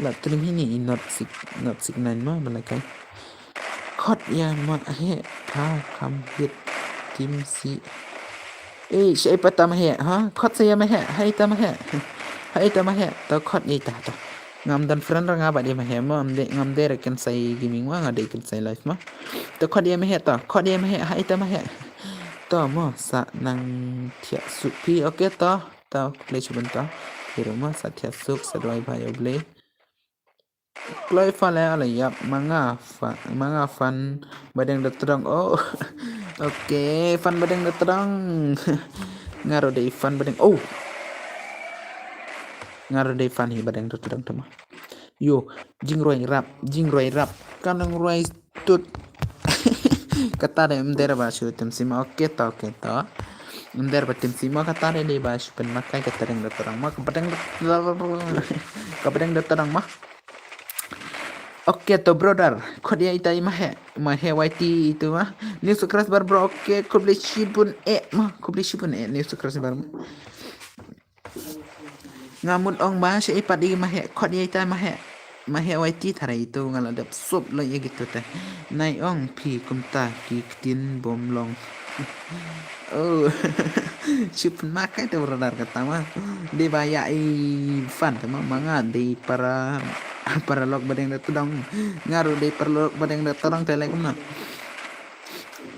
La trim hi ni i not six, not six nine ma, ba la kai. Khot ïa ma he, pha kham hit Timsi. Eh, shaei pat ta ma heh, ha? Khot sa ïa ma heh, haei ta ma heh. Haei ta ma heh, to khot ïa ita to. Ngam don friend ra nga bad ïa ma heh mo, ngam dei, ngam dei re kynsai gaming mo, nga dei kynsai live mo. To khot ïa ma heh to, khot ïa ma heh, haei ta ma heh. To mo, sa nang thiah suk phi, okay to. To, khublei shibun to. Phi ruh mo, sa thiah suk, sa duwai bha ïa U Blei. Kloi fa le ala ïap ma nga fa, ma nga fan badeng da tdong. Oh. Okay, fan badeng da tdong. Nga ruh dei fan badeng. Oh. Nga ruh dei fan hi badeng da tdong tama. Yo, jingroi rap, jingroi rap. Ka nang roi tut. Kata de mder ba shu tim sima. Okay to, okay to. Mder ba tim sima kata de dei ba shu pynmakai kata deng da tdong ma, ka badeng da, ka badeng da tdong ma. Okay to brother, khot ïa ita i ma heh, ma heh Y T itu ma. New subscriber bro, okay, khublei shibun eh ma, khublei shibun eh new subscriber ma. Nga mut ong ba shaei pat i ma heh, khot ïa ita ma heh, ma heh Y T tharai itu nga la dep sup lo ïa gitu te. Nai ong phi kumta ki ktien bym long. Oh. Shu pynmakai te brother kata ma. Dei ba ïa i fan te ma, ma nga dei para, para lok badeng da tdong. Nga ruh dei para lok badeng da tdong te lei kumno.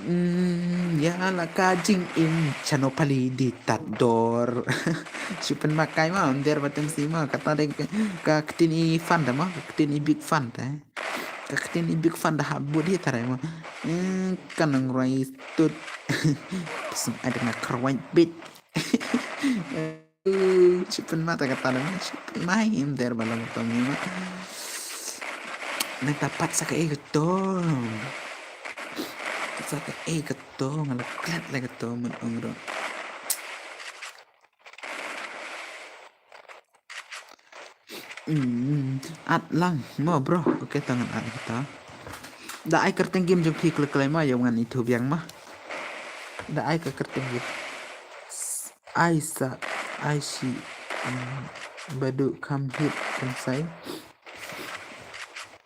Mm, ïa la ka jingim chano pali di tat dor. Shu pynmakai ma, mder ba tim sima, kata dei ka, ka ktien i fan te ma, ka ktien i big fan te. Ka ktien i big fan da hap bud hi tharai ma. Hmm, ka nang roi tut. Psm ai da nga khrwai bit. Eh, shu pynmata kata da ma, shu pynmai im der ba la ma tong ni ma. Nang ta pat sa ka e ka to. Sa ka e ka to, nga la klet la ka to, mut ong ro. Hmm, at lang mo bro. Okay, to ngan at kita. Da ai kyrteng game jong phi kle kle ma, ïa ngan ithuh biang ma. Da ai ka kyrteng game. Ai sa, ai shi, hmm, badu kham hit kham sai.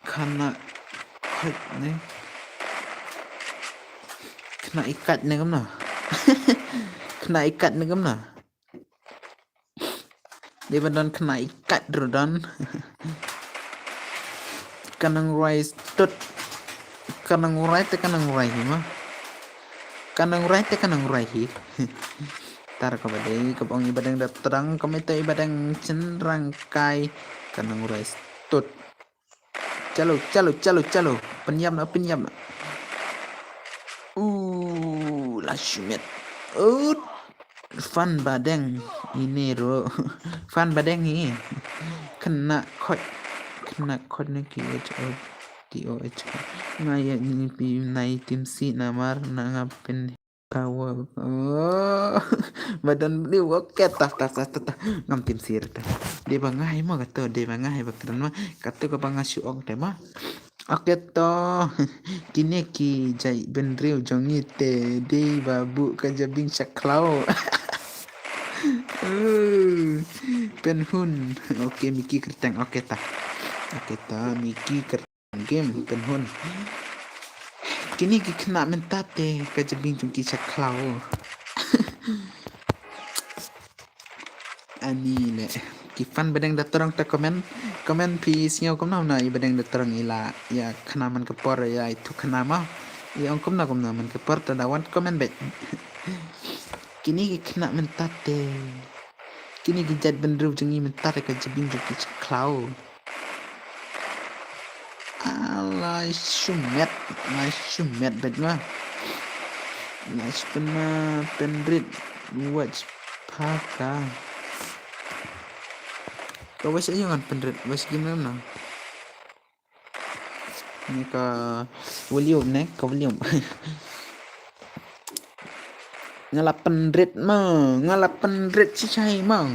Khana khait ne. Khana i kait ne kumno. Khana i kait ne kumno. Dei ba don khana i kait ruh don. Ka nang roi tut. Ka nang roi te ka nang roi hi ma. Ka nang roi te ka nang roi hi. Tar ka ba dei, ka ba ong i badeng da tdong, ka mei to i badeng chynrang kai. Ka nang roi tut. Chalo, chalo, chalo, chalo. Pynïap na, pynïap na. Uh, la shimet. Uh, fan badeng ine ro. Fan badeng hi. Kena khot. Kena khot ne ki H O T O H. Nga ïa ni pi nai tim si namar na nga pyn Kawa. Oh. Madan ni, okay, tah, tah, tah, tah, tah. Ngam tim sir tah. Dei ba ngai ma kato, dei ba ngai ba kren ma. Kato ka ba nga shu ong te ma. Okay to. Kine ki jait bynriew jong ngi te dei ba buh ka jabieng sha khlaw. Oh. Pynhun. Okay, Miki Kyrteng. Okay ta. Okay ta, Miki Kyrteng. Game pynhun. Kine ki khynnah mynta te ka jabieng jong ki sha khlaw. Ani le. Ki fan badeng da tdong ta comment. Comment phi sngew kumno kumno i badeng da tdong i la ïa khana man ka por ïa i tu khana ma. I ong kumno kumno man ka por ta da wan comment beit. Kine ki khynnah mynta te. Kine ki jait bynriew jong ngi mynta te ka jabieng jong ki sha khlaw. Ala shumet, ala shumet bad ma. Ala shumet ma pynrit watch paka. Ka watch ayo ngan pynrit watch game na. Ni ka volume ne, ka volume. Nga la pynrit ma, nga la pynrit shisha ma.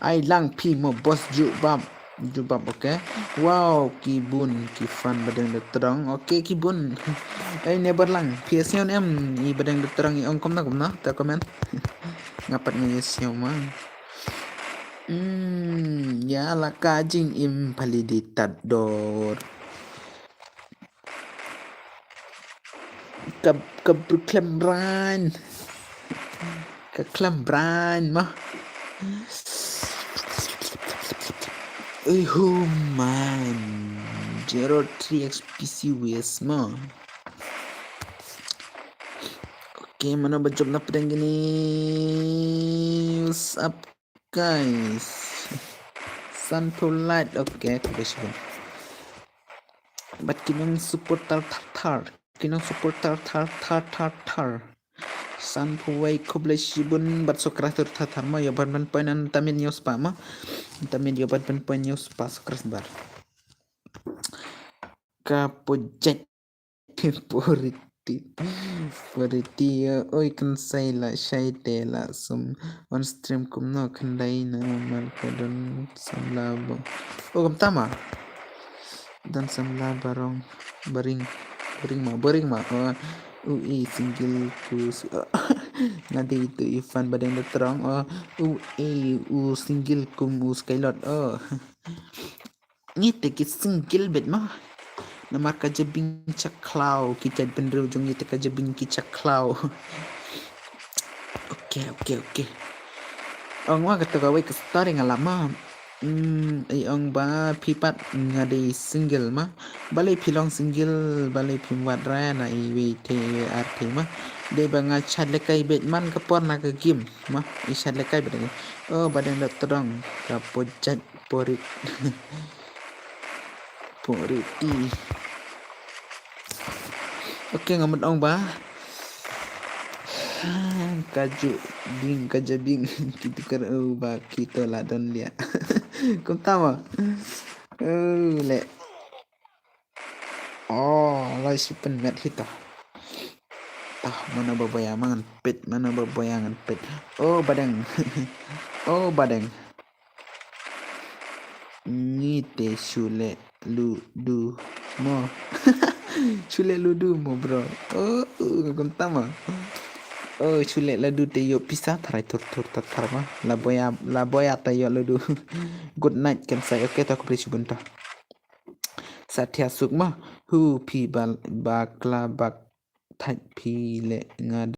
Ai lang phi mo boss jubab. Jubab, okay. Wow, ki bun, ki fan badeng da tdong. Okay, ki bun. Ai ne bar lang. Phi sngew ne em i badeng da tdong i ong kumno kumno. Ta comment. Nga pat nga ïa sngew ma. Hmm, ïa la ka jingim pali di tad dor. Ka, ka brukhlem rain. Ka khlem brand mo. Ui, human. Zero three X P C West mo. Okay, mano ba jop na pdeng kine? What's up, guys? San polite. Okay, khublei shibun. Bad ki nong support tar tar tar. Ki nong support tar tar tar tar tar. San phuwei khublei shibun bad subscribe tar tar tar mo, ïoh ban ban point, ngan tymmen ïoh spah mo. Tymmen ïoh ban ban point, ïoh spah subscriber. Ka pujat purity. Purity, oi, kan sei la shai te la sum on stream kumno khyndai na mal ka don samla bo. Oh, kumta ma. Don samla barong, baring, baring ma, baring ma. Oh, u e single ku s-, nga dei tu Ifan badeng da trong. Oh, u e u single kum u Skylord. Oh. Ngi te ki single beit ma. Namar ka jabieng chaklaw ki jait bynriew jong ngi te ka jabieng ki chaklaw. Okay, okay, okay. Ong ma kata kawei ka story nga la ma. Hmm, i ong ba phi pat nga dei single ma. Balei phi long single, balei phim wad re na iwei te iwei ar te ma. Dei ba nga chat lehkai beit man ka por na ka game ma. I chat lehkai beit. Oh, badeng da tdong ka pujat porit. Poriti. Okay, nga mut ong ba. Ka ju bing, ka ja bing. Kitu kar u ba kito la don lia. Kumta ma. Oh, le. Oh, lai sipen met hita. Tah, mana ba boya mangan pit, mana ba boya ngan pit. Oh, badeng. Oh, badeng. Ngi te shu leh ludu mo. Shu leh ludu mo, bro. Oh, uh, kumta ma. Oh, shu leh ludu te ïoh pisa tharai tur tur tat thar ma. La boya, la boya te ïoh ludu. Good night kan sai. Okay, to khublei shibun to. Satya Sukma. Hu phi bal-, bakla bak thait phi leh nga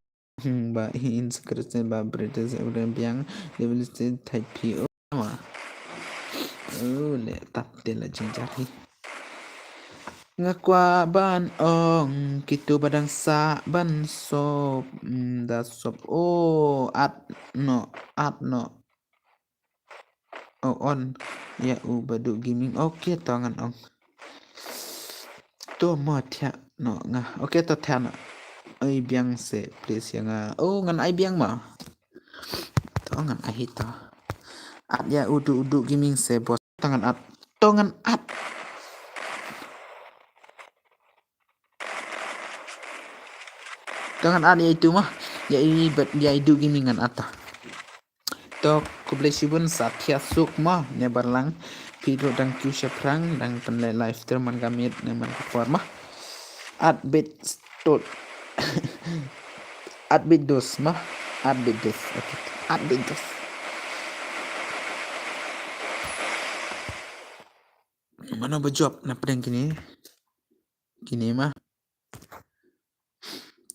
Hmm, ba hi inscription ba British Abraham biang, Level State Type P O ma. Oh, le tap te la jingjar hi. Nga kwah ban ong kitu ba dang sah ban sop, hmm, da sop. Oh, at no, at no. Oh, on ïa u Badu Gaming. Okay, to ngan ong. To mo thiah noh nga. Okay, to thiah noh. Ai biang se, please, ïa nga. Oh, ngan ai biang mo. To ngan ai hi to. At ïa u Du, u Du Gaming se, boss. To ngan at. To ngan at. To ngan at ïa itu mo. Ïa i bet, ïa i Du Gaming ngan at to. To, khublei shibun Satya Sukma, ne barlang. Phi ruh dang kiew shaphrang, dang pynleh live stream man ka miet, ne man ka por ma. At bit stot. At bit dos ma. At bit dos. Okay. At bit dos. Mano ba jop na pdeng kine? Kine ma.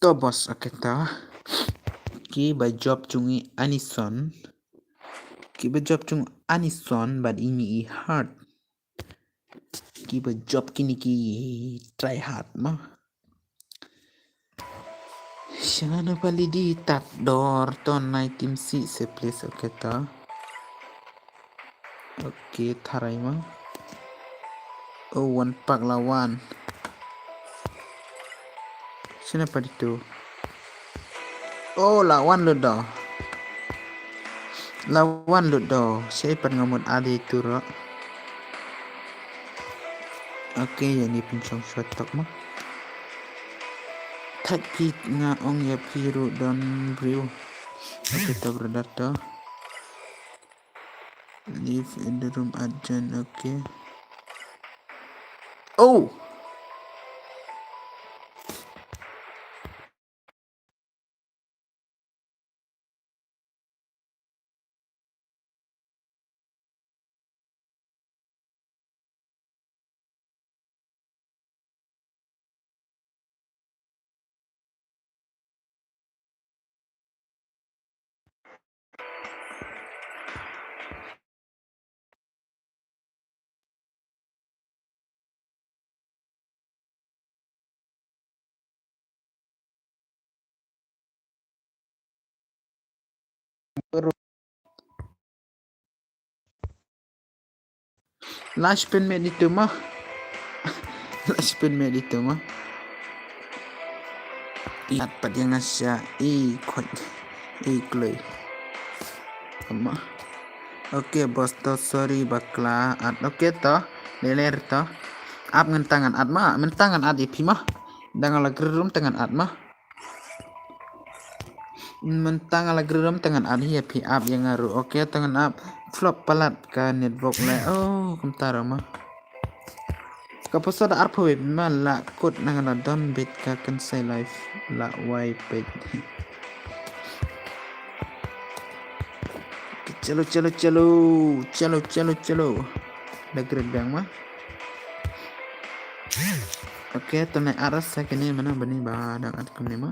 To boss, okay to. Ki ba jop jong i Anison. Ki ba jop jong Anison bad ini i Heart. Ki ba jop kini ki try hard ma. Shana pali di tat dor to nai tim si se please, okay to. Okay, tharai ma. Oh, wan pak la wan. Sina paditu. Oh, la wan lut do. La wan lut do. Sai pan ngamut adi turo. Okay, ïa ni pynshong shot tok ma. Thait phi nga ong ïa phi ruh don briew. Okay, to brother to. Leave in the room urgent, okay. Oh! Last pin me ditu ma. Last pin me ditu ma. Iat pat yang asya i khoi i kloi. Ama. Okay boss to, sorry bakla at. Okay to. Leler to. Ap ngan tangan at ma, men tangan at ipi ma. Dang la grum tangan at ma. Mynta nga la grum tangan at hi ap ïa nga ruh. Okay tangan ap. Flop palat ka network le. Oh kumta ruh ma. Ka poso da arphew wei ma la kut nang la don bit ka kan sai live la wai pet. Chalo chalo chalo. Chalo chalo chalo. Da gred biang ma. Okay to ne aras sa kene mana bani ba dang at kumne ma.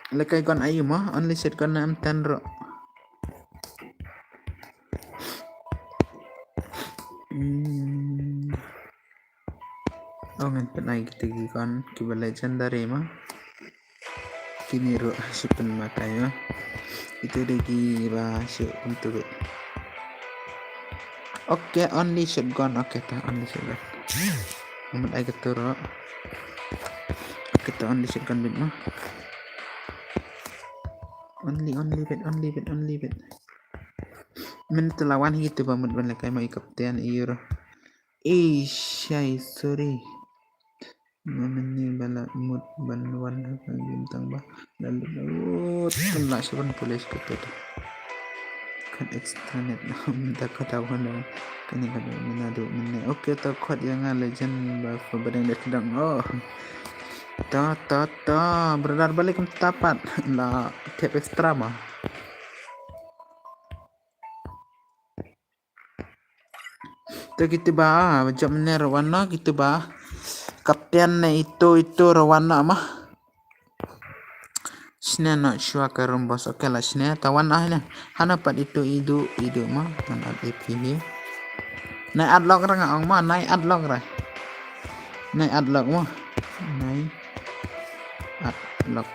Lekai gun ayu ma, only shotgun na em ten ro. Hmm. Oh ngan pynai kita ki gun kiba legendary ma. Kini ro si pynmakai ma. Itu de kiba si untuk. Okay, only shotgun. Okay ta only shotgun. Amat ai kita ro. Kita only shotgun bit ma. Only only bit only bit only bit. Min telawan hi tu ba mut ban lekai ma i kapten i ro. Eh shai sorry. Ma mini bala mut ban wan ha ka game tang ba. Lalu lut kan la shaban police ka tu. Kan extra net na minta ka ta wan da kani ka tu mina du mini. Okay ta khot ïa nga legend ba fa badeng de dang oh. Ta ta ta brother balik kum tapat la tep extra ma. To kita ba jam ne rawana kita ba kapten ne itu itu rawana ma. Sne na shua ka rombos okay la sne tawan ah ne. Hana pat itu idu idu ma ngan at A P hi. Nai at lok ra nga ong ma nai at lok ra. Nai at lok ma. Nai at lok.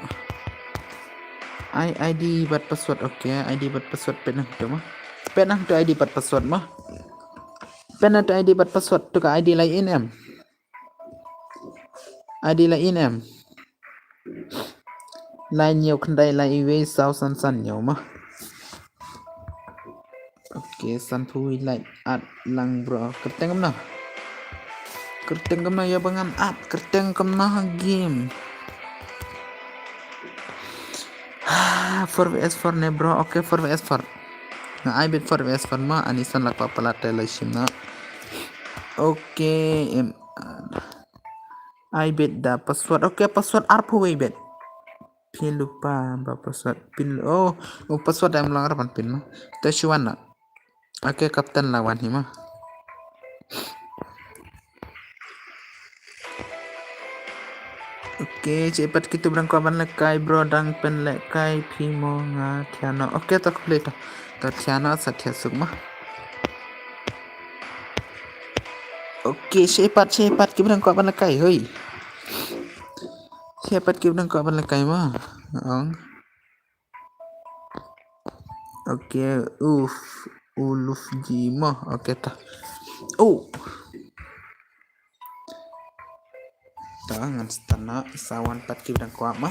Ai I D bad password okay I D bad password pet nang tu ma. Pet nang tu I D bad password ma. Pet nang tu I D bad password tu ka I D lai in em. I D lai in em. Lai ñiew khyndai lai iwei saw san san ñiew ma. Okay, san phew lai at lang bro. Kyrteng kumno? Kyrteng kumno ïa ba ngan at kyrteng kumno ha game. Four V S four ne bro. Okay, four V S four. Nga ai bit four V S four ma ani san lak pa palat te lai shim na. Okay, em. Ai bit da password. Okay, password arphew wei bit. Pin lupa ba password pin oh, oh password em lang rapan pin ma. Te shuan na. Okay, kapten lawan hi ma. Okay, cepat kita berang kawan lekai bro dang pen lekai pimo nga tiano. Okay, tak play to. To tiano sa tiasuk ma. Okay, cepat cepat kita berang kawan lekai hoi. Cepat kita berang kawan lekai ma. Ong. Okay, uf, uluf jima. Okay ta. Oh. Ta ngan stana sawan pat ki bdang kwak ma.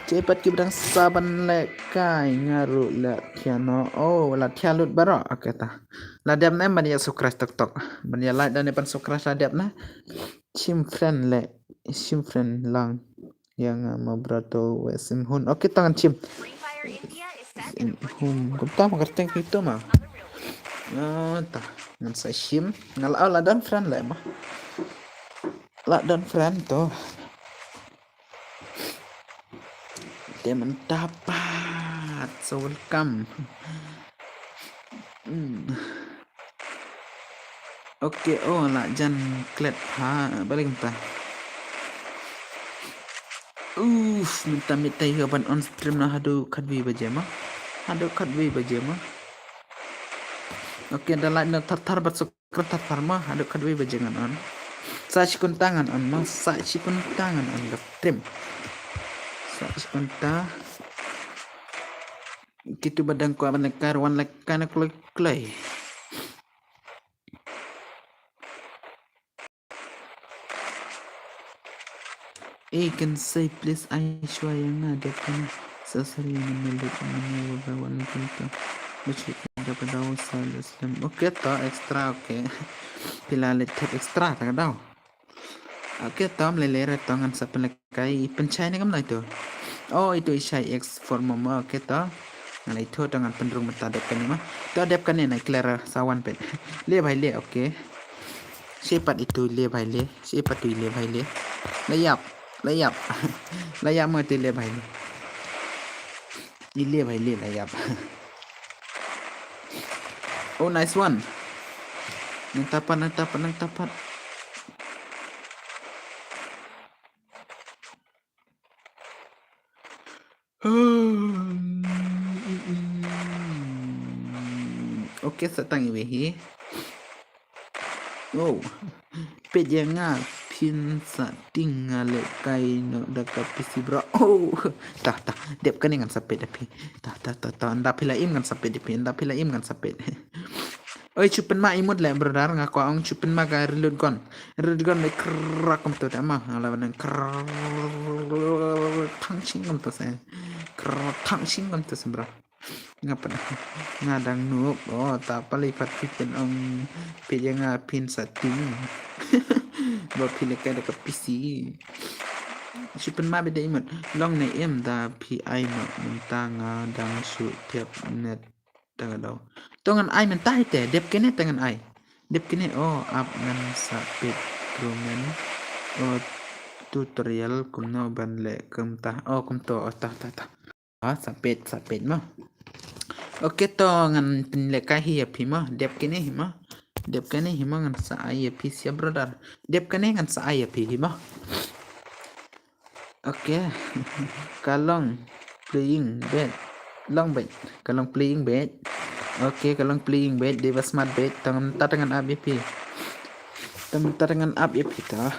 Cepat ki bdang saban lekai ngaru la thiano. Oh, la thialut baro. Okay ta. La dep ne ban ya sukras tok tok. Ban ya like dan ban sukras la dep ne. Shim friend le. Shim friend lang. Yang ma brato we sim hun. Okay ta ngan shim. Sim hun. Kumta ma kerteng itu ma. Ah, ta ngan sa shim. Ngal au la dan friend le ma. La dan friend to. Te mynta pat. So welcome. Hmm. Okay, oh la jan klet ha balik mynta. Uf, mynta mynta ïa ban on stream na haduh khatwi baje ma. Haduh khatwi baje ma. Okay, da like na thar thar bat suk Kertas pharma haduh khatwi baje ngan on. Sa shi kynta ngan on ma, sa shi kynta ngan on ka trim. Sa shi kynta. Kito ba dang kwah ban leh kar wan leh kana kloi kloi. Eh, kan sei please ai shwa ïa nga dep kan sa sari na melut na ba wan kan to. Bachi dep ka daw sa slem. Okay to extra okay. Pila le thep extra ta ka daw. Okay to mle le re to ngan sa pynlehkai i pynshai ne kam nai to. Oh itu i shai X for mama okay to. Ngan lai to to ngan pynrung mata dep kane ma. To dep kane nai clear sa wan pet. Le bhai le okay. Shepat itu le bhai le. Shepat tu le bhai le. Layap. Layap. Layap mo tu le bhai le. Ile bhai le layap. Oh nice one. Nang tapat nang tapat nang tapat. Okay sa tang iwe hi. Oh. Pet ïa nga phin sa ting nga lehkai noh da ka P C bro. Oh. Tah tah dep kane ngan sa pet da phi. Tah tah tah tah nda phi la im ngan sa pet da phi nda phi la im ngan sa pet. Oi chu pynma imut leh brother nga kwah ong chu pynma ka reload gun. Reload gun leh krak kumto da ma nga la ban krak thang ching kumto se. Krak thang ching kumto se bro. Nga pynma nga dang nuk oh ta pali pat phi pyn ong phi ïa nga phin sa ting. Ba phi lehkai da ka P C. Chu pynma beit da imut long ne em da phi ai noh mynta nga dang shu thep net. Tang daw. To ngan ai mynta hi te dep kane te ngan ai. Dep kane oh ap ngan sa pet rumen. Oh tutorial kumno ban leh kumta. Oh kumto oh ta ta ta. Ah sa pet sa pet mo. Okay to ngan pynlehkai hi ïa phi mo. Dep kane hi mo. Dep kane hi mo ngan sa ai ïa phi sia brother. Dep kane ngan sa ai ïa phi hi mo. Okay. Ka long playing bad. Long bad. Ka long playing bad. Okay, ka long playing bad. Dei ba smart bad. Tang ta tangan up ïa phi. Tang ta tangan up ïa phi ta.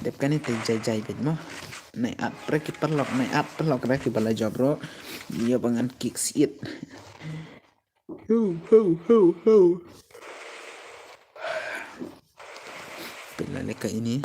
Dep kane te jai jai bad mo. Nai at pre ki parlok, nai at parlok re ki bala job bro. Ïa ba ngan kick siit. Ho ho ho ho. Pela leka ini.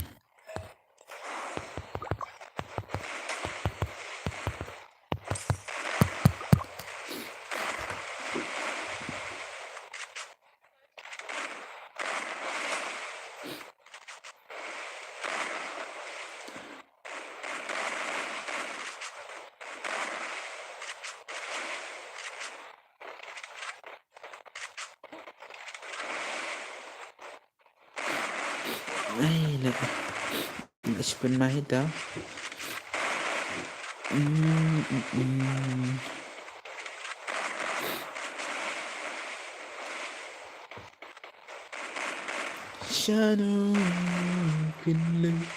Ai la. Nggak sepen mah itu. Hmm, hmm, hmm. Shadow Queen Lake.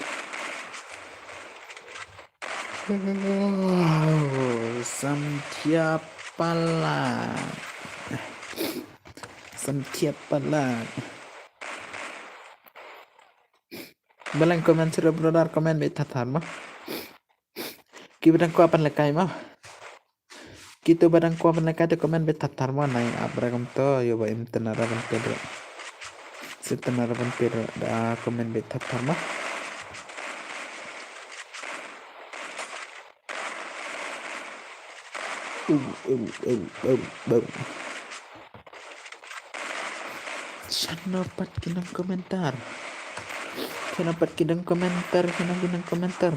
Samthiapala. Samthiapala. Baleng comment sura brother comment be thathar ma. Ki badang ko apan lekai ma. Kito badang ko apan lekai to comment be thathar ma nai ap ragam to yo ba im tena raban pedro. Sip tena raban pedro da comment be thathar ma. Shano pat ki nang komentar. Shano pat ki nang komentar. Shano ki nang komentar.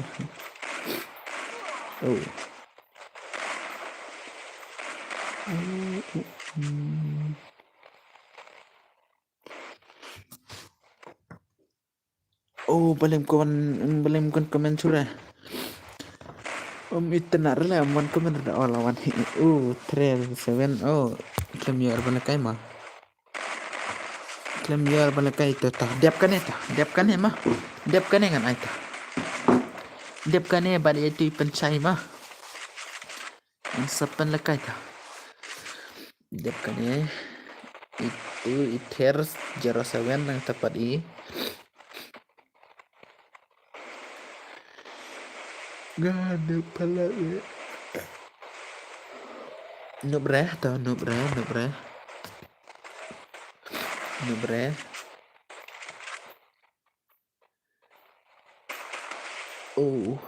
Oh. Oh, oh, hmm. Oh, balem kon, balem kon comment sura. Um, itna rela, um, one comment rela, oh, la one. Oh, three seven, oh, khlem ïoh ban kai ma. Khlem ïoh ban kai to ta. Dep kane ta, dep kane ma. Dep kane ngan ai ta. Dep kane bad ïa tu i pynshai ma. Ngan sa pynlekai ta. Dep kane. Itu i three zero seven nang tapat i. Ga de pala le. Nup re, to nup re, nup re. Nup re. Oh.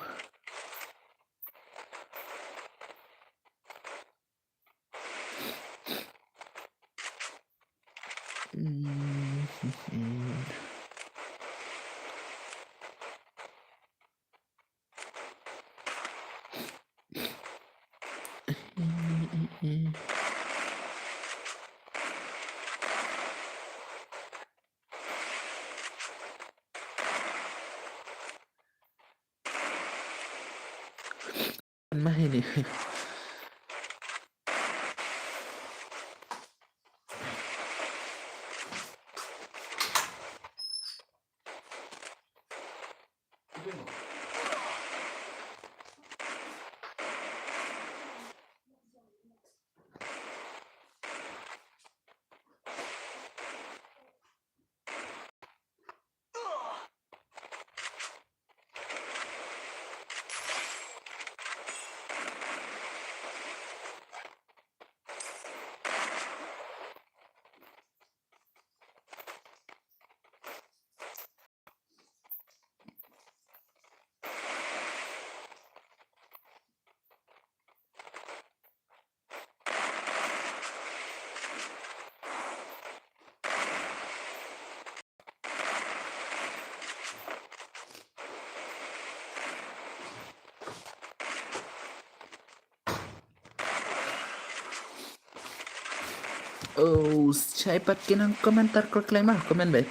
Oh, shai pat ki nang komentar kol klai ma, comment bet.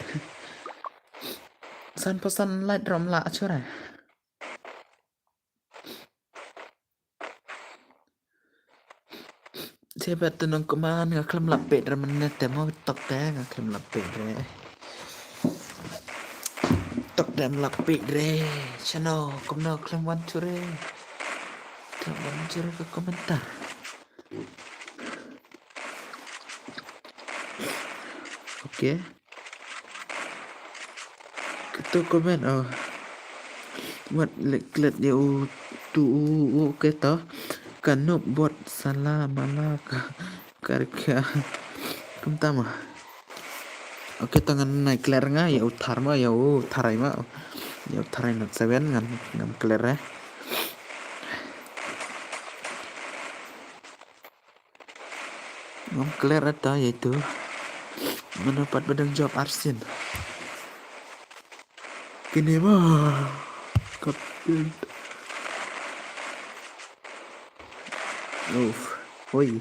San phew san light rom la chura. Shai pat tu nang komentar nga khlem lap peit re mynne te mo tok te nga khlem lap peit re. Tok te lap peit re. Chano kumno khlem wan chura. Khlem wan chura ka komentar. Okay. Kato comment, oh. Wat lek klet ya u tu u u ke to. Ka nup bot sala mala ka karkha. Kumta ma. Okay, to ngan nai kler nga ya u thar ma, ya u tharai ma. Ya u tharai not seven ngan ngan kler eh. Ngam kler ata ya itu. Mano pat ba dang jop arsien. Kine ma. Kapten. Uf. Oi.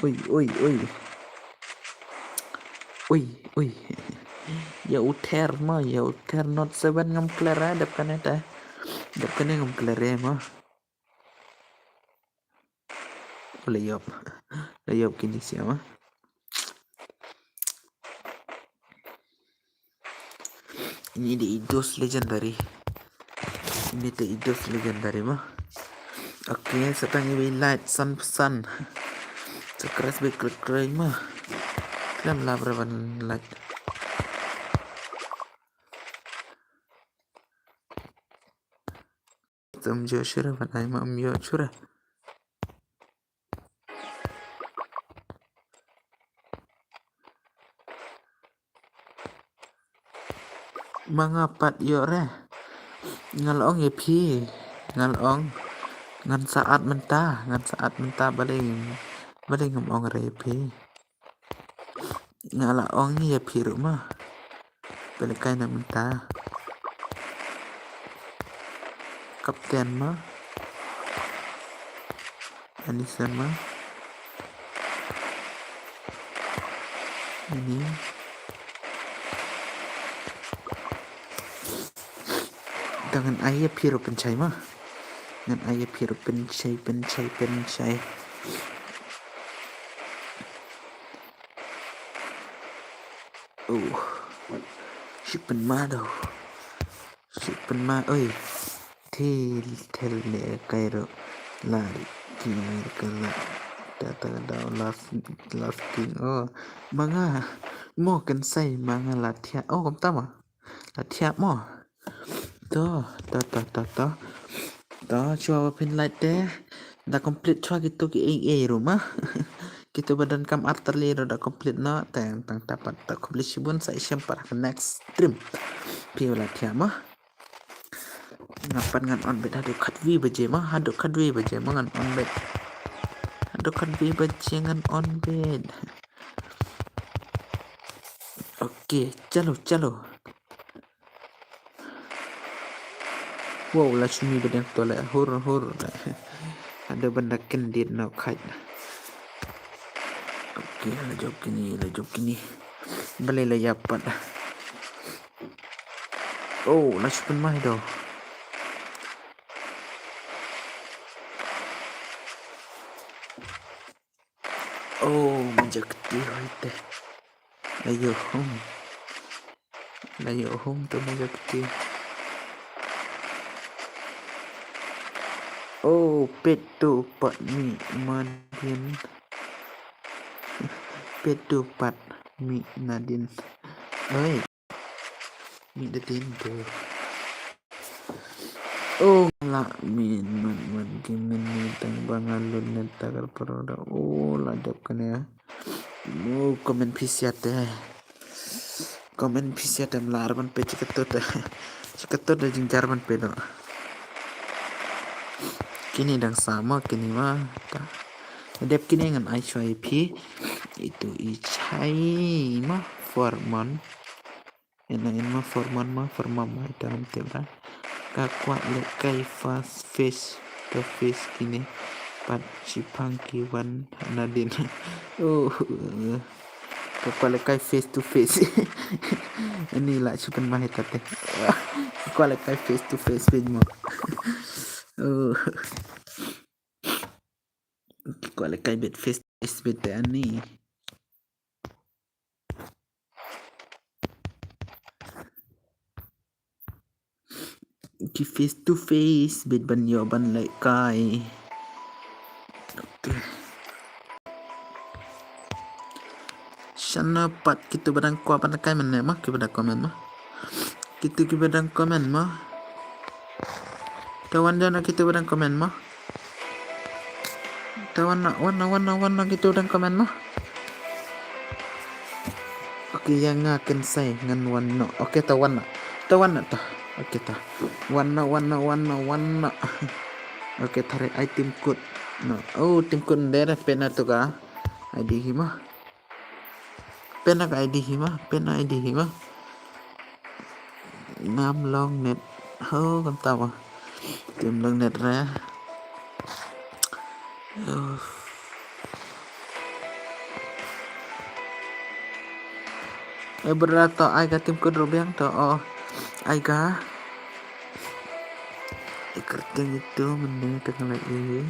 Oi, oi, oi. Oi, oi. Ya u ther ma, ya u ther not seven ngam kler ah, dep kane ta. Dep kane ngam kler eh ma. Layop. Layop kini siapa? Ini di idos legendary. Ini di idos legendary mah. Okay, satang iwi light san pesan. Sekres be klik klik mah. Kan lah berapa light. Tam jo shura ban ai ma am jo shura. Ma nga pat ïoh re. Nga la ong ïa phi. Nga la ong. Ngan sa at mynta. Ngan sa at mynta balei. Balei ngam ong re ïa phi. Nga la ong ïa phi ruh ma. Balei kai na mynta. Kapten ma. Ani sa ma. Ani. Te ngan ai ïa phi ruh pynshai ma. Ngan ai ïa phi ruh pynshai, pynshai, pynshai. Oh. Shi pynma do. Shi pynma oi. Thil thil ne kai ruh. La ki ai ka la. Ta ta da last last king. Oh. Ma nga. Mo kan sai ma nga la thiah. Oh, kumta ma. La thiah mo. To, to, to, to, to. To, shuwa ba phin like te. Da complete chwa kitu ki ei ei ruh ma. Kitu ba donkam artylli ruh da complete noh, tang tang tapat da complete shibun, sa ïashem pat ha ka next stream. Phi wan la thiah ma. Nga pat ngan on beit haduh khatwi baje ma, haduh khatwi baje ma ngan on beit. Haduh khatwi baje ngan on beit. Okay, chalo, chalo. Wow, la shu mih ba dang to leh, hur, hur. Haduh ban da kyndit noh kheit. Okay, la jop kine, la jop kine. Balei la ïap pat. Oh, la shu pynmai doh. Oh, mynta kti hoi te. La ïoh hum. La ïoh hum tu mynta kti. Oh, peit tu pat mih nadien. Peit tu pat mih nadien. Oi. Mih nadien tu. Oh, la mih man man ki mih ni tang ba nga lut net ta kar paro da. Oh, la jop kane. Oh, comment phi siat te. Comment phi siat te, em lah ban peit shi kato te. Shi kato te jynjar ban peit doh. Kine dang sah ma kine ma. Ta. Dep kine ngan ai shuwa ïa phi. Itu i chai ma four month. Ina in ma four month ma, four month ma ita ngam tip ra. Ka kwah lehkai face to face kine pat shiphang ki wan nadien. Oh, ka kwah lehkai face to face. Ani lah shu pynmai ita te. Ka kwah lehkai face to face pyn mo. Oh. Ka kwah lehkai beit face to face beit te ani. Ki face to face beit ban ïoh ban lehkai. Okay. Shano pat kitu ba dang kwah ban lehkai mynne ma, kiba dang comment ma. Kitu kiba dang comment ma. Te wan noh kitu ba dang comment ma. Te wan noh, wan noh, wan noh, wan noh kitu ba dang comment ma. Okay, ïa nga kynsai ngan wan noh. Okay, te wan noh. Te wan noh te. Okay, te. Wan noh, wan noh, wan noh, wan noh. Okay, te re ai tim kut. No. Oh, tim kut ndere pynah tu ka. Ai di hi ma. Pynah ka I D hi ma, pynah I D hi ma. Ngam long net. Ho, kam ta ma. Tim long net re. Oh. Eh, brother, to ai ka tim kut ruh biang to. Oh, ai ka. Ai kyrteng itu mynne ka ngalai i.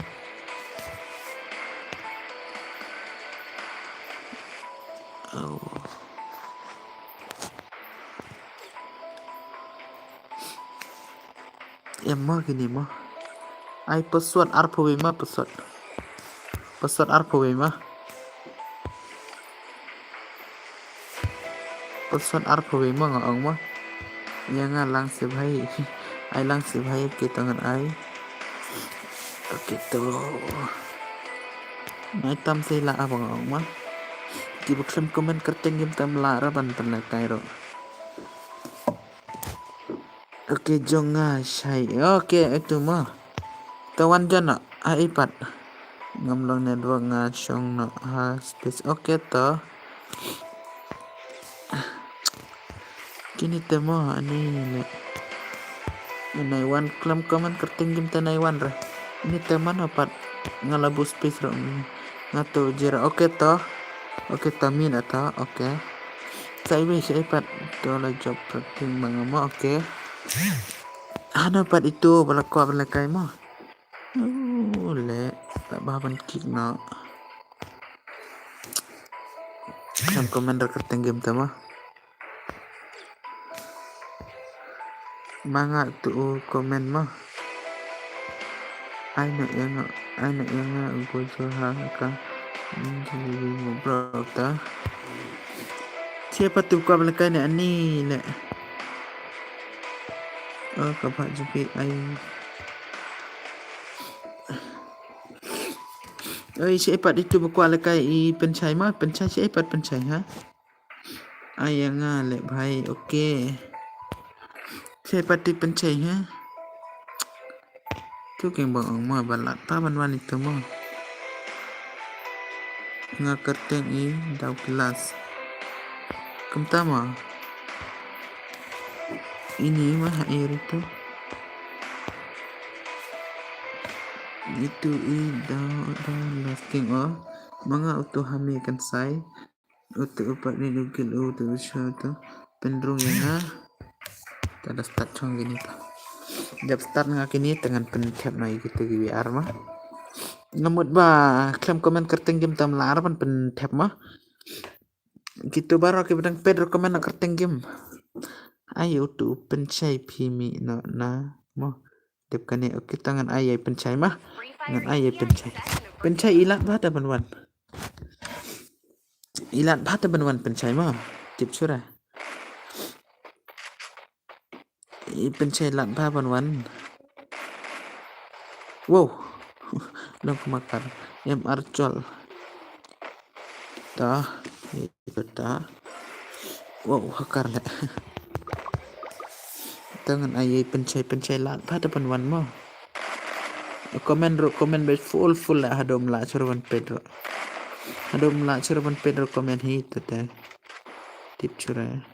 Oh. Em ma kine ma. Ai password arphew wei ma password. Password arphew wei ma. Password arphew wei ma nga ong ma. Ïa nga lang sibhai. Ai lang sibhai, okay to ngan ai. Okay to. Nai tam sei la aba nga ong ma. Kiba khlem comment kyrteng kim tam lah ra ban pynlehkai ruh. Okay, jong nga shai. Okay, itu ma. Te wan jana, ah, ipat. Ngam long network, nga shong noh ha space. Okay, to. Kine te mo, ani le. Nai wan khlem comment kyrteng kim te nai wan re. Ini te mano pat nga la buh space ruh. Nga to jira. Okay, to. Okay, to min ata. Okay. Sa iwei sa ipat. To la jop kyrteng ba nga mo. Okay. Hana pat itu ba la kwah ba la kai mo. Oh, le. Tak bah ban kick noh. Kan comment da kyrteng kim te mo. Ma nga tu comment ma. Ai na ïa nga, ai na ïa nga u ko jor ha ka. Bro ta. Siapa tu ka belakai ni ani le. Oh, ka ba jupi ai. Oi, shi iPad itu ba kwah lehkai i pynshai ma, pynshai shi iPad pynshai ha. Ai ïa nga leh bhai, okay. Shi iPad i pynshai ha. Tu keng bang ong ma ba lad pa ban wan itu ma. Nga kyrteng i daw kelas. Kumta ma. Ini ma ha ïa itu. Itu i daw daw las keng o. Ma nga utu ha me kan sai. Utu upat ni dukil utu sha utu. Pynrung ïa nga. Ta da start chong kini ta. Dep start nga kini te ngan pynthep na i kitu ki V R ma. Namut ba khlem comment kyrteng game tam lar ban pynthep ma. Kitu baroh ki ba dang peit ruh comment na kyrteng game. Ai utu pynshai phi mi no na mo. Dep kane, okay, ta ngan ai ïa pynshai ma. Ngan ai ïa pynshai. Pynshai i lad ba ta ban wan. I lad ba ta ban wan pynshai ma. Tip sura. I pynshai lad ba ban wan. Wow. Long kama kar. Em archol. Ta. Ito ta. Wow, hakar le. Ta ngan ai pynshai pynshai lad ba ta ban wan mo. Comment ruh comment bad full full le hadom la chura ban peit ruh. Hadom la chura ban peit ruh comment hi ta te. Tip chura.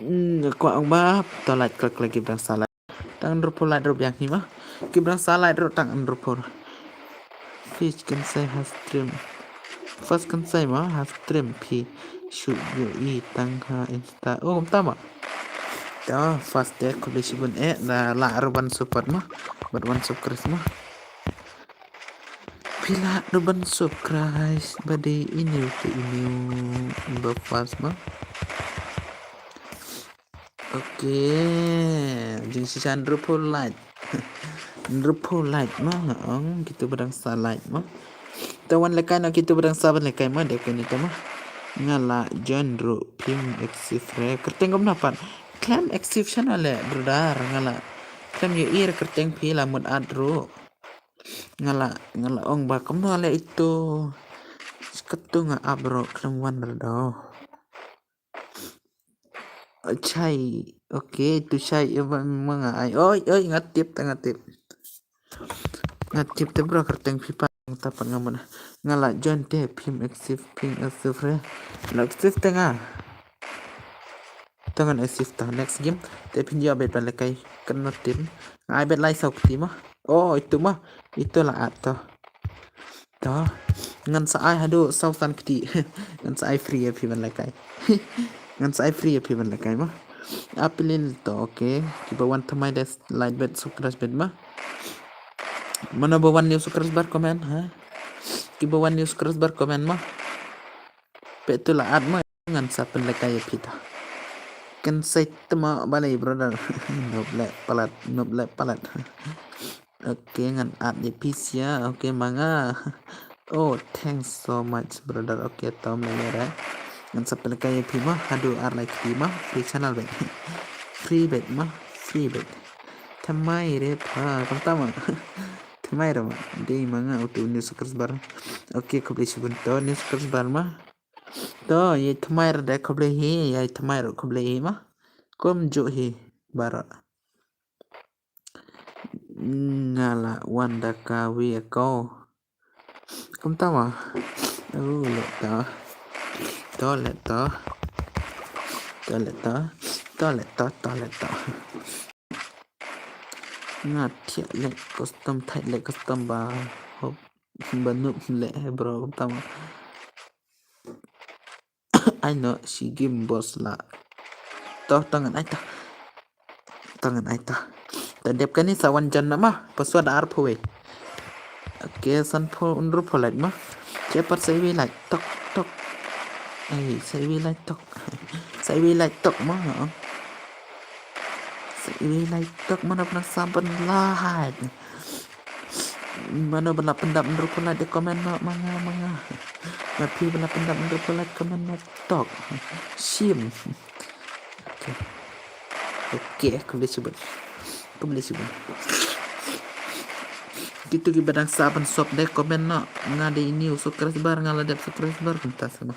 Hmm, kwah ong ba to like klik klik ki ba dang sa like. Tang ruh pur like ruh biang hi ma. Ki ba dang sa like ruh tang ruh pur. Fish kan sai ha stream. First kan sai ma ha stream phi. Shoot ïa i tang ha Insta. Oh, kumta ma. To first te khublei shibun eh da la ruh ban support ma. Bad wan subscribe ma. Phi la ruh ban subscribe ba dei iniu te iniu ba first ma. Okay. Jingshisha hynriewphew like. Hynriewphew like ma nga ong kitu ba dang sa like ma. To wan lehkai na kitu ba dang sa ban lehkai ma dei kane to ma. Nga la join ruh phim active re. Kyrteng kumno pat. Khlem active shano le brother nga la. Khlem ïohi re kyrteng phi la mut add ruh. Nga la nga la ong ba kumno le itu. Katu nga app ruh khlem wan re do. Chai. Okay, tu chai ïa ba ma nga ai. Oi, oi, nga tip ta nga tip. Nga tip te bro kyrteng phi pa ta pat nga mut. Nga la join te phim active, phim active re. La active te nga. Ta ngan active ta next game. Te phin ïa bet ban lehkai. Kan na tim. Nga ai bet lai saw kti ma. Oh, itu ma. Itu la at to. To. Ngan sa ai haduh saw san kti. Ngan sa ai free ïa phi ban lehkai. Ngan sa ai free ïa phi ban lehkai ma. Apilin to, okay. Ki ba wan thymmai de like bet subscribe bet ma. Mano ba wan new subscriber comment ha. Ki ba wan new subscriber comment ma. Peit tu la at ma. Ngan sa pynlehkai ïa phi ta. Kan sai tma balei brother. Nop leh palat, nop leh palat. Okay, ngan at ïa phi sia. Okay, ma nga. Oh, thanks so much brother. Okay, tom leh re. Ngan sa pynlehkai ïa phi ma. Haduh ar lai kti ma. Free channel bet. Free bet ma. Free bet. Thymmai re pha. Kumta ma. Thymmai re ma. Dei ma nga utu new subscriber. Okay, khublei shibun to new subscriber ma. To, ïa thymmai re da khublei hi, ïa thymmai re khublei hi ma. Kumjuh hi baroh. Nga la wan da ka wi ko. Kumta ma. U le to. To le to. To le to. To le to, to le to. Nga thiah le custom thait le custom ba hop ba nup le bro kumta ma. Ai no shi game boss la. To to ngan ai to. To ngan ai to. To dep kane sa wan jan na ma. Password ar phuwe. Okay, san phu unru phu like ma. Chepat sai wi like tok tok. Ai sai wi like tok. Sai wi like tok ma. Sa iwi lai tok mano pynah sampan lai. Mano ba la pyndap nrupulai de comment no manga manga. Ma phi ba la pyndap nrupulai comment no tok. Shim. Okay. Okay, khublei shibun. Khublei shibun. Kitu ki ba dang sah ban sop de comment noh. Nga dei new subscriber, nga la dep subscriber kumta sa mo.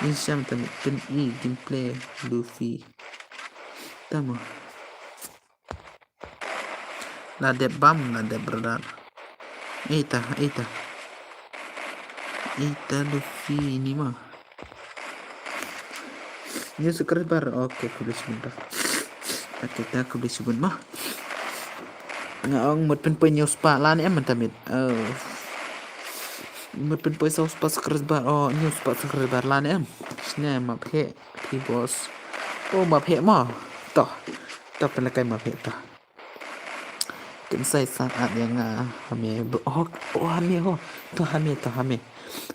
Ngin shem te mo, pyni gameplay Luffy. Te mo. La dep bam, la dep brother. Eita, eita. Eita Luffy ini mo. New subscriber. Okay, khublei shibun. Okay, te khublei shibun mo. Nga ong mut pynpoi hynñiew spah lane em mynta miet. Oh. Mut pynpoi saw spah subscriber. Oh, hynñiew spah subscriber lane em. Shne map he phi boss. Oh, map he mo. To. To pynlehkai map he to. Kynsai sa at ïa nga ha me bro. Oh, oh ha me ho. To ha me, to ha me.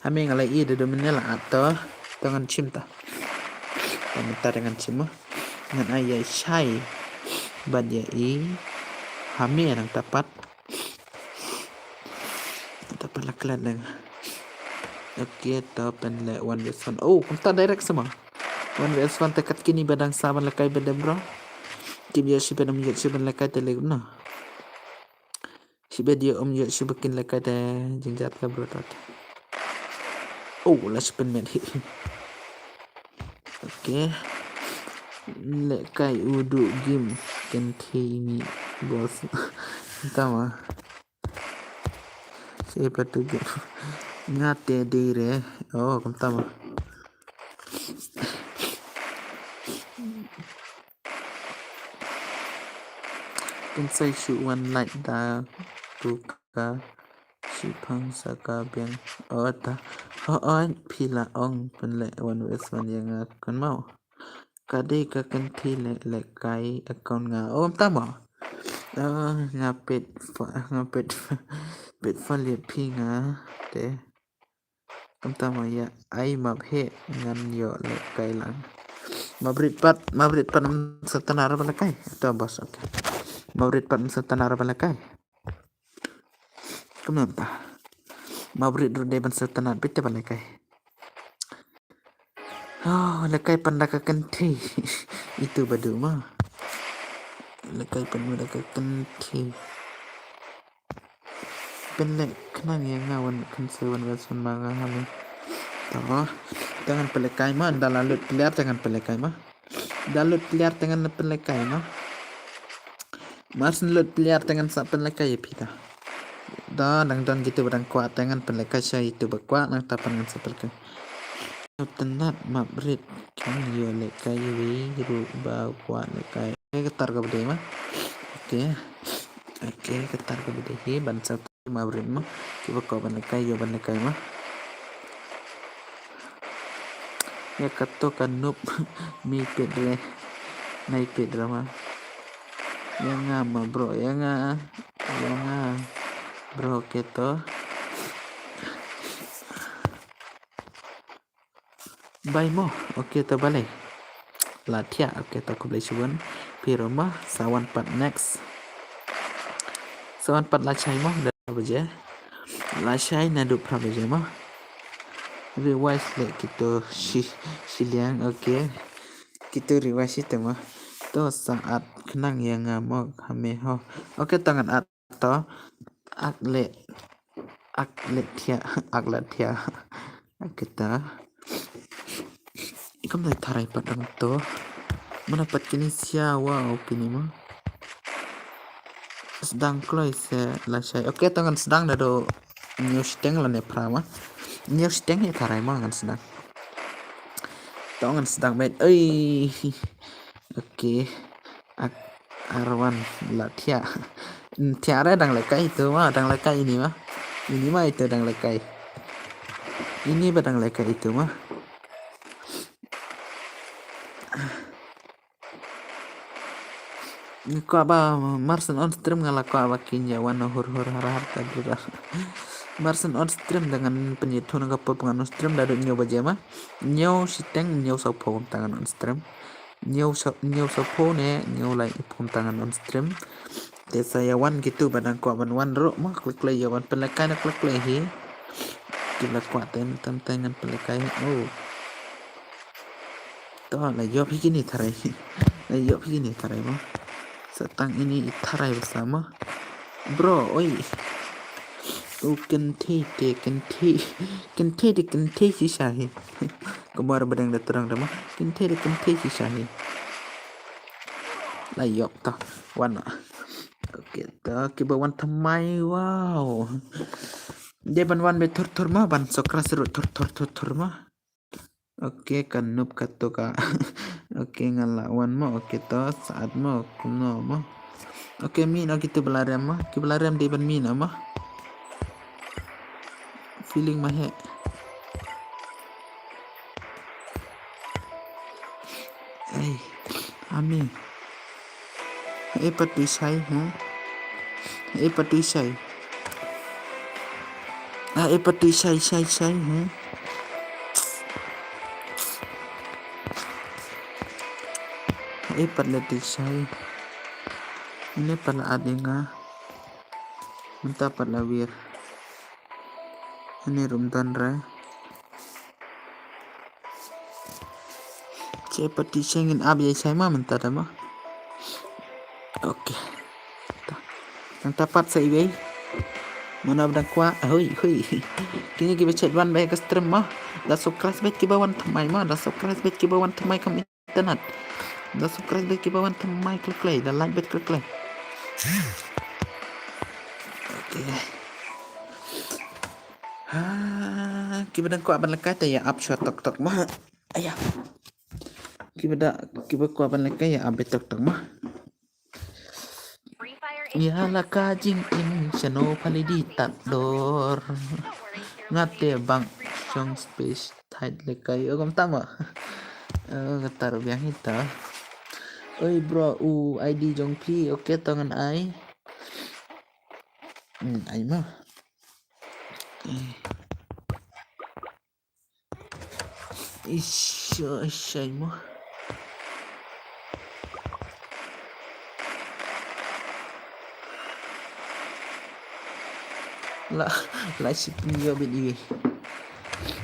Ha me nga la i da dum ne la at to. To ngan shim to. To mynta ngan shim mo. Ngan ai ïa i Shai bad ïa i ha me nangta pat. Nangta pat la klet leng. Okay, to pynleh one versus one. Oh, kumta direct sa mo. One versus one te kat kine ba dang sah ban lehkai ba dep bro. Kim ïoh shi ban, ym ïoh shi ban lehkai te leh kumno. Shi ba dei ym ïoh shi ba kin lehkai te jingjat ka bro tat. Oh, la shi pynmet hi. Okay. Lehkai u du game kynthei ini boss. Tama. Siapa tu game? Nga te dei re. Oh, kumta mo. Kynsai shu wan like da tu ka shipang sa ka biang. Oh ta. Ho oi phi la ong pynleh one versus one ïa nga kan mo. Ka dei ka kynthei leh lehkai account nga. Oh, tama. Ah, nga pet fa, nga pet fa, pet fa liat phi nga te. Kumta mo ïa ai map he ngan ïoh lehkai lang. Map rit pat, map rit pat ym sa tana ra ba lehkai. To boss, okay. Map rit pat ym sa tana ra ba lehkai. Kumno ta. Map rit ruh dei ban sa tana bit te ba lehkai. Oh, lehkai pan da ka kynthei. Itu ba du mo. Lehkai pan da ka kynthei. Pynleh khnang ïa nga wan kynse wan wan sun ma nga ha me. To. Te ngan pynlehkai mo, da la lut player te ngan pynlehkai mo. Da lut player te ngan pynlehkai mo. Mar syn lut player te ngan sa pynlehkai ïa phi ta. Da dang don kitu ba dang kwah te ngan pynlehkai sha itu ba kwah nangta pat ngan sa pynlehkai. Tynat map rit kan ïoh lehkai wei ruh ba kwah lehkai. Okay, ka tar ka ba dei mo. Okay. Okay, ka tar ka ba dei hi ban sa map rit mo. Kiba kwah ban lehkai ïoh ban lehkai mo. Ïa kato ka noob mi peit re. Nai peit re mo. Ïa nga mo bro, ïa nga. Ïa nga. Bro, okay to. Bai mo, okay to balei. La thiah, okay to khublei shibun. Phi ruh mo, sa wan pat next. Sa wan pat lashai mo, da baje. Lashai naduh phra baje mo. Revise leh kito shi, shiliang, okay. Kito revise ite mo. To sa at khnang ïa nga mo, ha me ho. Okay to ngan at. To, ak leh, ak leh thiah, ak leh thiah. Ak kita. Kam dei tharai pat dang to. Mana pat kini sia, wow, kini mo. Sdang kloi se lashai. Okay, to ngan sdang da do hynñiew shiteng lane phra mo. Hynñiew shiteng ïa tharai mo ngan sdang. To ngan sdang met. Oi. Okay. Ak, arwan la thiah. Thiah re dang lehkai itu mo, dang lehkai ini mo. Ini mo itu dang lehkai. Ini ba dang lehkai itu mo. Nga kwah ba mar syn on stream nga la kwah ba kin ïa wan hur hur har har ta dura. Mar syn on stream da ngan pynïathuh na ka por ngan on stream da dei hynñiew baje mo. Hynñiew shiteng hynñiew sawphew kumta ngan on stream. Hynñiew sa, hynñiew sawphew ne hynñiew lai kumta ngan on stream. Te sa ïa wan kitu ba dang kwah ban wan ruh mo, klik klik ïa wan pynlehkai na klik klik hi. Ki la kwah ten tam ten ngan pynlehkai. Oh. To la ïoh phi kini tharai. La ïoh phi kini tharai mo. Sa tang ini i tharai ba sa mo. Bro, oi. U kynthei te kynthei. Kynthei te kynthei shisha hi. Kumar badang da terang da ma. Kynthei te kynthei shisha hi. La ïoh ta. Wan. Okay, ta kiba wan thymmai, wow. Dei ban wan beit thur thur ma, ban sukras ruh thur thur thur thur ma. Okay, ka noob katto ka. Okay, nga la wan mo. Okay, to sat mo, kumno mo. Okay, mih na kitu ba la rem mo. Kiba la rem dei ban mih na mo. Feeling ma he. Hey, ami. Hei pat tu shai, ha? Hei pat tu shai. Ah, hei pat tu shai, shai, shai, ha? Hei pat la tu shai. Ini pat la adinga. Mynta pat la wir. Ani rum don re. Che pati sengin ap ïa shai ma mynta da ma. Okay. Nang tapat sa iwei. Mana bdang kwa. Hui hui. Kini kiba chet wan ba ka stream ma. Da subscribe bet kiba wan thymmai ma. Da subscribe bet kiba wan thymmai kam internet. Da subscribe bet kiba wan thymmai klik klik. Da like bet klik klik. Okay. Ha, kiba dang kwah ban lehkai te ïa ap shuwa tok tok ma. Aya. Kiba da, kiba kwah ban lehkai ïa ap tok tok ma. Ïa la ka jingim shano pha lei di tad dor. Nga te bang shong space tight lehkai. O, kumta ma. O, kata ruh biang hi ta. Oi bro, u I D jong phi, okay to ngan ai. Hmm, ai ma. Isha, isha mo. La, la shi pynïoh bad iwei.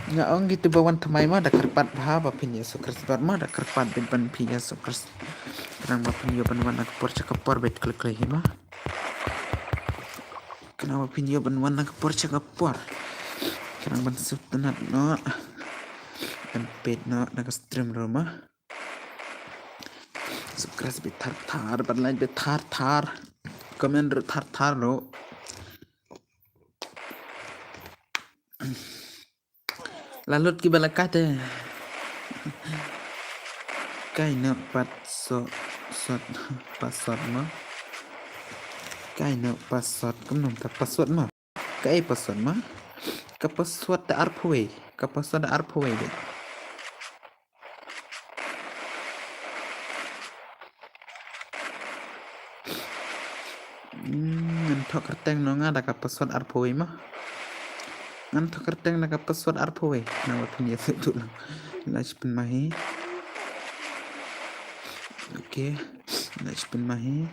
Nga ong kito ba wan thymmai ma da kyrpad bha ba phin ïa subscribe bad ma da kyrpad bad ban phin ïa subscribe. Khnang ba phin ïoh ban wan ha ka por sha ka por bad klik klik hi ma. Khnang ba phin ïoh ban wan ha ka por sha ka por. Khnang ban sngewtynnat noh. Ban peit noh na ka stream ruh ma. Subscribe bad thar thar, ban like bad thar thar. Comment ruh thar thar ruh. La lut kiba la kat eh. Kai na password, password ma. Kai na password, kumno ta password ma. Kai password ma. Ka password da arphew wei. Ka password da arphew wei de. Hmm, ngan thoh kyrteng noh nga da ka password arphew wei ma. Ngan thoh kyrteng da ka password arphew wei. Nang ba phin ïa sngewthuh lang. Lashipin Mahi. Okay. Lashipin Mahi.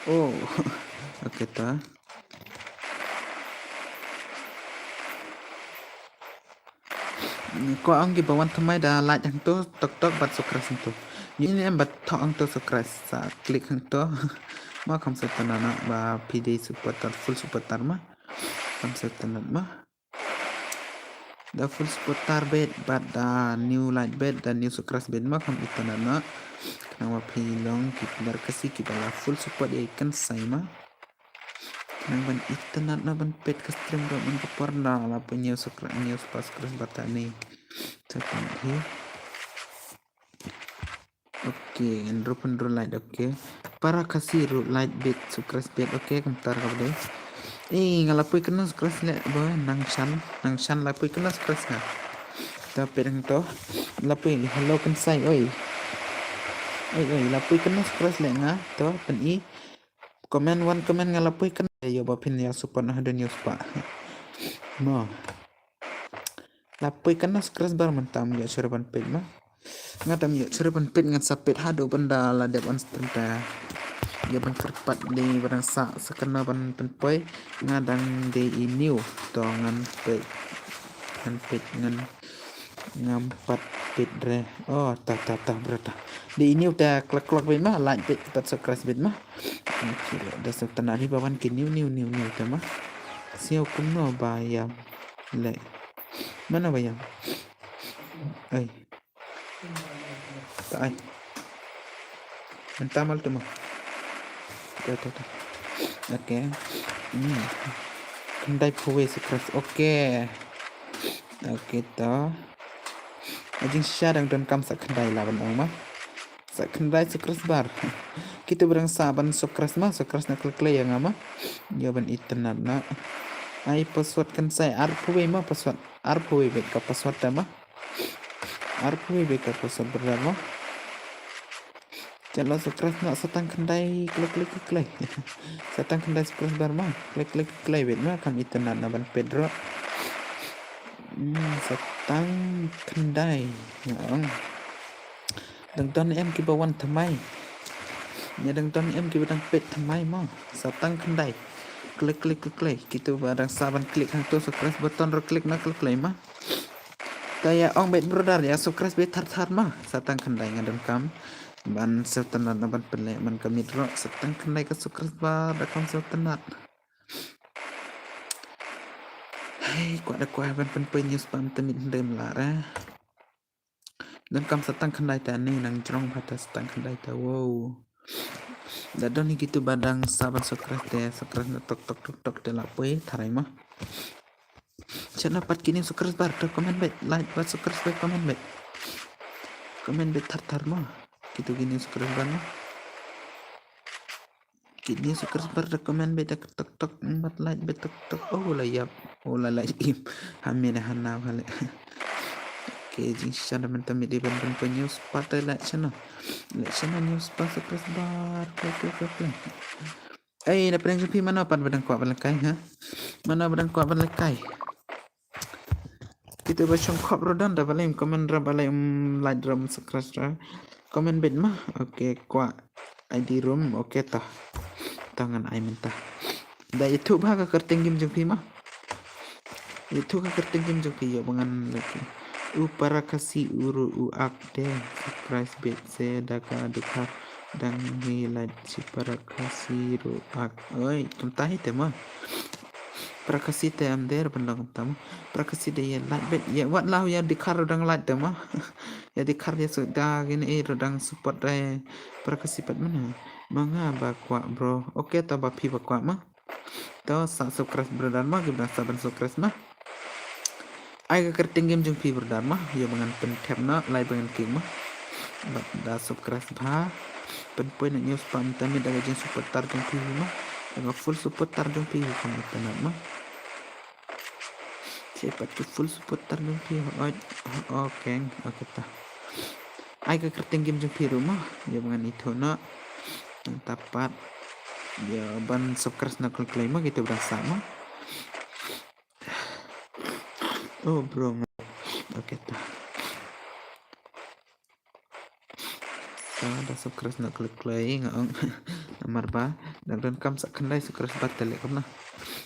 Oh. Okay ta. Ko ang kiba wan thymmai da like hangto tok tok bad subscribe hangto. Ïa ini em bad thoh hangto subscribe sa klik hangto. Ma kham sngewtynnat ba phi dei supporter, full supporter ma. Kham sngewtynnat ma. Da full supporter bad bad da new like bad da new subscribe bad ma kham itynnat na. Khnang ba phi long ki pyndonkam kiba la full support ïa i Kynsai ma. Khnang ban itynnat na ban peit ka stream ruh man ka por na la pynïoh subscribe, ñiew subscribe bad ta ni. Sa pynïoh hi. Okay, ngan ruh pynruh like, okay. Para Khasi ruh like bad, subscribe bad, okay, kumta kaba dei. Eh, nga la poi kynnoh subscribe leh, boy, nang shan, nang shan la poi kynnoh subscribe nga. Ta peit hangto, la poi, hello Kynsai, oi. Oi, oi, la poi kynnoh subscribe leh nga, to, pyn-i. Comment, one comment nga la poi kynnoh, ïa ba phin ïa support na haduh ñiew spah. Mo. La poi kynnoh subscribe bad mynta ym ïoh shuh ban peit ma. Nga dang ym ïoh shuh ban peit, ngan sa peit haduh ban da la dep on stream ta. Ïa ban kyrpad dei ba dang sah sa kynnoh ban pynpoi. Nga dang dei i new to ngan peit. Ngan peit ngan ngam pat peit re. Oh, ta ta ta bro ta. Dei i new ta klak klak bad ma, like bad bad subscribe bad ma. Ki da sngewtynnat hi ba wan ki niu niu niu niu te ma. Sngewbha kumno ba ïam leh. Mano ba ïam? Ai. Ta ai. Mynta mal tu ma. Ta ta ta. Okay. Hmm. Khyndai phew wei subscribe. Okay. Okay to. Ka jingshisha dang donkam sa khyndai la ban ong ma. Sa khyndai subscriber. Kito ba dang sa ban subscribe ma, subscribe na klik klik ïa nga ma. Ïa ban itynnad na. Ai password kan sa arphew wei ma password. Arphew wei beit ka password te ma. Arphew wei beit ka password brother ma. Chalo subscribe na sa tang khyndai klik klik klik. Sa tang khyndai subscriber ma. Klik klik klik beit ma kam itynnad na ban peit ruh. Hmm, sa tang khyndai. Nga ong. Dang don em kiba wan thymmai. Ïa dang don em kiba dang peit thymmai ma. Sa tang khyndai. Klik klik klik klik. Kito ba dang sa ban klik hangto subscribe button ruh klik na klik klik ma. Ta ïa ong beit brother ïa subscribe beit thar thar ma. Sa tang khyndai nga donkam. Ban sngewtynnad na ban pynleh ban commit ruh. Sa tang khyndai ka subscriber da kam sngewtynnad. Hei, kwah da kwah ban pynpoi news pam te mit hynrei mlar eh. Donkam sa tang khyndai te ani nang jrong bha te sa tang khyndai te wow. Da don hi kito ba dang sa ban subscribe te subscribe na tok tok tok tok te la poi tharai ma. Chana pat kini subscribe bar te comment beit like bar subscribe comment beit. Comment beit thar thar ma. Kito kini subscribe bar ma. Kini subscribe bar da comment beit da tok tok bat like beit tok tok. Oh la ïap. Oh la la im. Hame da hana hale. Okay, jingshisha da mynta mit i ban ban pynnews pat da like channel. Like channel news pa subscribe bar. Klik klik klik klik. Ei, na pdeng jong phi mano pat ba dang kwah ban lehkai ha? Mano ba dang kwah ban lehkai? Kito ba shong khop ruh don da balei comment ruh balei um like ruh subscribe ruh. Comment beit ma. Okay, kwah I D room. Okay ta. Ta ngan ai mynta. Da ithuh bha ka kyrteng game jong phi ma. Ithuh ka kyrteng game jong phi ïa ba ngan like. U para Khasi u ruh u ak de. Subscribe beit se da ka dukha dang ngi like shi para Khasi ruh ak. Oi, kumta hi te ma. Para Khasi te am der ban long kumta ma. Para Khasi de ïa like beit ïa wat la ïa dikar dang like te ma. Ïa dikar ïa su da gin e dang support de. Para Khasi pat mana. Ma nga ba kwah bro. Okay ta ba phi ba kwah ma. To sa subscribe brother ma ki ba dang sa ban subscribe ma. Ai ka kyrteng game jong phi brother ma ïa ba ngan pynthep na lai ba ngan klik ma. Bad da subscribe bha. Pynpoi na news pam ta mit da ka jingsupporter jong phi ma. Da ka full supporter jong phi kam itynnad ma. Chepat ki full supporter jong phi. Oi, okay, okay ta. Ai ka kyrteng game jong phi ruh ma ïa ba ngan ithuh na. Nangta pat ïa ban subscribe na klik klik ma kito ba dang sa ma. Oh bro. Okay ta. Ta da subscribe na klik klik nga ong. Namar ba dang donkam sa khyndai subscribe ba te leh kumno.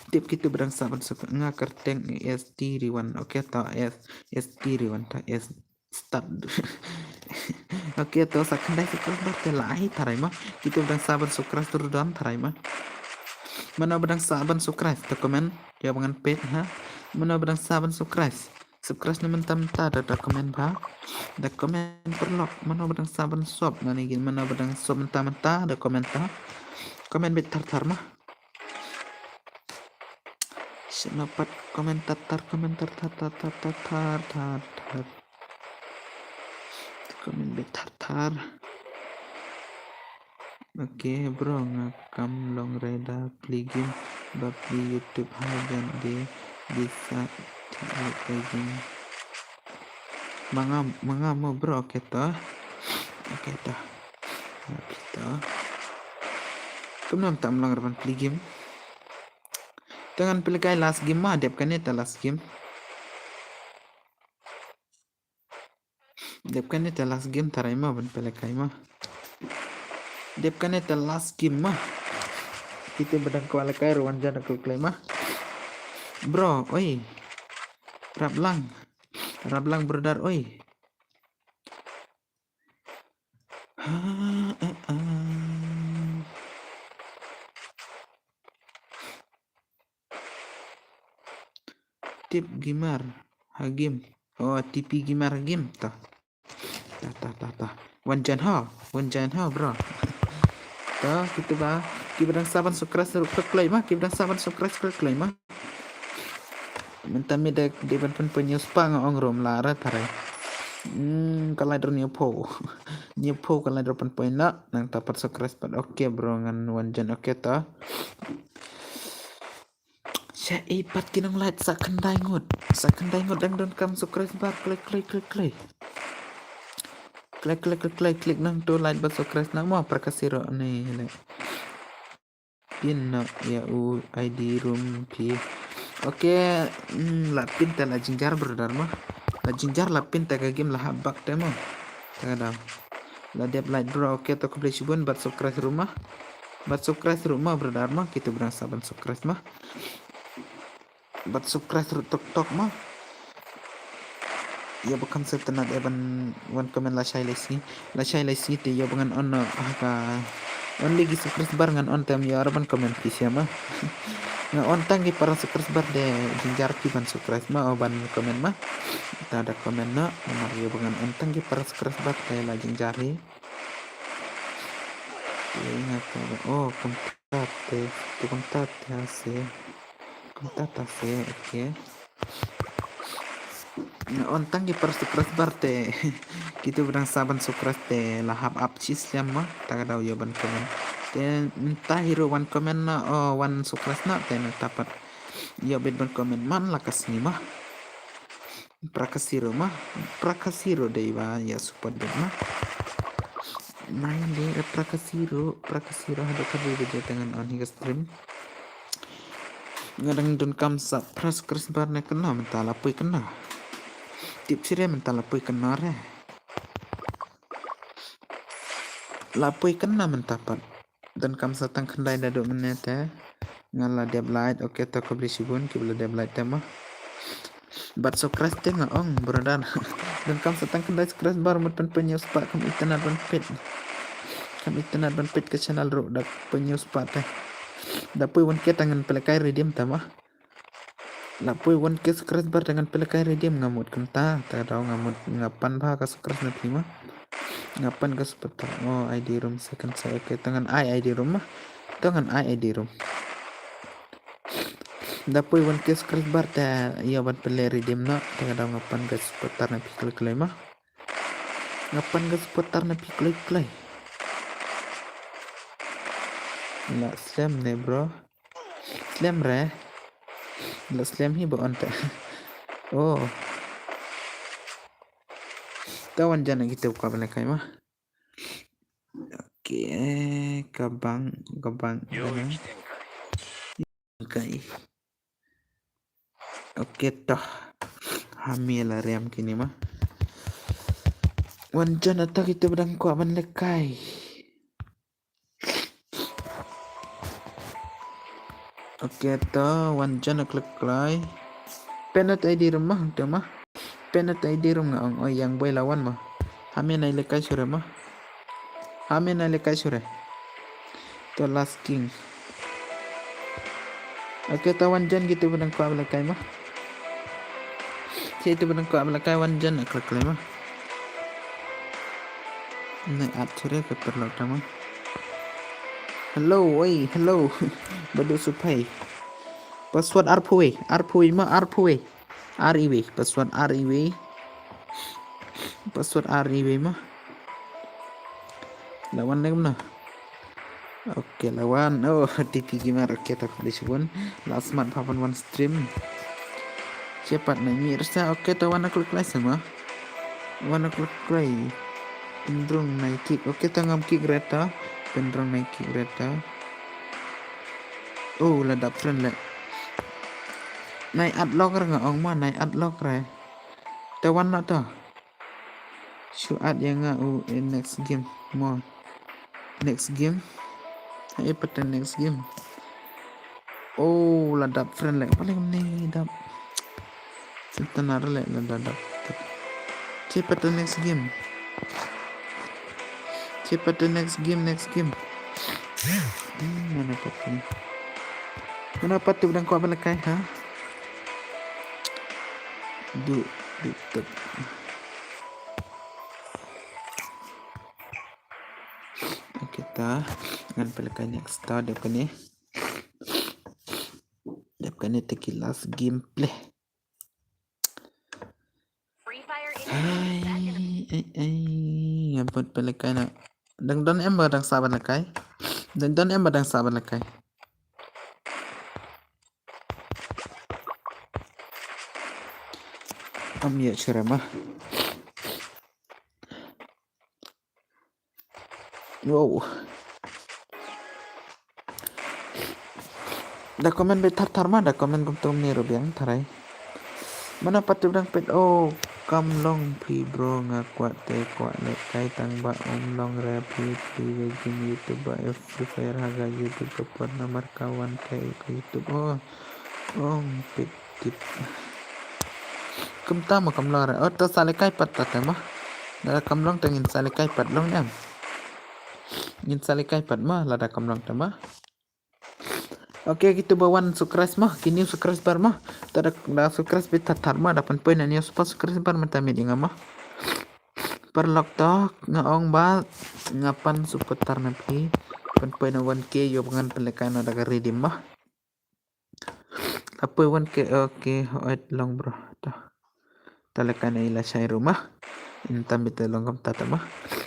Tip kito ba dang sa ban subscribe nga kyrteng S T Riwan. Okay ta S S T Riwan ta S start. Okay to sa khyndai subscribe ba te la ai tharai ma. Kito ba dang sa ban subscribe tu ruh don tharai ma. Mano ba dang sa ban subscribe ta comment ïa ba ngan peit ha. Mano ba dang sa ban subscribe. Subscribe na mynta mynta da da comment bha. Da comment paralok mano ba dang sa ban sub na ni gin mano ba dang sub mynta mynta da comment ta. Comment beit thar thar ma. Shano pat comment tar tar comment tar tar tar tar tar tar tar. Comment beit thar thar. Okay bro nga kam long reda pli game ba pli YouTube ha jan de bisa pli game. Manga manga mo bro okay to. Okay to. Pito. Kumno tam long reban pli game. Tangan pelekai last game ma dep kane ta last game. Dep kane ta last game tarai ma ban pelekai ma. Dep kane ta last game ma. Kita bedang kwalekai ruan jana kelekai ma. Bro, oi. Rap lang. Rap lang brother oi. Ha, ah, ah. Tip Gamer ha game. Oh, T P Gamer ha game. Ta. Ta, ta, ta, ta. Wan join ha. Wan join ha, bro. Ta, kita ba. Kiba dang sa ban subscribe ruh klik like ma. Kiba dang sa ban subscribe klik like ma. Mynta mi dei dei ban pynpoi news pa nga ong rum la ra tare. Hmm, ka like ruh ni pho. Ni pho ka like ruh pynpoi na. Nang ta pat subscribe pat. Okay, bro, ngan wan join. Okay, ta. Sha i pat ki nong like sa khyndai ngut. Sa khyndai ngut dang donkam subscribe bar klik klik klik klik. Klik klik klik klik klik nang tu like ba subscribe nang mo prakasiro ni le. Pin na ya u I D room pi. Okay, mm, la pin te la jingjar brother mo. La jingjar la pin te ka game la hap bak te mo. Te ka dau. La dep like bro, okay to khublei shibun bat subscribe room ma. Bat subscribe ruh ma brother ma, kita brang sa ban subscribe ma. Bat subscribe ruh tok tok ma. Ïa ba kham sngewtynnat ïa ban wan comment lashai lashisngi. Lashai lashisngi te ïa ba ngan on ha ka only gi subscribe bar ngan on tem ïa ra ban comment phi sia ma. Nga on tang gi para subscribe bar de jingjar phi ban subscribe ma o ban comment ma. Ta da comment na namar ïa ba ngan on tang gi para subscribe bar te la jingjar hi. Ïa nga ta oh kumta te kumta te ha se kumta ta se okay. Nga on tang ki para subscribe bar te kitu ba dang sa ban subscribe te la hap ap shi slem ma ta ka dau ïa ban comment. Te mynta hi ruh wan comment na o wan subscribe na te mynta pat ïa bit ban comment man la ka sngi ma. Prakasiro ma. Prakasiro dei ba ïa support bit ma. Nai dei prakasiro prakasiro haduh ka dei ba ïa tangan on hi ka stream. Nga dang donkam sa press kris bar ne kena mynta la poi kena. Tip sire mynta la poi kena re. La poi kena mynta pat. Donkam sa tang khyndai da duk mynne te. Nga la dep like, okay ta khublei shibun kiba la dep like te ma. Bat subscribe te nga ong brother. Donkam sa tang khyndai subscribe bar mut pyn pyn news pa kam internet ban pit. Kam internet ban pit ka channel ruh da pyn news pa te. Da poi wan ke tangan pelekai redeem ta ma. La poi wan ke subscribe bar tangan pelekai redeem nga mut kumta ta daw nga mut nga pan bha ka subscribe na phi ma. Nga pan ka supporter oh I D room second sa okay tangan ai I D room ma. Tangan ai I D room. Da poi wan ke subscribe bar ta ïa ban pele redeem na ta daw nga pan ka supporter na phi klik klik ma. Nga pan ka supporter na phi klik klik. La slem ne bro. Slem re. La slem hi ba on te. Oh. Ta wan jan kita ka bala kai ma. Okay, ka bang ka bang. Okay. Okay toh. Hami la riam kini ma. Wan jan ata kita bedang kuat ban lekai. Okay to wan jan klik klai. Penat ai di rumah tu ma. Penat ai di rumah ong oi yang boy lawan ma. Hami nai lekai sure ma. Hami nai lekai sure. To last king. Okay to wan jan gitu benang kuat belakai ma. Situ benang kuat belakai wan jan klik klai ma. Nai at sure ke perlu tama. Hello, oi, hello. Badu supai. Password arphui, arphui ma arphui. Ar iwi, password ar iwi. Password ar iwi ma. Lawan lagi mana? Okay lawan. Oh, T P Gamer. Okay tak boleh sebun. Last mat papan one stream. Cepat nai mirsa. Okay tawan aku klik sama. Wan aku klik. Pendrung nai kick. Okay tangam kick reta. Pendrung nai kick reta. Oh, la dap friend le. Nai at lock re nga ong ma, nai at lock re. Te wan na ta. Shu at ya nga u in next game mo. Next game. Ai pata next game. Oh, la dap friend le. Paling ni dap. Sentana le la dap. Cepat the next game. Cepat the next game, next game. Hmm, mana patu? Mana patu udah kuat belakai ha? Du, du, du. Okay, ta ngan pynlehkai next, ta dep kane. Dep kane te ki last gameplay. Ai, ai, ai, ngam pat pynlehkai noh. Dang don em ba dang sah ban lehkai? Dang don em ba dang sah ban lehkai? Am ya chura ma. Wow. Da comment beit thar thar ma, da comment bym tum ni rubiang tharai. Mano pat tip dang peit, oh, kam long phi bro, nga kwah te kwah lehkai tang ba um long re phi, phi ga jin YouTube ba, eh, Free Fire ha ga YouTube ka por namar ka wan kai ka YouTube, oh, ong peit tip. Kumta ma kam long re, oh, to sa lehkai pat ta te ma. Da kam long te ngin sa lehkai pat long em. Ngin sa lehkai pat ma, lada kam long te ma. Okay, kito ba wan subscribe ma, ki new subscriber ma. Ta da, da subscribe beit thar thar ma, da pynpoi na new super subscriber mynta miet ïa nga ma. Paralok to, nga ong ba nga pan supporter na phi. Pynpoi na one K ïoh ba ngan pynlehkai noh da ka redeem ma. La poi one K, okay, hooid long bro. To. Ta lehkai noh ïa lashai ruh ma. Mynta beit long kumta te ma.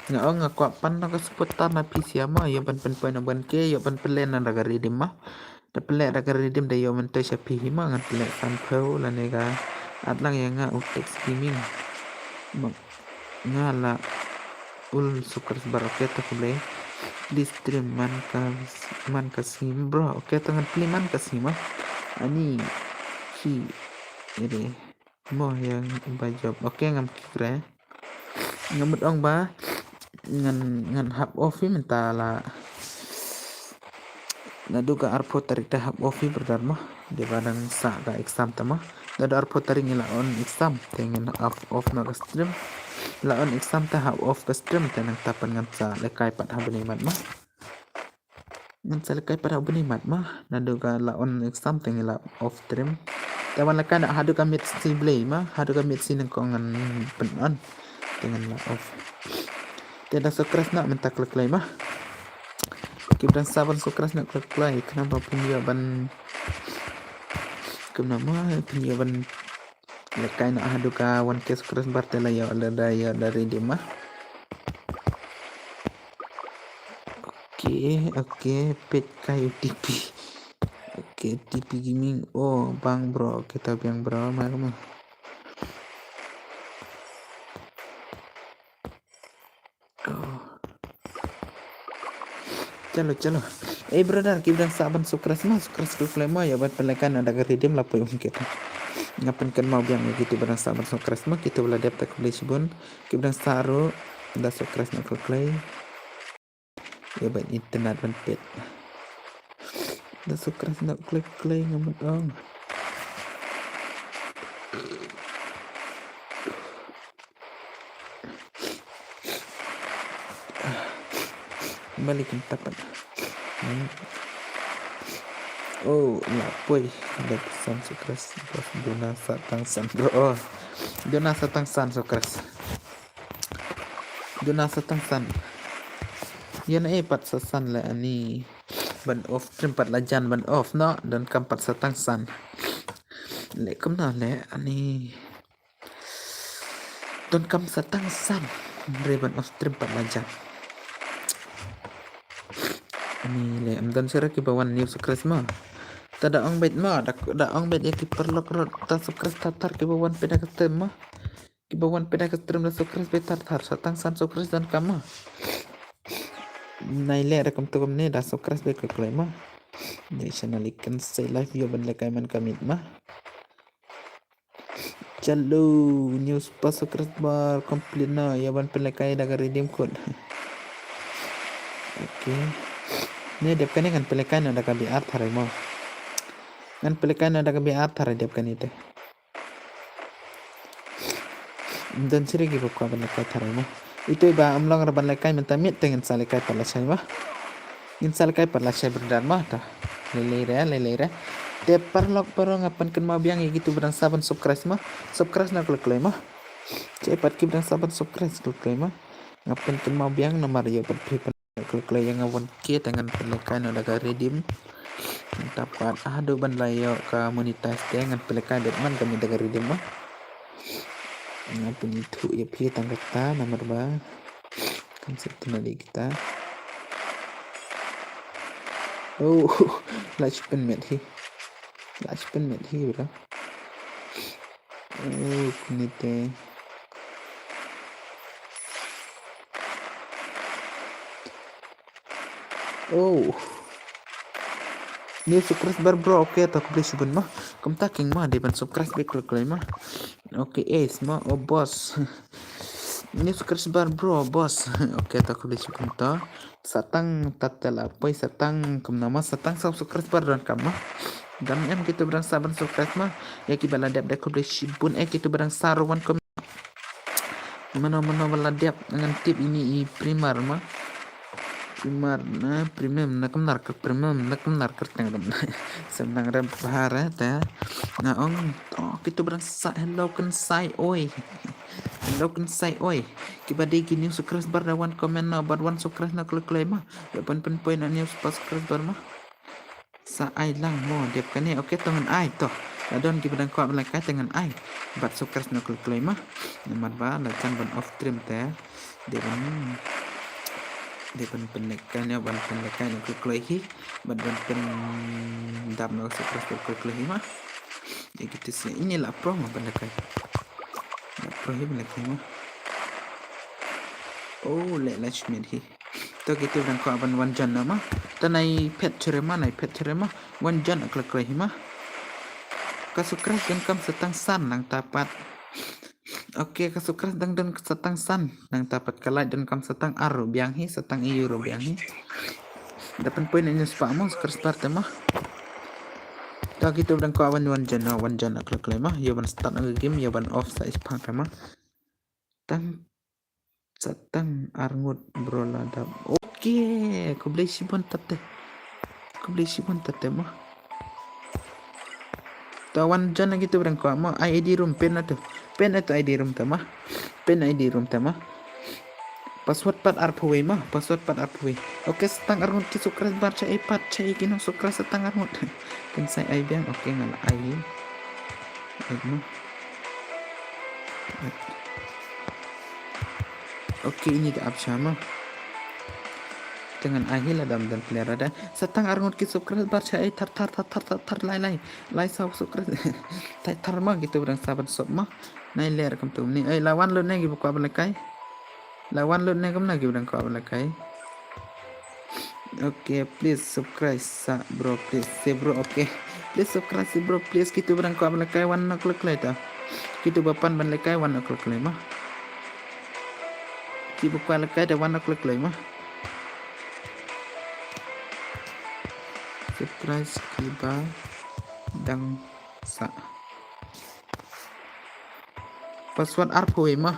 Nga ong nga kwah pan noh ka supporter na phi sha ma, ïoh ban pynpoi na one K, ïoh ban pynlehkai noh da ka redeem ma. Da pynleh da ka redeem da ïoh myntoi sha phi hi ma, ngan pynleh sanphew lane ka at lang ïa nga u Tex Gaming. Ma nga la ul subscriber, okay, to khublei. Please stream man ka, man ka sngi bro, okay, to ngan plie man ka sngi ma. Ani ki ere. Mo ïa ba job. Okay, ngam kikre. Nga mut ong ba ngan, ngan hap off hi mynta la. Naduh ka arphew tarik te hap off hi brother mo. Dei ba dang sah ka exam te mo. Naduh arphew tarik ngi la on exam te ngin hap off noh ka stream. La on exam te hap off ka stream te nangta pat ngan sa lehkai pat ha bneng mat mo. Ngan sa lehkai pat ha bneng mat ma, naduh ka la on exam te ngi la off stream. Te wan lehkai noh haduh ka miet shi blei ma, haduh ka miet shi nyngkong ngan pyn-on. Te ngan la off. Te da subscribe noh mynta kloi kloi ma. Ki ba dang sah ban subscribe noh kloi kloi, khnang ba phin ïoh ban, khnang ba phin ïoh ban lehkai noh haduh ka one K subscriber te la ïoh, la da ïoh da redeem ma. Okay, okay, peit kai u T P. Okay, T P Gaming. Oh, bang bro, kita biang bro, ma ma. Oh. Chalo, chalo. Eh brother, ki ba dang sah ban subscribe ma, subscribe kloi kloi ma, ïa ban pynlehkai noh da ka redeem la poi um kita. Nga pynkynmaw biang ïa kito ba dang sah ban subscribe ma, kito ba la dep te khublei shibun. Ki ba dang sah ruh da subscribe noh kloi kloi. Ïa ban internet ban peit. Da subscribe noh kloi kloi nga mut ong. Balik kumta pat. Hmm. Oh, la poi. Dep san subscribe. Duna sa tang san bro. Oh. Duna sa tang san subscribe. Duna sa tang san. Ïa na eh pat sa san leh ani. Ban off stream pat la jan ban off noh. Donkam pat sa tang san. Leh kumno leh ani. Donkam sa tang san. Hynrei ban off stream pat la jan. Ani leh ym don shuh re ki ba wan new subscribe ma. Ta da ong beit ma, da, da ong beit ïa ki paralok ruh ta subscribe thar thar ki ba wan peit da ka stream ma. Ki ba wan peit da ka stream da subscribe beit thar thar, sa tang san subscribe donkam ma. Nai leh da kumta kumne da subscribe beit kloi kloi ma. Dei channel Ikan Sei Live ïoh ban lehkai man ka miet ma. Chalo, new super subscriber complete noh, ïa ban pynlehkai da ka redeem code. Okay. Ne dep kane ngan pynlehkai noh da ka B R tharai mo. Ngan pynlehkai noh da ka B R tharai dep kane te. Ym don shuh re ki ba kwah ban lehkai tharai mo. Ito ba ym long re ban lehkai mynta miet te ngin sa lehkai pat lashai mo. Ngin sa lehkai pat lashai brother mo ta. Lei lei re, lei lei re. Te paralok baroh nga pynkynmaw biang ïa kito ba dang sah ban subscribe mo. Subscribe noh khlem khlem mo. Te pat ki ba dang sah ban subscribe khlem khlem mo. Nga pynkynmaw biang namar ïa pat phi pyn khlem khlem ïa nga wan kiew te ngan pynlehkai noh da ka redeem. Te pat haduh ban la ïoh ka monetize te ngan pynlehkai beit man ka mih da ka redeem mo. Nga pynithuh ïa phi tang kata namar ba kam sngewtynnat ïa kita. Oh, la shi pynmiet hi. La shi pynmiet hi bro. Oh, kine te. Oh. New subscriber bro, okay, to khublei shibun mo. Kumta king mo, dei ban subscribe beit khlem khlem mo. Okay, ace mo, oh boss. New subscriber bro, boss. Okay, to khublei shibun to. Sa tang tat te la poi, sa tang kumno mo, sa tang saw subscriber donkam mo. Dang em kito ba dang sah ban subscribe mo. Ïa ki ba la dep de khublei shibun, eh kito ba dang sah ruh wan kum. Mano mano ba la dep ngan tip ine i primer mo. Primer na, primer na kumno ka primer na kumno ka teng dam. Sem nang rem pahar eh te. Nga ong to kito ba dang sah, hello Kynsai oi. Hello Kynsai oi. Ki ba dei ki new subscriber da wan comment noh bad wan subscribe noh khlem khlem mo. Ïa pyn pyn poi na new subscriber mo. Sa ai lang mo, dep kane, okay to ngan ai to. La don ki ba dang kwah ban lehkai te ngan ai. Bad subscribe noh khlem khlem mo. Namar ba la jan ban off stream te. Dei ban, dei ban pynlehkai noh, ban pynlehkai noh khlem khlem hi. Bad ban pyndap noh subscribe khlem khlem hi mo. Ïa kito shisha, ine la pro mo ban lehkai. La pro hi ban lehkai mo. Oh, leh la shi miet hi. To kito ba dang kwah ban wan join noh mo. To nai phet shuh re mo, nai phet shuh re mo. Wan join khlem khlem hi mo. Ka subscribe donkam sa tang san nangta pat. Okay, ka subscribe dang don sa tang san nangta pat, ka like donkam sa tang ar ruh biang hi, sa tang ïa u ruh biang hi. Da pyn poi na ine i spah mo, subscribe te mo. To kito ba dang kwah wan wan join noh, wan join khlem khlem mo. Ïa ban start na ka game, ïa ban off sa i spah te mo. Tang Sa tang arngut bro la dap. Okay, khublei shibun tat te. Khublei shibun tat te mo. To wan join na kito ba dang kwah mo, ai ID room pyn na to. Pyn na to ID room te mo. Pyn na ID room te mo. Password pat arphew wei mo, password pat arphew wei. Okay, sa tang arngut ki subscriber sha ei pat, sha ei ki nong subscribe sa tang arngut. Kynsai ai biang, okay nga la ai. Ai mo. Okay, ine da ap sha mo. Te ngan ai hi lada ym don player da. Sa tang arngut ki subscriber sha ei, thar thar thar thar thar lai lai. Lai saw subscriber. Thar thar mo kito ba dang sah ban sub mo. Nai ler kumto ni. Ei la wan lut ne ki ba kwah ban lehkai. La wan lut ne kumno ki ba dang kwah ban lehkai. Okay, please subscribe sa bro, please. Sa bro, okay. Please subscribe sa bro, please. Kito ba dang kwah ban lehkai wan noh khlem khlem to. Kito ba pan ban lehkai wan noh khlem khlem mo. Ki ba kwah lehkai te wan noh khlem khlem mo. Subscribe ki ba dang sah. Password arphew wei mo.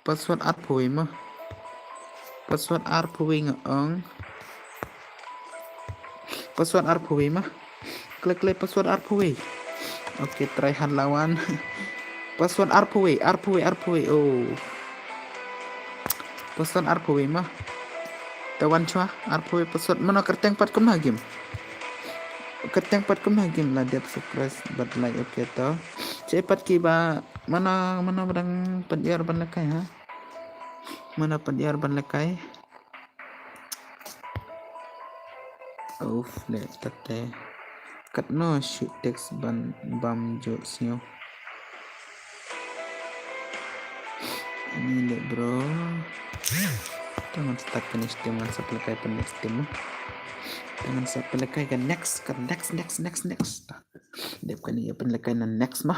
Password arphew wei mo. Password arphew wei nga ong. Password arphew wei mo. Khlem khlem password arphew wei. Okay, try han la wan. Password arphew wei, arphew wei, arphew wei. Oh. Password arphew wei mo. Te wan shuwa, arphew wei password. Mano kyrteng pat kumno game. Kyrteng pat kumno game la dep subscribe bad like, okay to. Sha ei pat ki ba mano, mano ba dang pynïar ban lehkai ha. Mano pynïar ban lehkai. Uf, leh tat te. Katno shu text ban bam ju sngew. Ine leh bro. Te ngan start kane stem, ngan sa pynlehkai pynlehkai stem. Te ngan sa pynlehkai ka next, ka next, next, next, next. Dep kane ïa pynlehkai na next mo.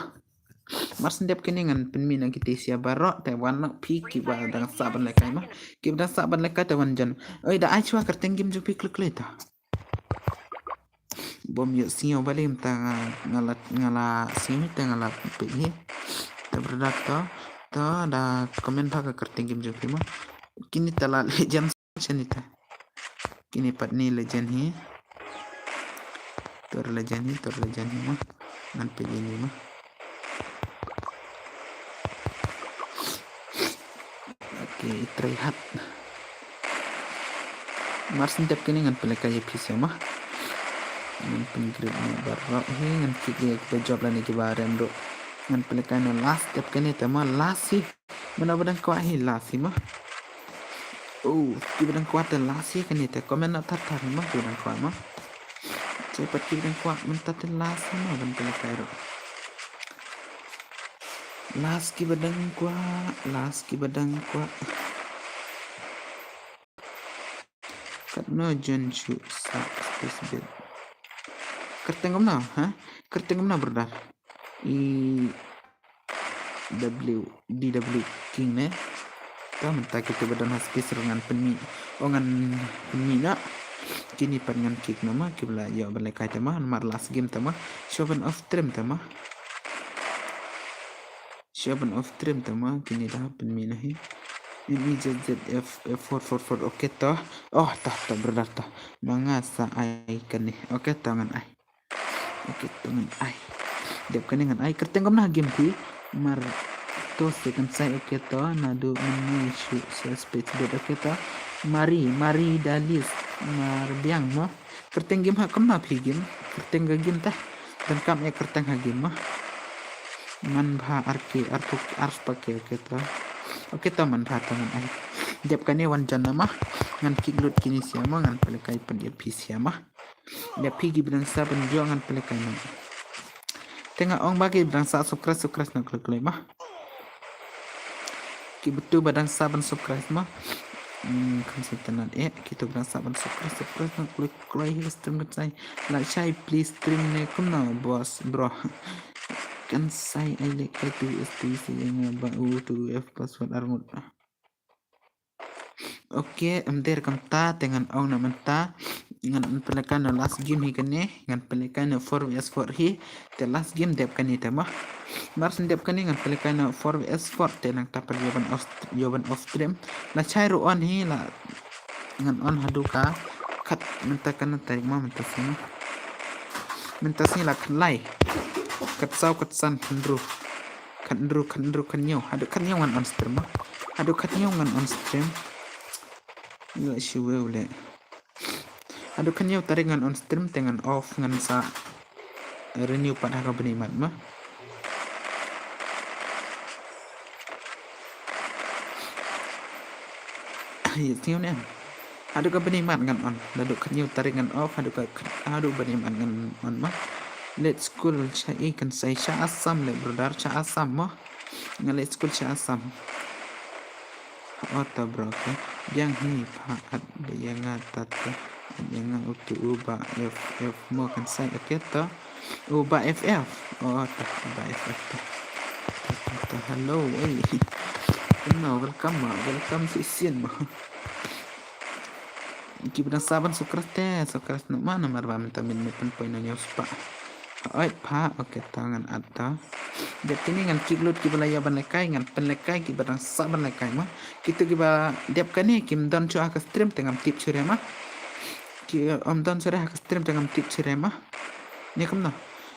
Mar shu dep kane ngan pynmih na kito shisha baroh, te wan noh phi ki ba dang sah ban lehkai mo. Ki ba dang sah ban lehkai te wan join. Oi, da ai shuwa kyrteng game jong phi khlem khlem to. Bym ïoh sngew balei mynta nga, nga la, nga la sngew hi te nga la peit hi. Te brother to, to da comment bha ka kyrteng game jong phi mo. Kine te la legend shane te. Kine pat ne legend hi. Tur la jan hi, tur la jan hi ma. Ngan peit ïa ini ma. Okay, try hard. Mar shen dep kane ngan pynlehkai ïa phi sha ma. Ngan pyngreet noh baroh hi, ngan kick ïa kiba jop lane kiba rem ruh. Ngan pynlehkai noh last dep kane te ma, last hi. Mano ba dang kwah hi last hi ma. Oh, kiba dang kwah te last hi kane te comment noh thar thar ma kiba dang kwah ma. Check pat kiba dang kwah mynta te last hi ma ban pynlehkai ruh. Last kiba dang kwah, last kiba dang kwah. Katno jon shu sa space bet. Kyrteng kumno, ha? Kyrteng kumno, brother? I W D W King ne. Ta mynta kito ba don ha space ruh ngan pynmih. O ngan pynmih noh. Kine pat ngan kick noh ma, kiba la ïoh ban lehkai te ma, namar last game te ma. Shu ban off stream te ma. Shu ban off stream te ma, kine da pynmih noh hi. M E Z Z F F four four four, okay to. Oh, to, to, brother to. Ma nga sa ai kane. Okay to ngan ai. Okay to ngan ai. Dep kane ngan ai. Kyrteng kumno ha game phi? Mar to se kan sai, okay to. Naduh mynne shu sa space bet, okay to. Mari, Mari Dalis. Mar biang mo. Kyrteng game ha kumno phi game? Kyrteng ka game ta. Donkam ïa kyrteng ha game mo. Man bha ar ke, ar puk, ar spa ke, okay to. Okay to man bha to ngan ai. Dep kane wan jan na ma. Ngan kick lut kine sha ma, ngan pynlehkai pat ïa phi sha ma. Ïa phi kiba dang sah ban ïoh ngan pynlehkai noh. Te nga ong ba kiba dang sah subscribe, subscribe noh kloi kloi ma. Kiba tu ba dang sah ban subscribe ma. Hmm, kham sngewtynnat eh, kito ba dang sah ban subscribe, subscribe noh kloi kloi hi ka stream kan sai. Lashai please stream ne kumno boss bro. Kan sai ai lehkai tu S T C nga ba u tu F password arngut. Okay, em der kumta te ngan ong na mynta. Ngan pynlehkai na last game hi kane, ngan pynlehkai na four versus four hi. Te last game dep kane te ma. Mar shen dep kane ngan pynlehkai na four versus four te nangta pat ïoh ban off, ïoh ban off stream. Lashai ruh on hi la ngan on haduh ka khat mynta kane tarik ma mynta sngi. Mynta sngi la khatlai. Khatsaw, khatsan, khathynriew. Khathynriew, khathynriew, khathynñiew. Haduh khathynñiew ngan on stream ma. Haduh khathynñiew ngan on stream. Nga shu wei u leh. Haduh khathynñiew tarik ngan on stream te ngan off ngan sa renew pat ha ka bnai mat ma. Ïa tynñiew ne. Haduh ka bnai mat ngan on. Haduh khathynñiew tarik ngan off, haduh ka, haduh bnai mat ngan on ma. Leit skul sha i kan sai sha Assam leh brother, sha Assam mo. Nga leit skul sha Assam. Ota bro, okay. Biang hi pha at ba ïa nga ta ta. At ïa nga utu u ba F F mo kan sai, okay to. U ba F F. Ota u ba F F to. Ota hello, eh. Kumno, welcome ma, welcome shisien ma. Kiba dang sah ban subscribe te, subscribe noh ma namar ba mynta mynmiet pynpoi na ñiew spah. Oi pha, okay to ngan add to. Dep kine ngan kick lut kiba la ïoh ban lehkai, ngan pynlehkai kiba dang sah ban lehkai ma. Kito kiba dep kane kim don shuh ha ka stream te ngam tip shuh re ma. Ki, ym don shuh re ha ka stream te ngam tip shuh re ma. Ne kumno.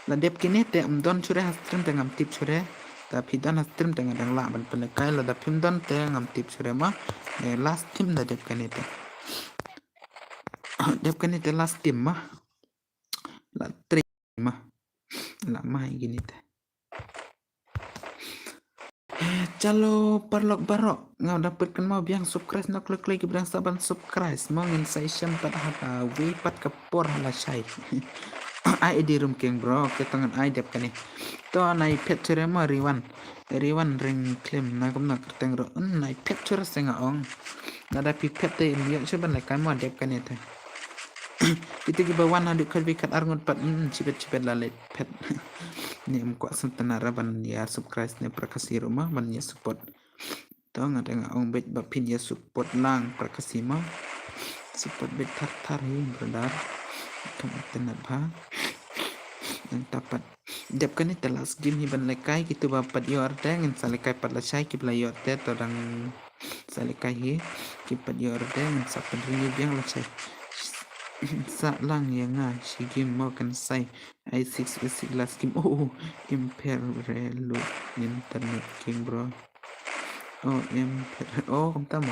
La dep kine te ym don shuh re ha stream te ngam tip shuh re. Te phi don ha stream te nga dang lah ban pynlehkai, lada phim don te ngam tip shuh re ma. Ne last team da dep kane te. Dep kane te last team ma. La three ma. La mai kine te. Chalo paralok baroh, nga da pyrkhat mo biang subscribe noh kloi kloi kiba dang sah ban subscribe mo, ngin sa ïashem pat ha kawei pat ka por ha lashai. Ai adi rum keng bro, okay to ngan ai dep kane. To nai phet shuh re mo Riwan. Riwan Ringklim na kumno kyrteng ruh. Nai phet shuh re se nga ong. Lada phi phet te im ïoh shuh ban lehkai mo dep kane te. Kito kiba wan haduh khatwei khatarngut pat, mm, shibit shibit la leit phet. Ne ym kwah sngewtynnat ra ban ïa subscribe ne para Khasi ruh ma ban ïa support. To nga da nga ong beit ba phin ïa support lang para Khasi ma. Support beit thar thar hi brother. Kam itynnat bha. Nangta pat dep kane te last game hi ban lehkai, kito ba pat ïoh te ngin sa lehkai pat lashai, kiba la ïoh te to dang sa lehkai hi, kiba pat ïoh te ngin sa pynrenew biang lashai. Sa lang ïa nga shi game mo kan sai. Ai six v six last game. Oh, oh. Imper relu internet king bro. Oh, imper. Oh, kumta mo.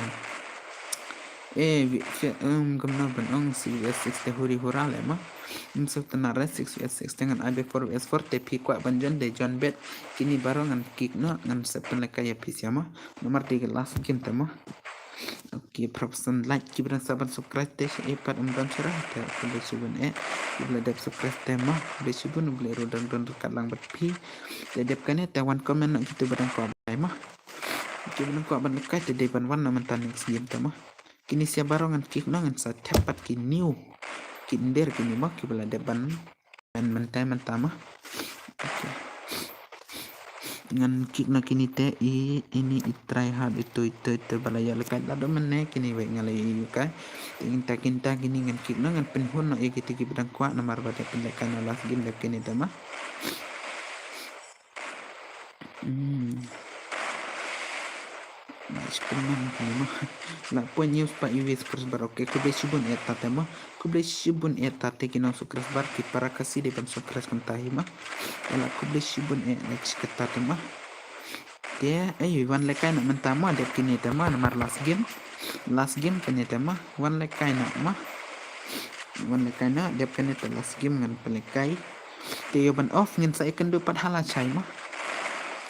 Eh, wi- fi- um, kumno ban ong six v six te huri hura le ma. Im suk tana re six v six te ngan ai be four v four te phi kwah ban jon de jon bet. Kini baroh ngan kick noh ngan sep pynlehkai ïa phi sia ma. Namar te ka last game te ma. Okay, prapsan like ki brang sa ban subscribe te sha e pat um don sera te khublei shibun eh. Ki bla dep subscribe te ma khublei shibun u Blei ruh dang don ryngkat lang bad phi. Te dep kane te wan comment noh kitu ba dang kwah ban lehkai ma. Kitu ba dang kwah ban lehkai te dei ban wan noh mynta next game te ma. Kini sia baroh ngan kick noh ngan sa thep pat ki new. Ki nder kini ma ki bla dep ban. Ngan mynta mynta ma. Okay. Ngan kick noh kini te i ini i try hard itu itu itu ba la ïoh lehkai lada mynne kini wei nga la ïoh lehkai. Te kinta kinta kini ngan kick noh ngan pynhun noh ïa kiti ki ba dang kwah namar ba dep pynlehkai noh last game dep kini te ma. Hmm. Nice pynman kini ma. La poi news pa iwis subscriber okay khublei shibun eh ta te ma. Khublei shibun eh ta te ki nong subscriber ki para Khasi dei ban subscribe kumta hi ma. Ela khublei shibun eh next kata te ma. Te ai wan lehkai noh mynta ma dep kini te ma namar last game. Last game kini te ma wan lehkai noh ma. Wan lehkai noh dep kini te last game ngan pynlehkai. Te ïoh ban off ngin sa ïakynduh pat ha lashai ma.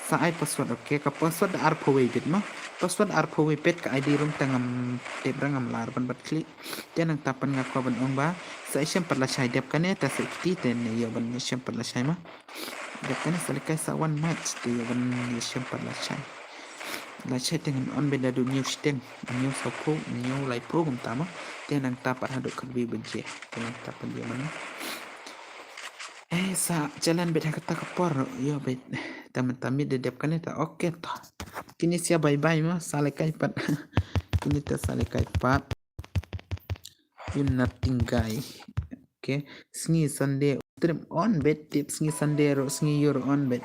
Sa ai password okay ka password da arphew wei bit ma. Password arphew wei bit ka I D room te ngam tip ra ngam lah ban bat khlieh. Te nangta pat nga kwah ban ong ba sa ïashem pat lashai dep kane te sa kiti te ne ïoh ban ïashem pat lashai ma. Dep kane sa lehkai sa wan match te ïoh ban ïashem pat lashai. Lashai te ngan on beit da duh hynñiew shiteng hynñiew sawphew hynñiew laiphew kumta ma. Te nangta pat haduh khatwei baje te nangta pat ïoh ban. Eh sa challenge beit ha kata ka por ïoh beit. Te mynta miet da dep kane te okay to. Kini sia bye bye ma sa lehkai pat. Kini te sa lehkai pat. You nothing guy. Okay. Sngi Sunday stream on beit tip sngi Sunday ruh sngi ïur on beit.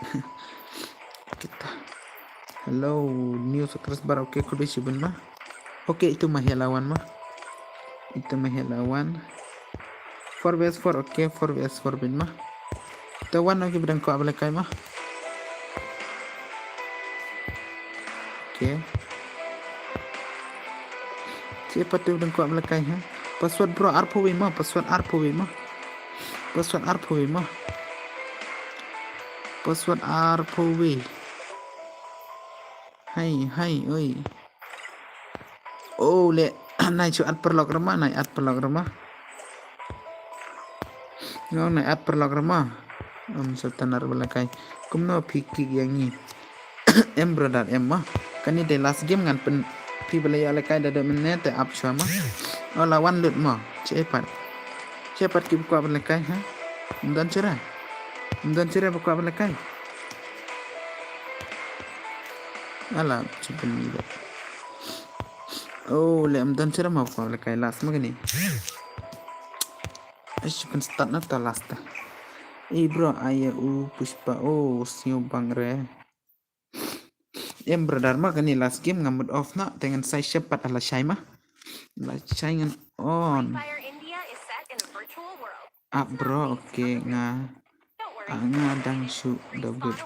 Kita. Hello new subscriber okay khublei shibun ma. Okay itu ma hela wan ma. Itu ma hela wan. Four v four okay four v four beit ma. Te wan noh ki ba dang kwah ba lehkai ma. Okay. Che pat te ba dang kwah ba lehkai ha. Password bro arphew wei ma password arphew wei ma. Password arphew wei ma. Password arphew wei. Hai hai oi. Oh le nai chu at paralok rama nai at paralok rama. Ngau nai at paralok rama. Am satanar ba lehkai. Kumno phi kick ïa ngi. Em brother em ma. Kani dei last game ngan pyn phi ba la ïoh lehkai da dei mynne te ap shwa ma. Oh la wan lut ma. Che pat. Che pat ki ba kwah ba lehkai ha. Ym don chira. Ym don chira ba kwah ba lehkai. Ala che pyn ni ba. Oh le ym don chira ma ba kwah ba lehkai last ma kani. Ai shu pyn start na ta last ta. Ei bro ai u Pushpa oh sñiaw bang re. Em brother ma kani last game nga mut off na te ngan sai shep pat ala shai ma. Ala shai ngan on. Up bro okay nga. Ah, nga dang shu da good.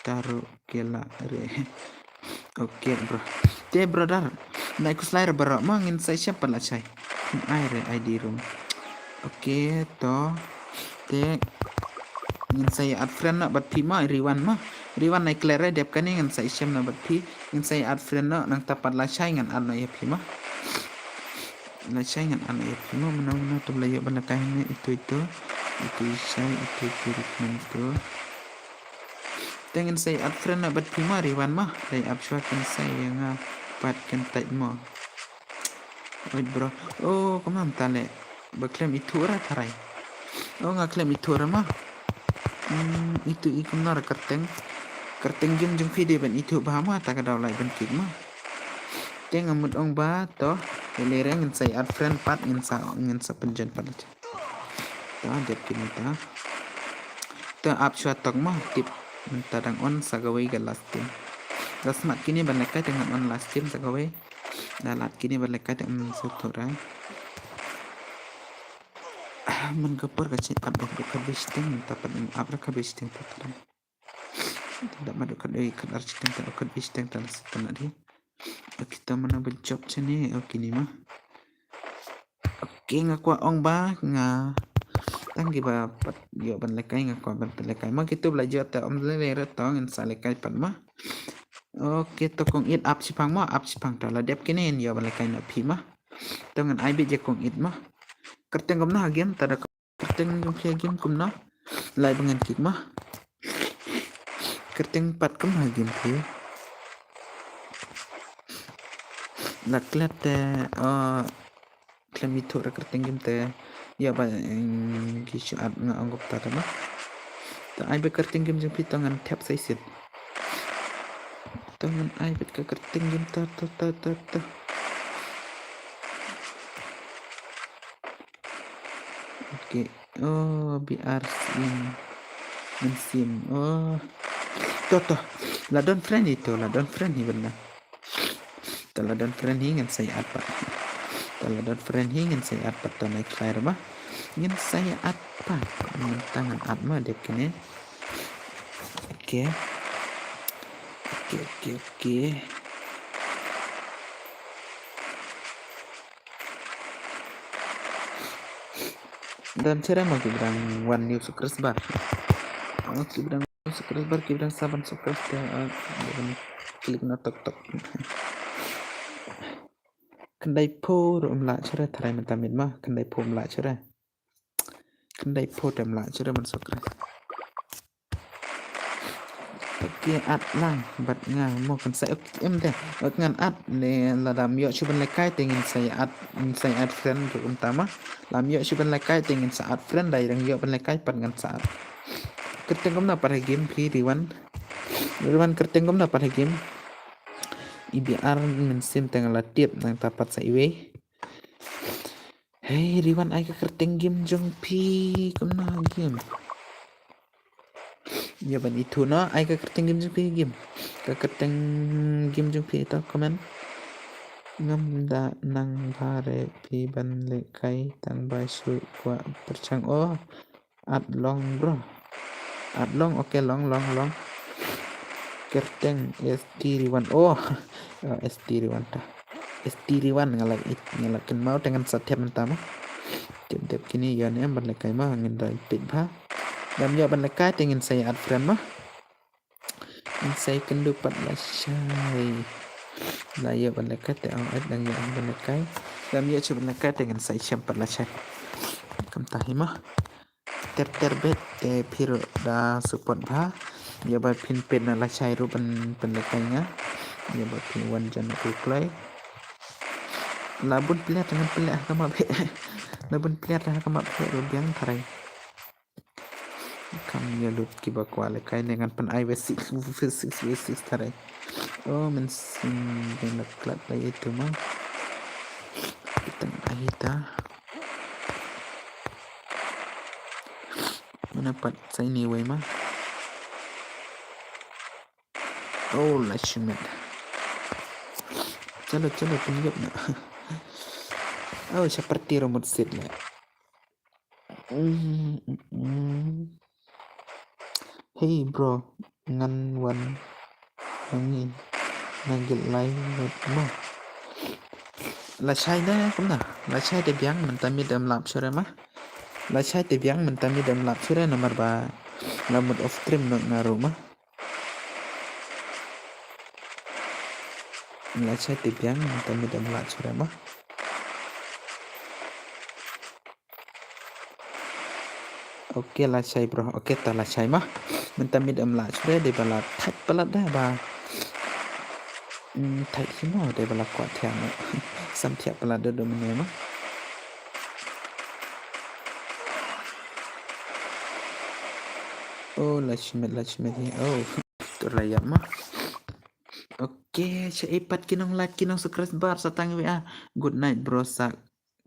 Taru kela re. Okay bro. Te brother. Nai kuslai re bro ma ngin sai shep pat la shai. Ai re I D room. Okay to. Te ngin sai add friend na bat phi ma riwan ma. Riwan nai clear dep kani ngin sai shem na bat phi. Ngin sai add friend na nang tapat la shai ngan add no ya phi ma. La shai ngan add no ya phi ma mano mano tum la ya ban la kai ne itu itu. Itu shai itu itu recommend itu. Te ngin sai add friend na bat phi ma riwan ma. Dai ap shwa kan sai ya nga pat kan tait mo. Wait bro. Oh, kumno mynta le. Ba khlem ithuh ra tharai. Oh, nga khlem ithuh ra ma. Hmm, itu i kumno ra kyrteng. Kyrteng game jong phi dei ban ithuh ba ma ta ka daw lai ban kit ma. Te nga mut ong ba to. Ele re ngin sai add friend pat ngin sa ngin sa pynjan pat. Ta dep kini ta. Ta ap shwa tok ma tip. Mynta dang on sa kawei ka last game. Da smat kini ban lekai te ngan on last game sa kawei. Da lad kini ban lekai te um sa thorai. Ah, man ka por ka chin ap da ka bisteng, ta pat ap da ka bisteng ta tara. Da ma da ka dei ka ar chin ta ka bisteng ta sa ta na di. Kita mana ba job chini, okay ni ma. Okay, nga kwah ong ba nga tang ki ba pat ïoh ban lekai, nga kwah ban pat lekai. Ma kitu ba la jot ta om le le re tong in sa lekai pat ma. Okay, to kong it ap sipang ma, ap sipang ta la dep kine in ïoh ban lekai na phi ma. To ngan ai bit je kong it ma. Kyrteng kumno ha game ta da kyrteng jong phi ha game kumno. Lai ba ngan kik ma. Kyrteng pat kumno ha game phi. La klet te, uh, klem ithuh ra kyrteng game te. Ïa ba, mm, ki shu at nga ong gup ta ma. Ta ai ba kyrteng game jong phi to ngan thep sa isit. To ngan ai ba ka kyrteng game ta, ta, ta, ta, ta. Okay. Oh, B R sim. Min sim. Oh. To, to. La don friend hi to, la don friend hi benda. To la don friend hi ngan sa ïa at pat. To la don friend hi ngan sa ïa at pat to nai clear ba. Ngan sa ïa at pat. Ngan ta ngan at ma dep kine. Okay. Okay, okay, okay. Dan chera ma ki brang wan new subscriber. Oh, ki brang subscriber, ki brang saban subscriber. Ah, klik na tok tok. Khyndai phew ruh ym lah chera tharai mynta miet ma. Khyndai phew ym lah chera. Khyndai phew te ym lah chera ban subscribe. Okay, at lang bad nga mo kan sa em te. Ngan at ne lada ym ïoh shu ban lekai te ngin sa ïa at, ngin sa ïa at friend ruh kumta ma. Lada ym ïoh shu ban lekai te ngin sa at friend, dei dang ïoh ban lekai pat ngan sa at. Kyrteng kumno pat ha game phi Riwan. Riwan kyrteng kumno pat ha game. I B R min sim te nga la tip nangta pat sa iwei. Hei, Riwan ai ka kyrteng game jong phi kumno game. Ïa ban ithuh noh, ai ka kyrteng game jong phi game. Ka kyrteng game jong phi to comment. Ngam da nang bha re phi ban lekai tang ba shu kwah pyrshang oh. At long bro. At long, okay, long, long, long. Kyrteng S T Riwan. Oh, oh, S T Riwan ta. S T Riwan nga la it, nga la kynmaw te ngan sa thep mynta ma. Tip tip kine ïa ne ban lekai ma ngin da pit bha. Dam ïa ban lekai te ngin sa ïa at friend ma. Ngin sa ïa kynduh pat lashai. La ïa ban lekai te ong at dang ïa ban lekai. Dam ïa shu ban lekai te ngin sa ïa shem pat lashai. Kumta hi ma. Ter ter bet te phi ruh da support bha. Ïa ba phin peit na lashai ruh ban pynlekai nga. Ïa ba phin wan jan kloi kloi. La bun plet ngan pynleh ha ka map he. La bun plet ha ka map he ruh biang tharai. Kam ïa lut kiba kwah lekai ne ngan pyn-ai wei six, six, six, six tharai. Oh, men sim ben la klat la ïa tu ma. Kita ai ta. Mana pat sa ini wei ma. Oh, la shimet. Chalo, chalo, pynïap na. Oh, sha party ro mut sit la. Mm, mm, mm. Hey bro, ngan wan nangin nagil lai mo. Lashai da kumna. Lashai da biang mynta miet em lap shure ma. Lashai da biang mynta miet em lap shure namar ba la mut off stream no nga ruh ma. Lashai da biang mynta miet em lap shure ma. Okay, lashai bro. Okay, ta lashai ma. Mynta miet em lap shure dei ba la thait palat da ba. Hmm, thait hi mo dei ba la kwah thiang. Sam thiah palat da dum ne ma. Oh, la shimet, la shimet hi. Oh, tur la ïap ma. Okay, sha i pat ki nong like, ki nong subscribe bar sa tang wi ah. Good night bro, sa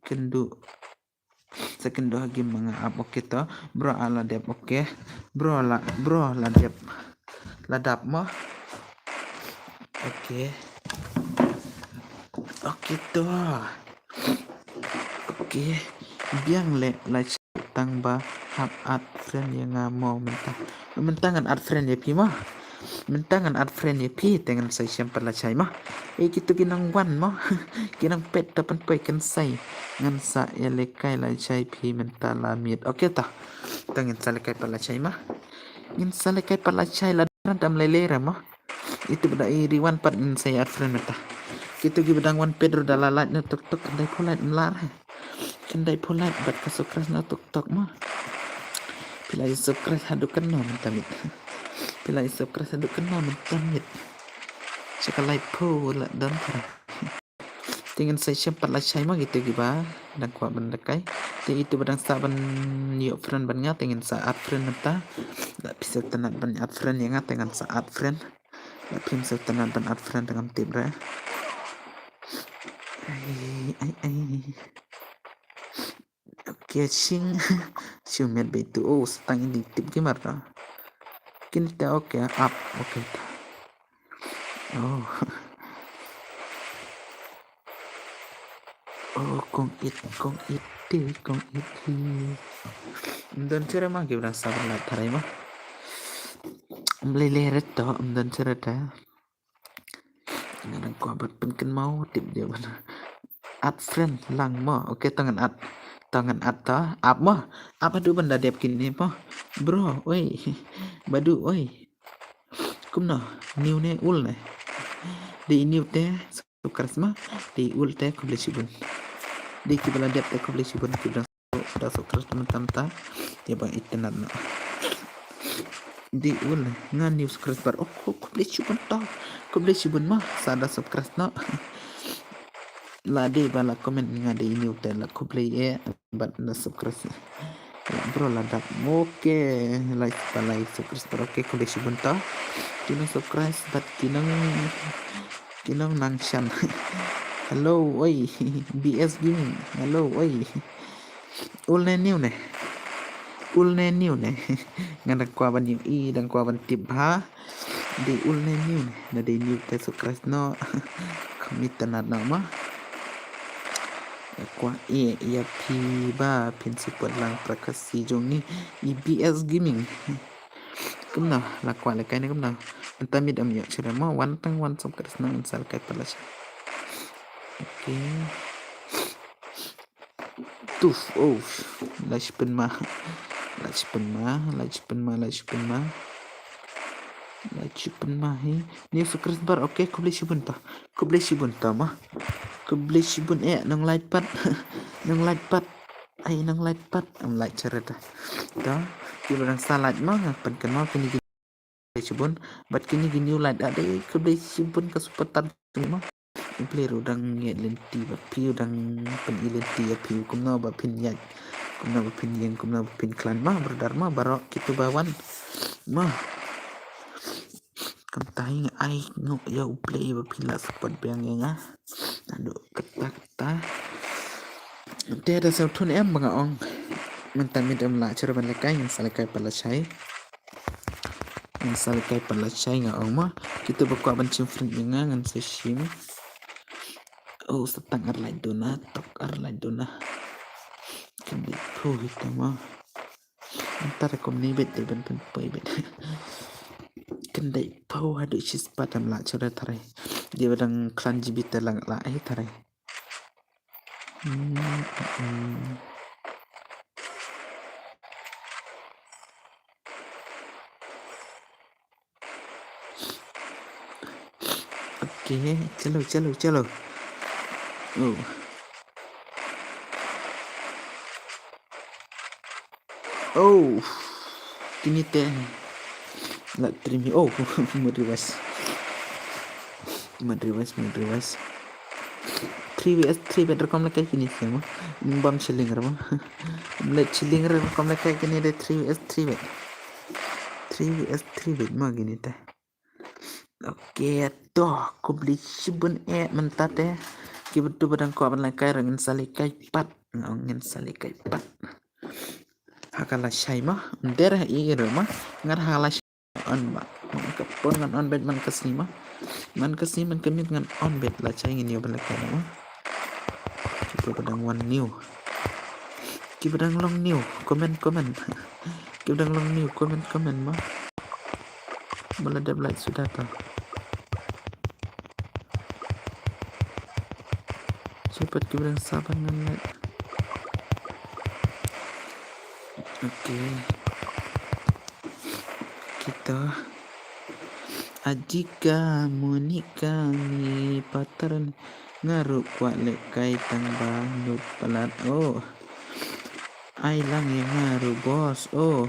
kynduh. Second doh game ma nga ap, okay to. Bro, a la dep, okay. Bro la, bro la dep. La dap mo. Okay. Okay to. Okay. Biang le la tang ba hap add friend ïa nga mo mynta. Mynta ngan add friend ïa phi mo. Mynta ngan add friend ïa phi te ngan sa shem pat lashai mo. Eh, kito ki nang wan mo. Ki nang pet ta pynpoi kan sai. Ngan sa ïalehkai lashai phi mynta la miet. Okay ta. Ta ngin sa lehkai pat lashai mo. Ngin sa lehkai pat lashai lada dang lei lei re mo. Itu ba da i ri wan pat ngin sa add friend mynta. Kito ki ba dang wan pet ruh da la lait na tok tok kan dei pulait mlar. Kan dei pulait bad ka subscribe na tok tok mo. Phi la i subscribe haduh kan no mynta miet. Phi la i subscribe haduh kan no mynta miet. Sha ka lai phew la don tara. Te ngin sa shem pat lashai mo kito ki ba dang kwah ban lehkai. Te itu ba dang sa ban ïoh friend ban nga te ngin sa add friend mynta. Da phi sa tynat ban add friend ïa nga te ngan sa add friend. Da phim sa tynat ban add friend te ngam tip re. Ai ai ai. Okay, sing. Sing met beitu. Oh, sa tang ini tip gamer ta. Kini ta okay, up. Okay. Oh. Oh, kong it, kong it, ti, kong it hi. Don chere ma ki ba dang sa ban lait tharai mo. Mlei le ret to, don chere ta. Nga dang kwah ban pynkynmaw tip dia ban add friend lang mo. Okay, to ngan add. To ngan add to. Up mo. Up haduh ban da dep kine mo. Bro, oi. Badu, oi. Kumno, new ne ul ne. Dei new te subscribe mo. Dei ul te khublei shibun. Dei ki ba la dep te khublei shibun ki ba dang da subscribe mynta mynta. Te ba internet no. Dei ul nga new subscriber. Oh, khublei shibun to. Khublei shibun mo sa da subscribe no. La dei ba la comment nga dei new te la khublei eh. Bad la subscribe. Bro la dap. Okay, like ba la subscribe. Okay, khublei shibun to. Ki nang subscribe bad ki nang, ki nang nang shan. Hello, oi. B S Gaming. Hello, oi. Ul ne new ne. Ul ne new ne. Nga dang kwah ban ïohi, dang kwah ban tip ha. Dei ul ne new ne. Na dei new te subscribe no. Kham internet no mo. Kwah ïa phi ba phin support lang pra Khasi jong ngi i B S Gaming. Kumno la kwah lehkai ne kumno. Mynta miet ym ïoh shuh re mo, wan tang wan subscribe no ngin sa lehkai pat lashai. Okay. Tuf, oh. La shipin ma. La shipin ma, la shipin ma, la shipin ma. La shipin ma hi. New subscriber, okay, khublei shibun to. Khublei shibun to mo. Khublei shibun eh, nang lait pat. Nang lait pat. Ai nang lait pat. Am lait chere ta. To. Ki ba dang sa lait mo, nga pynkynmaw kini ki khublei shibun. Bad kini ki new lait da dei khublei shibun ka supporter mo. U Blei ruh dang ïaid lynti ba phi u dang pyn-i lynti ïa phi kumno ba phin ïaid. Kumno ba phin ïeng, kumno ba phin khlaiñ mo, brother mo, baroh kito ba wan. Mo. Kumta hi nga ai nguh ïa U Blei ba phi la support biang ïa nga. Aduh, kata kata. Te da sngewthuh em ba nga ong. Mynta miet ym lah shuh ban lehkai, ngin sa lehkai pat lashai. Ngin sa lehkai pat lashai nga ong mo. Kito ba kwah ban shim friend ïa nga ngan sa shim. Oh, sa tang ar lait duna, tok ar lait duna. Kyndiat phew hi ta mo. Mynta re kumne beit dei ban pynpoi beit. Kyndiat phew haduh shispah ym lah shuh re tharai. Dei ba dang khlaiñ G B te lang lah hi tharai. Hmm, hmm. Okay, chalo, chalo, chalo. Oh. Oh. Kini te. La trim hi. Oh, mut reverse. Mut reverse, mut reverse. Three V S three bet rukom lehkai kini te mo. Bam shilling re mo. Let shilling re rukom lehkai kini de three V S three bet. Three V S three bet mo kini te. Okay, to, khublei shibun eh mynta te. Ki ba tu ba dang kwah ban lehkai ruh ngin sa lehkai pat. Nga ong ngin sa lehkai pat. Ha ka lashai mo, ym dei re ha i ruh mo. Ngat ha ka lashai on ba. Man ka por ngan on bet man ka sngi mo. Man ka sngi man ka miet ngan on bet lashai ngin ïoh ban lehkai mo. Ki ba dang wan new. Kiba dang long new, comment, comment. Kiba dang long new, comment, comment mo. Ba la dep like suda to. Shepard kiba dang saban ngan like. Okay. Kita. Ajika Monica ni pattern ngaru kwah lehkai tang ba nud palat. Oh. Ai lang ïa ngaru boss. Oh.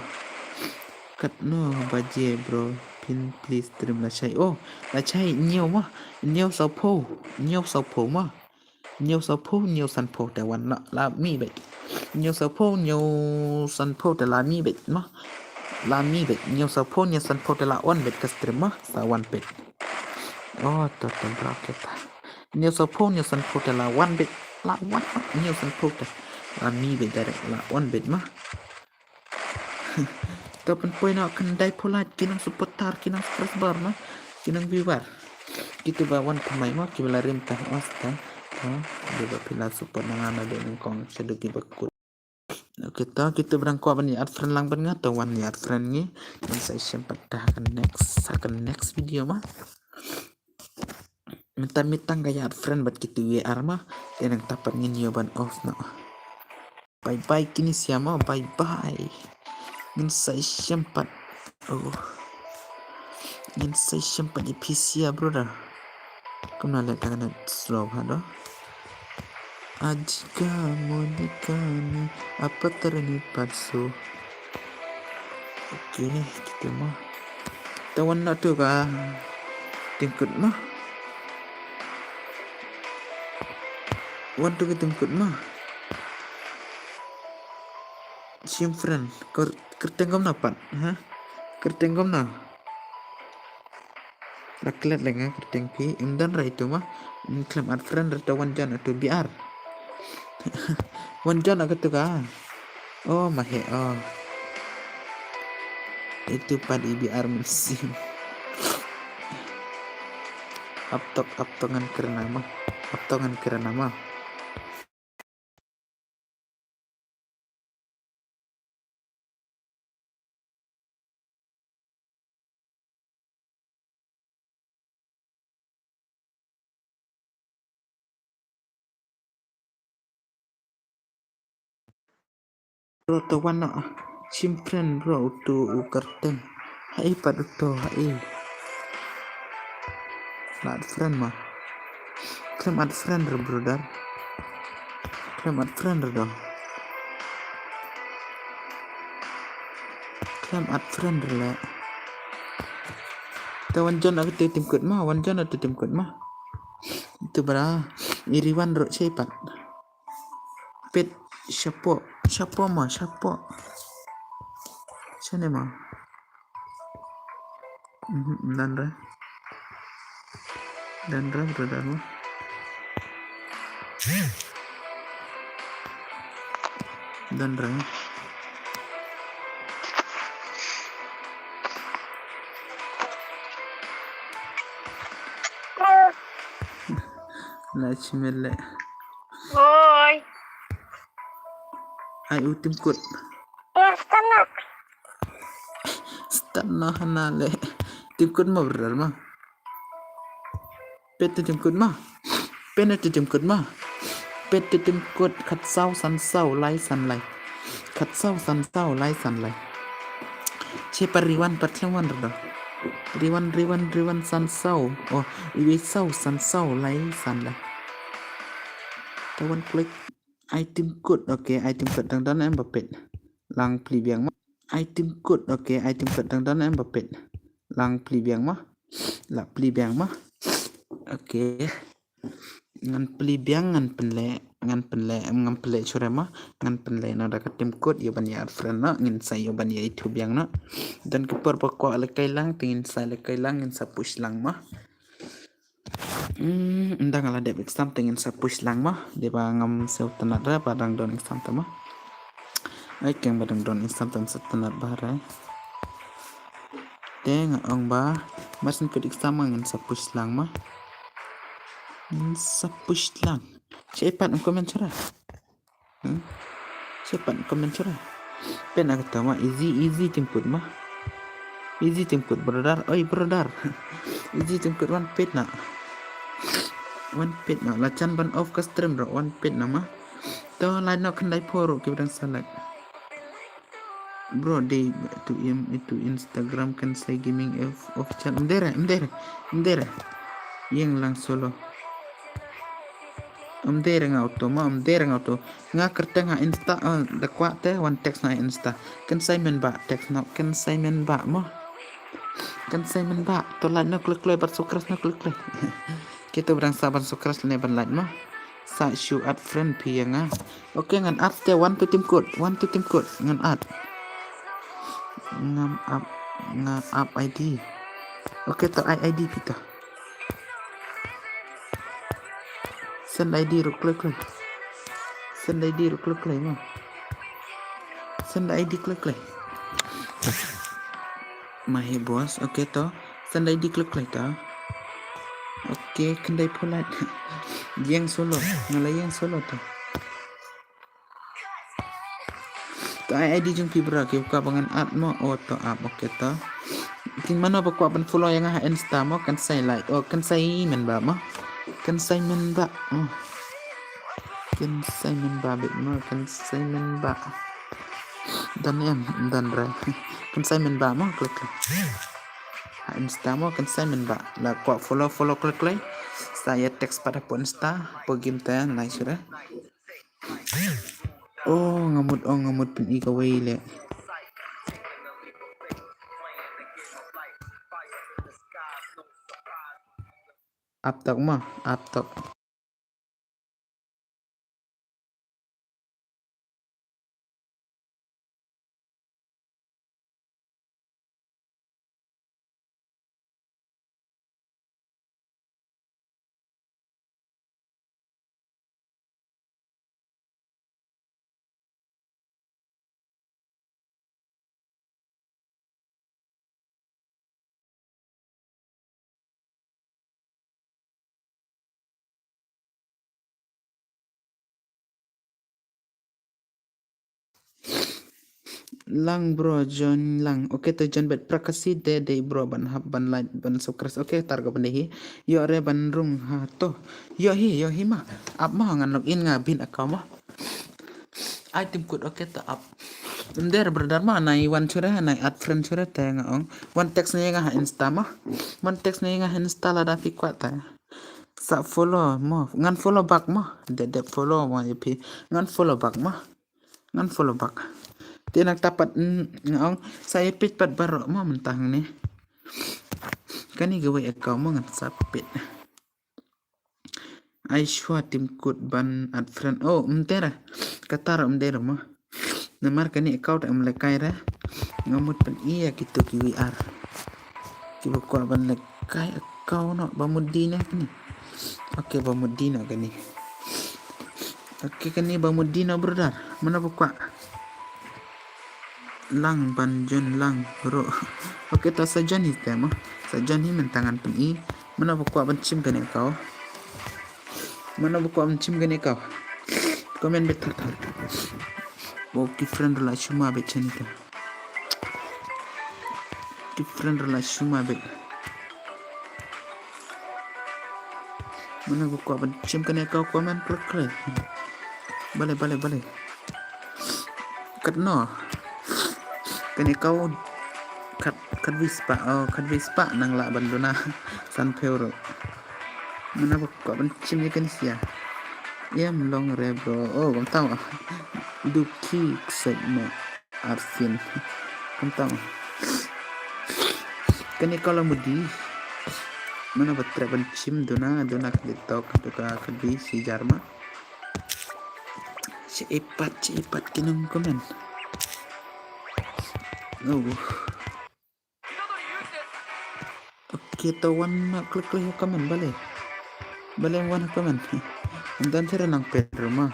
Katno baje bro? Phin please stream lashai. Oh, lashai hynñiew mo. Hynñiew sawphew. Hynñiew sawphew mo. Hynñiew sawphew, hynñiew sanphew te wan la, la mih beit. Hynñiew sawphew, hynñiew sanphew te la mih beit mo. La mih beit. Hynñiew sawphew, hynñiew sanphew te la on beit ka stream mo. Sa wan beit. Oh, to to bro kita. Hynñiew sawphew, hynñiew sanphew te la wan beit. La wan, hynñiew sanphew te la mih beit direct, la on beit mo. To pynpoi noh khyndai phew lait ki nong supporter, ki nong subscriber mo, ki nong viewer. Kito ba wan thymmai mo, kiba la rim tang os ta. To, kiba phi la support na nga naduh nyngkong shaduh kiba kut. Okay, to kito ba dang kwah ban ïa add friend lang bad nga, to wan ïa add friend ngi. Ngin sa ïashem pat ha ka next, ha ka next video mo. Mynta mynta nga ïa add friend bad kito viewer mo. Te nangta pat ngin ïoh ban off noh. Bye bye kine sia mo, bye bye. Ngin sa ïashem pat. Oh. Ngin sa ïashem pat ïa phi sia brother. Kumno leh ka net slow ha do. Ajika Monica ni apa terni patso. Okay, kito mo. Te wan noh to ka tyngkut mo. Wan to ka tyngkut mo. Shim friend, kyrteng kumno pat, ha? Kyrteng kumno? La klet leh nga kyrteng phi, ym don re ito mo. Khlem add friend re to wan join ito B R. Wan join ito ka. Oh, ma he, oh. Ito pat i B R mynsiem. Aptok, aptok ngan kren mo. Aptok ngan kren mo. Bro, to wan noh. Shim friend bro, uto u kyrteng. Haei pat uto, haei. La add friend mo. Khlem add friend re brother. Khlem add friend re do. Khlem add friend re leh. Te wan join ïa kito tyngkut mo, wan join ïa kito tyngkut mo. Ito bra, i Riwan ruh shei pat. Peit shapoh, shapoh mo, shapoh. Shane mo. Mhm, ym don re. Ym don re, brother mo. Ym don re. La shim leh. Oi. Ai u tyngkut. Start noh hana leh. Tyngkut mo brother mo. Peit te tyngkut mo. Peit te tyngkut mo. Peit te tyngkut khatsaw sansaw lai sanlai. Khatsaw sansaw lai sanlai. Shei pat Riwan pat khlem wan re do. Riwan, Riwan, Riwan sansaw. Oh, iwei saw sansaw lai sanlai. Te wan klik. Ai tyngkut, okay, ai tyngkut dang don em ba peit. Lang plie biang mo. Ai tyngkut, okay, ai tyngkut dang don em ba peit. Lang plie biang mo. La plie biang mo. Okay. Ngan plie biang, ngan pynleh, ngan pynleh, em ngan pynleh shuh re mo. Ngan pynleh noh da ka tyngkut, ïoh ban ïa add friend noh, ngin sa ïoh ban ïa ithuh biang noh. Don ki por ba kwah lehkai lang, te ngin sa lehkai lang, ngin sa push lang mo. Hmm, ynda nga la dep exam te ngin sa push lang mo. Dei ba ngam sngewtynnat re ba dang don exam te mo. Ai keng ba dang don exam te ngin sa tynnat bha re. Te nga ong ba mar shu kut exam ngin sa push lang mo. Ngin sa push lang. Shei pat ym comment shuh re. Hmm? Siapa comment sure? Peit na kata ma, easy, easy Tim Kut ma. Easy Tim Kut brother, oi brother. Easy Tim Kut wan peit na. Wan peit na, la jan ban off ka stream ruh, wan peit na ma. To like noh khyndai phew ruh kiba dang sa like. Bro, dei tu im itu Instagram Khynsai Gaming of, official. Em dei re, em dei re, em dei re. Ïeng lang solo. Em dei re nga auto ma, em dei re nga auto. Nga kyrteng ha Insta, oh, da kwah te wan text na Insta. Khynsai Mynbah, text noh Khynsai Mynbah mo. Khynsai Mynbah, to like noh klik klik, ban subscribe noh klik klik. Kito ba dang sa ban subscribe ne ban like mo. Sa shu add friend phi ïa nga. Okay, ngan add te, wan to Tim Kut, wan to Tim Kut, ngan add. Ngam add, nga add I D. Okay, to ai I D phi to. Send I D ruh kloi kloi. Send I D ruh kloi kloi mo. Send I D kloi kloi. Mahi boss, okay to. Send I D kloi kloi to. Okay, khyndai phew lait. Ïeng solo, nga la ïeng solo to. To ai I D jong phi bro, ki kwah ba ngan add mo, oh to add, okay to. Ki mano ba kwah ban follow ïa nga ha Insta mo, Khynsai like, oh Khynsai Mynbah mo. Khynsai Mynbah mo. Khynsai Mynbah bit mo, Khynsai Mynbah. Done em, done re. Khynsai Mynbah mo, klik klik. Ha Insta mo, Khynsai Mynbah. La kwah follow, follow klik klik. Sa ïa text pat hapoh Insta, hapoh game te, nice re. Oh, nga mut, oh, nga mut pyn-i kawei leh. Ap tok mo, ap tok. Lang bro, join lang. Okay, to join bad Prakasi de de bro ban hap ban like ban subscribe. Okay, tar ka ban hi. Ïoh re ban rung ha to. Ïoh hi, ïoh hi ma. Ap ma ngan log in nga bin account ma. Ai Tim Kut, okay to ap. Em dei re brother ma, nai wan shuh re, nai add friend shuh re te nga ong. Wan text ne nga ha Insta ma. Wan text ne nga ha Insta lada phi kwah te. Sa follow mo. Ngan follow back mo. Dep dep follow mo ïa phi. Ngan follow back mo. Ngan follow back. Te nangta pat, mm, nga ong sa ïa peit pat baroh mo mynta hangne. Kane kawei account mo ngan sa peit. Ai shuwa Tim Kut ban add friend. Oh, em dei re. Kata re em dei re mo. Namar kane account em lehkai re. Nga mut pyn-i ïa kito kiwei ar. Kiba kwah ban lehkai account noh ba mut dei ne kane. Okay, ba mut dei noh kane. Okay, kane ba mut dei noh brother. Mano ba kwah lang ban join lang ruh. Okay, to sa join hi te mo. Sa join hi mynta ngan pyn-i. Mano ba kwah ban shim kane account. Mano ba kwah ban shim kane account. Comment beit thar thar. Oh, ki friend ruh la shu mad beit shane te. Ki friend ruh la shu mad beit. Mano ba kwah ban shim kane account comment klik klik. Balei, balei, balei. Katno. Kane account khat, khatwei spah, oh, khatwei spah nang lah ban duna san phew ruh. Mano ba kwah ban shim ïa kane sha. Ïa, em long re bro. Oh, kumta mo. Duki ksek mo. Arsien. Kumta mo. Kane ka la mut dei. Mano ba treh ban shim duna, duna ka dei tok, ka dei shi hajar ma. Shi ipat, shi ipat ki nong comment. Oh. Okay, to wan na klik klik comment balei. Balei wan comment. Ynda shuh nang peit ruh ma.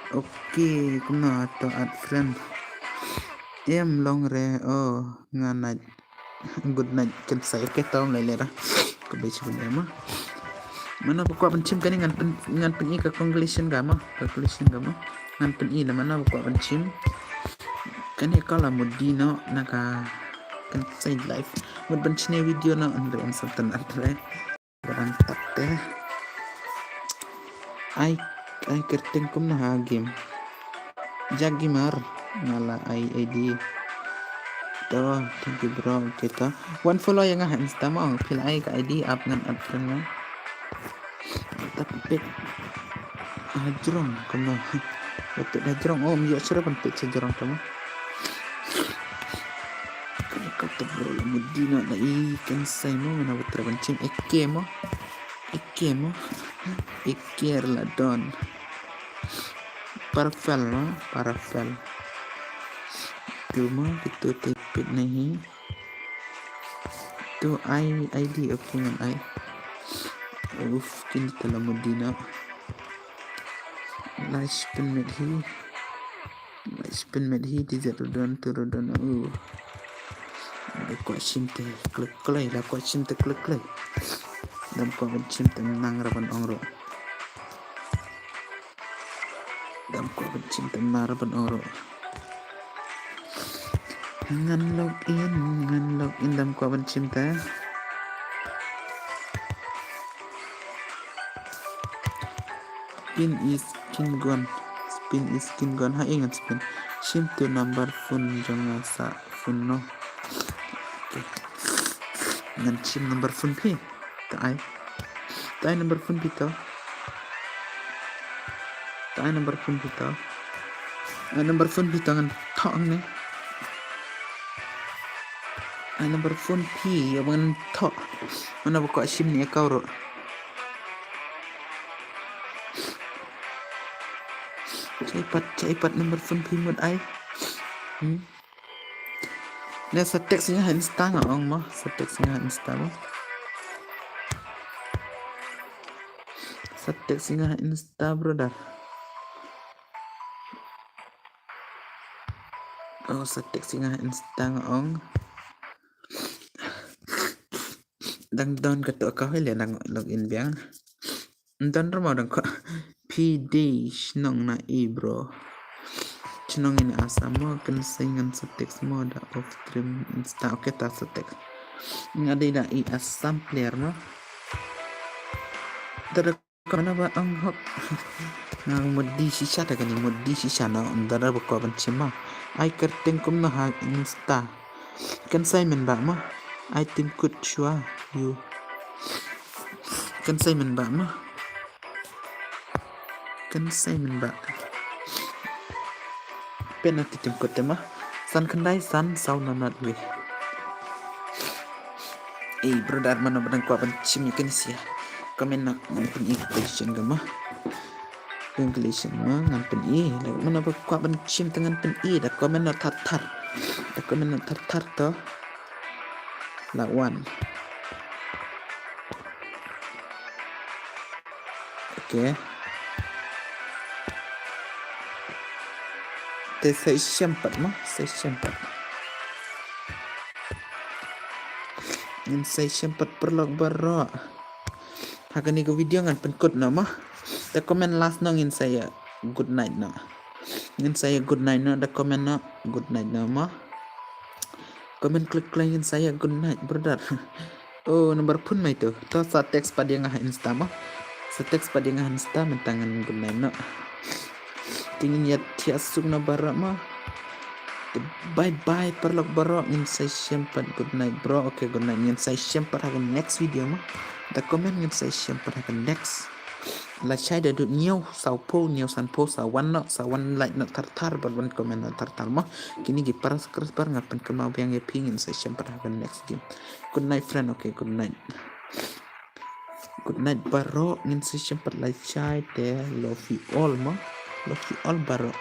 Okay, kumno to add friend. Em long re, oh, nga night. Good night Khynsai. Okay, to wan lei lei ra. Khublei shibun em ma. Mano ba kwah ban shim kane ngan pyn, ngan pyni ka calculation ka mo. Calculation ka mo. Ngan pyni la mano ba kwah ban shim. Kane ka la mut dih noh na ka kan side life. Mut ban shne video noh, hynrei ym sngewtynnat re. Ba dang tak te. Ai, ai kyrteng kumno ha game. Jack Gamer, nga la ai I D. To, thank you bro, okay to. Wan follow ïa nga ha Insta mo, phi la ai ka I D ap ngan add friend mo. Ta peit. Hajrong, kumno. Betul hajrong, oh, ym ïoh shuh ban peit hajrong to mo. Kane ka to bro la mut dih noh na i kan sai mo, mano ba treh ban shim A K mo. A K mo. A K la don. Parafel mo, parafel. Tu mo, kitu te peit na hi. Tu ai I D aku ngan ai. Uf, kine te la mut dih noh. Lai spin met hi. Lai spin met hi, T Z Rodon, tu Rodon, uh. Da kwah shim te klek klek, da kwah shim te klek klek. Dam kwah ban shim te nang ra ban ong ruh. Dam kwah ban shim te nang ra ban ong ruh. Ngan log in, ngan log in, dam kwah ban shim te. Spin is king gun. Spin is king gun. Ha, ngan spin. Shim tu number phone jong nga sa phone no. Okay. Ngan shim number phone phi. Ta ai. Ta ai number phone phi to. Ta ai number phone phi to. Ai number phone phi to ngan thok ne. Ai number phone phi ïa ngan thok. Mano ba kwah shim ne ka ruh. Shai pat, shai pat number phone phi mut ai. Hmm. Ne sa text ïa nga ha Insta nga ong mo, sa text ïa nga ha Insta mo. Sa text ïa nga ha Insta brother. Oh, sa text ïa nga ha Insta nga ong. Dang don kato account hi le nang log in biang. Don ruh mo dang ko. Phi dei shnong na i bro. Shnong ïa na Assam mo, kan sa ngan sa text mo da off stream Insta. Okay, ta sa text. Nga dei da i Assam player mo. Tar Kona ba ang hok. Nga mut dih shisha ta kani, mut dih shisha no, ndara ba kwah ban shim ma. Ai kyrteng kumno ha Insta. Kan sai men ba ma. Ai tim kut shwa yu. Kan sai men ba ma. Kan sai men ba. Pynban ki tim kut te ma. San khyndai san saw nonat wi. Ei brother, mano ba dang kwah ban shim ïa kane sia. Comment noh ngan pyni ka calculation ka ma. Calculation ma ngan pyni. Mano ba kwah ban shim te ngan pyni. Da comment noh thar thar. Da comment noh thar thar to. La wan. Okay. Te sa shem pat ma, sa shem pat. Ngin sa shem pat paralok baroh. Ha kane ka video ngan pynkut noh ma. Te comment last noh ngin sa ïa good night noh. Ngin sa ïa good night noh, da comment noh good night noh ma. Comment klik klik ngin sa ïa good night brother. Oh, number phone mai tu. To sa text pat ïa nga ha Insta ma. Sa text pat ïa nga ha Insta mynta ngan good night noh. Te ngin ïa thiah suk noh baroh ma. Bye bye paralok baroh, ngin sa shem pat good night bro. Okay, good night, ngin sa shem pat ha ka next video ma. Da comment ngin sa shem pat ha ka next. La shai da dud hynñiew saw phew, hynñiew san phew, saw wan noh, saw wan like noh thar thar bad wan comment noh thar thar ma. Kine ki para subscriber nga pynkynmaw biang ïa phi, ngin sa shem pat ha ka next game. Good night friend, okay, good night. Good night baroh, ngin sa shem pat la shai te love you all ma. Love you all baroh.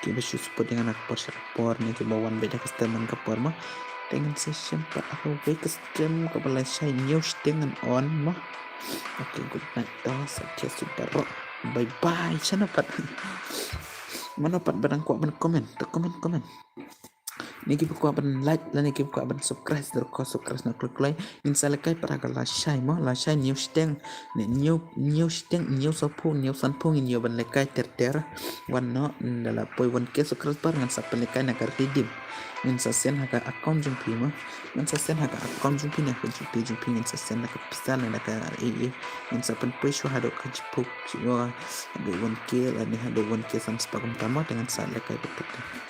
Kiba shu support ïa nga na ka por sha ka por ne kiba wan beit ha ka stream man ka por ma. Te ngin sa shem pat ha kawei ka stream kaba la shai hynñiew shiteng ngan on ma. Okay, good night to sa thiah suk baroh. Bye bye. Shano pat. Mano pat ba dang kwah ban comment, to comment comment. Ne kiba kwah ban like lane kiba kwah ban subscribe, dei ko subscribe na klik like. Ngin sa lehkai pat ha ka lashai mo, lashai hynñiew shiteng ne hynñiew, hynñiew shiteng, hynñiew sawphew, hynñiew sanphew ngin ïoh ban lehkai ter ter. Wan noh, ynda la poi one K subscriber ngan sa pynlehkai na ka redeem. Ngin sa send ha ka account jong phi mo. Ngin sa send ha ka account jong phi ne ha ka G Pay jong phi, ngin sa send na ka pisa ne na ka A A. Ngin sa pynpoi shuwa haduh ka jingpuk shuwa haduh one K lane haduh one K san spah kumta mo, te ngin sa lehkai pat.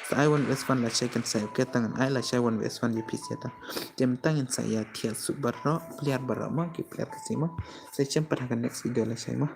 Sa ai wan wes wan lashai kan sa ïoh ke tang ngan ai lashai wan wes wan ïa phi sa ta. Te mynta ngin sa ïa thiah suk baroh, player baroh mo, ki player ka si mo. Sa ïa shem pat ha ka next video lashai mo.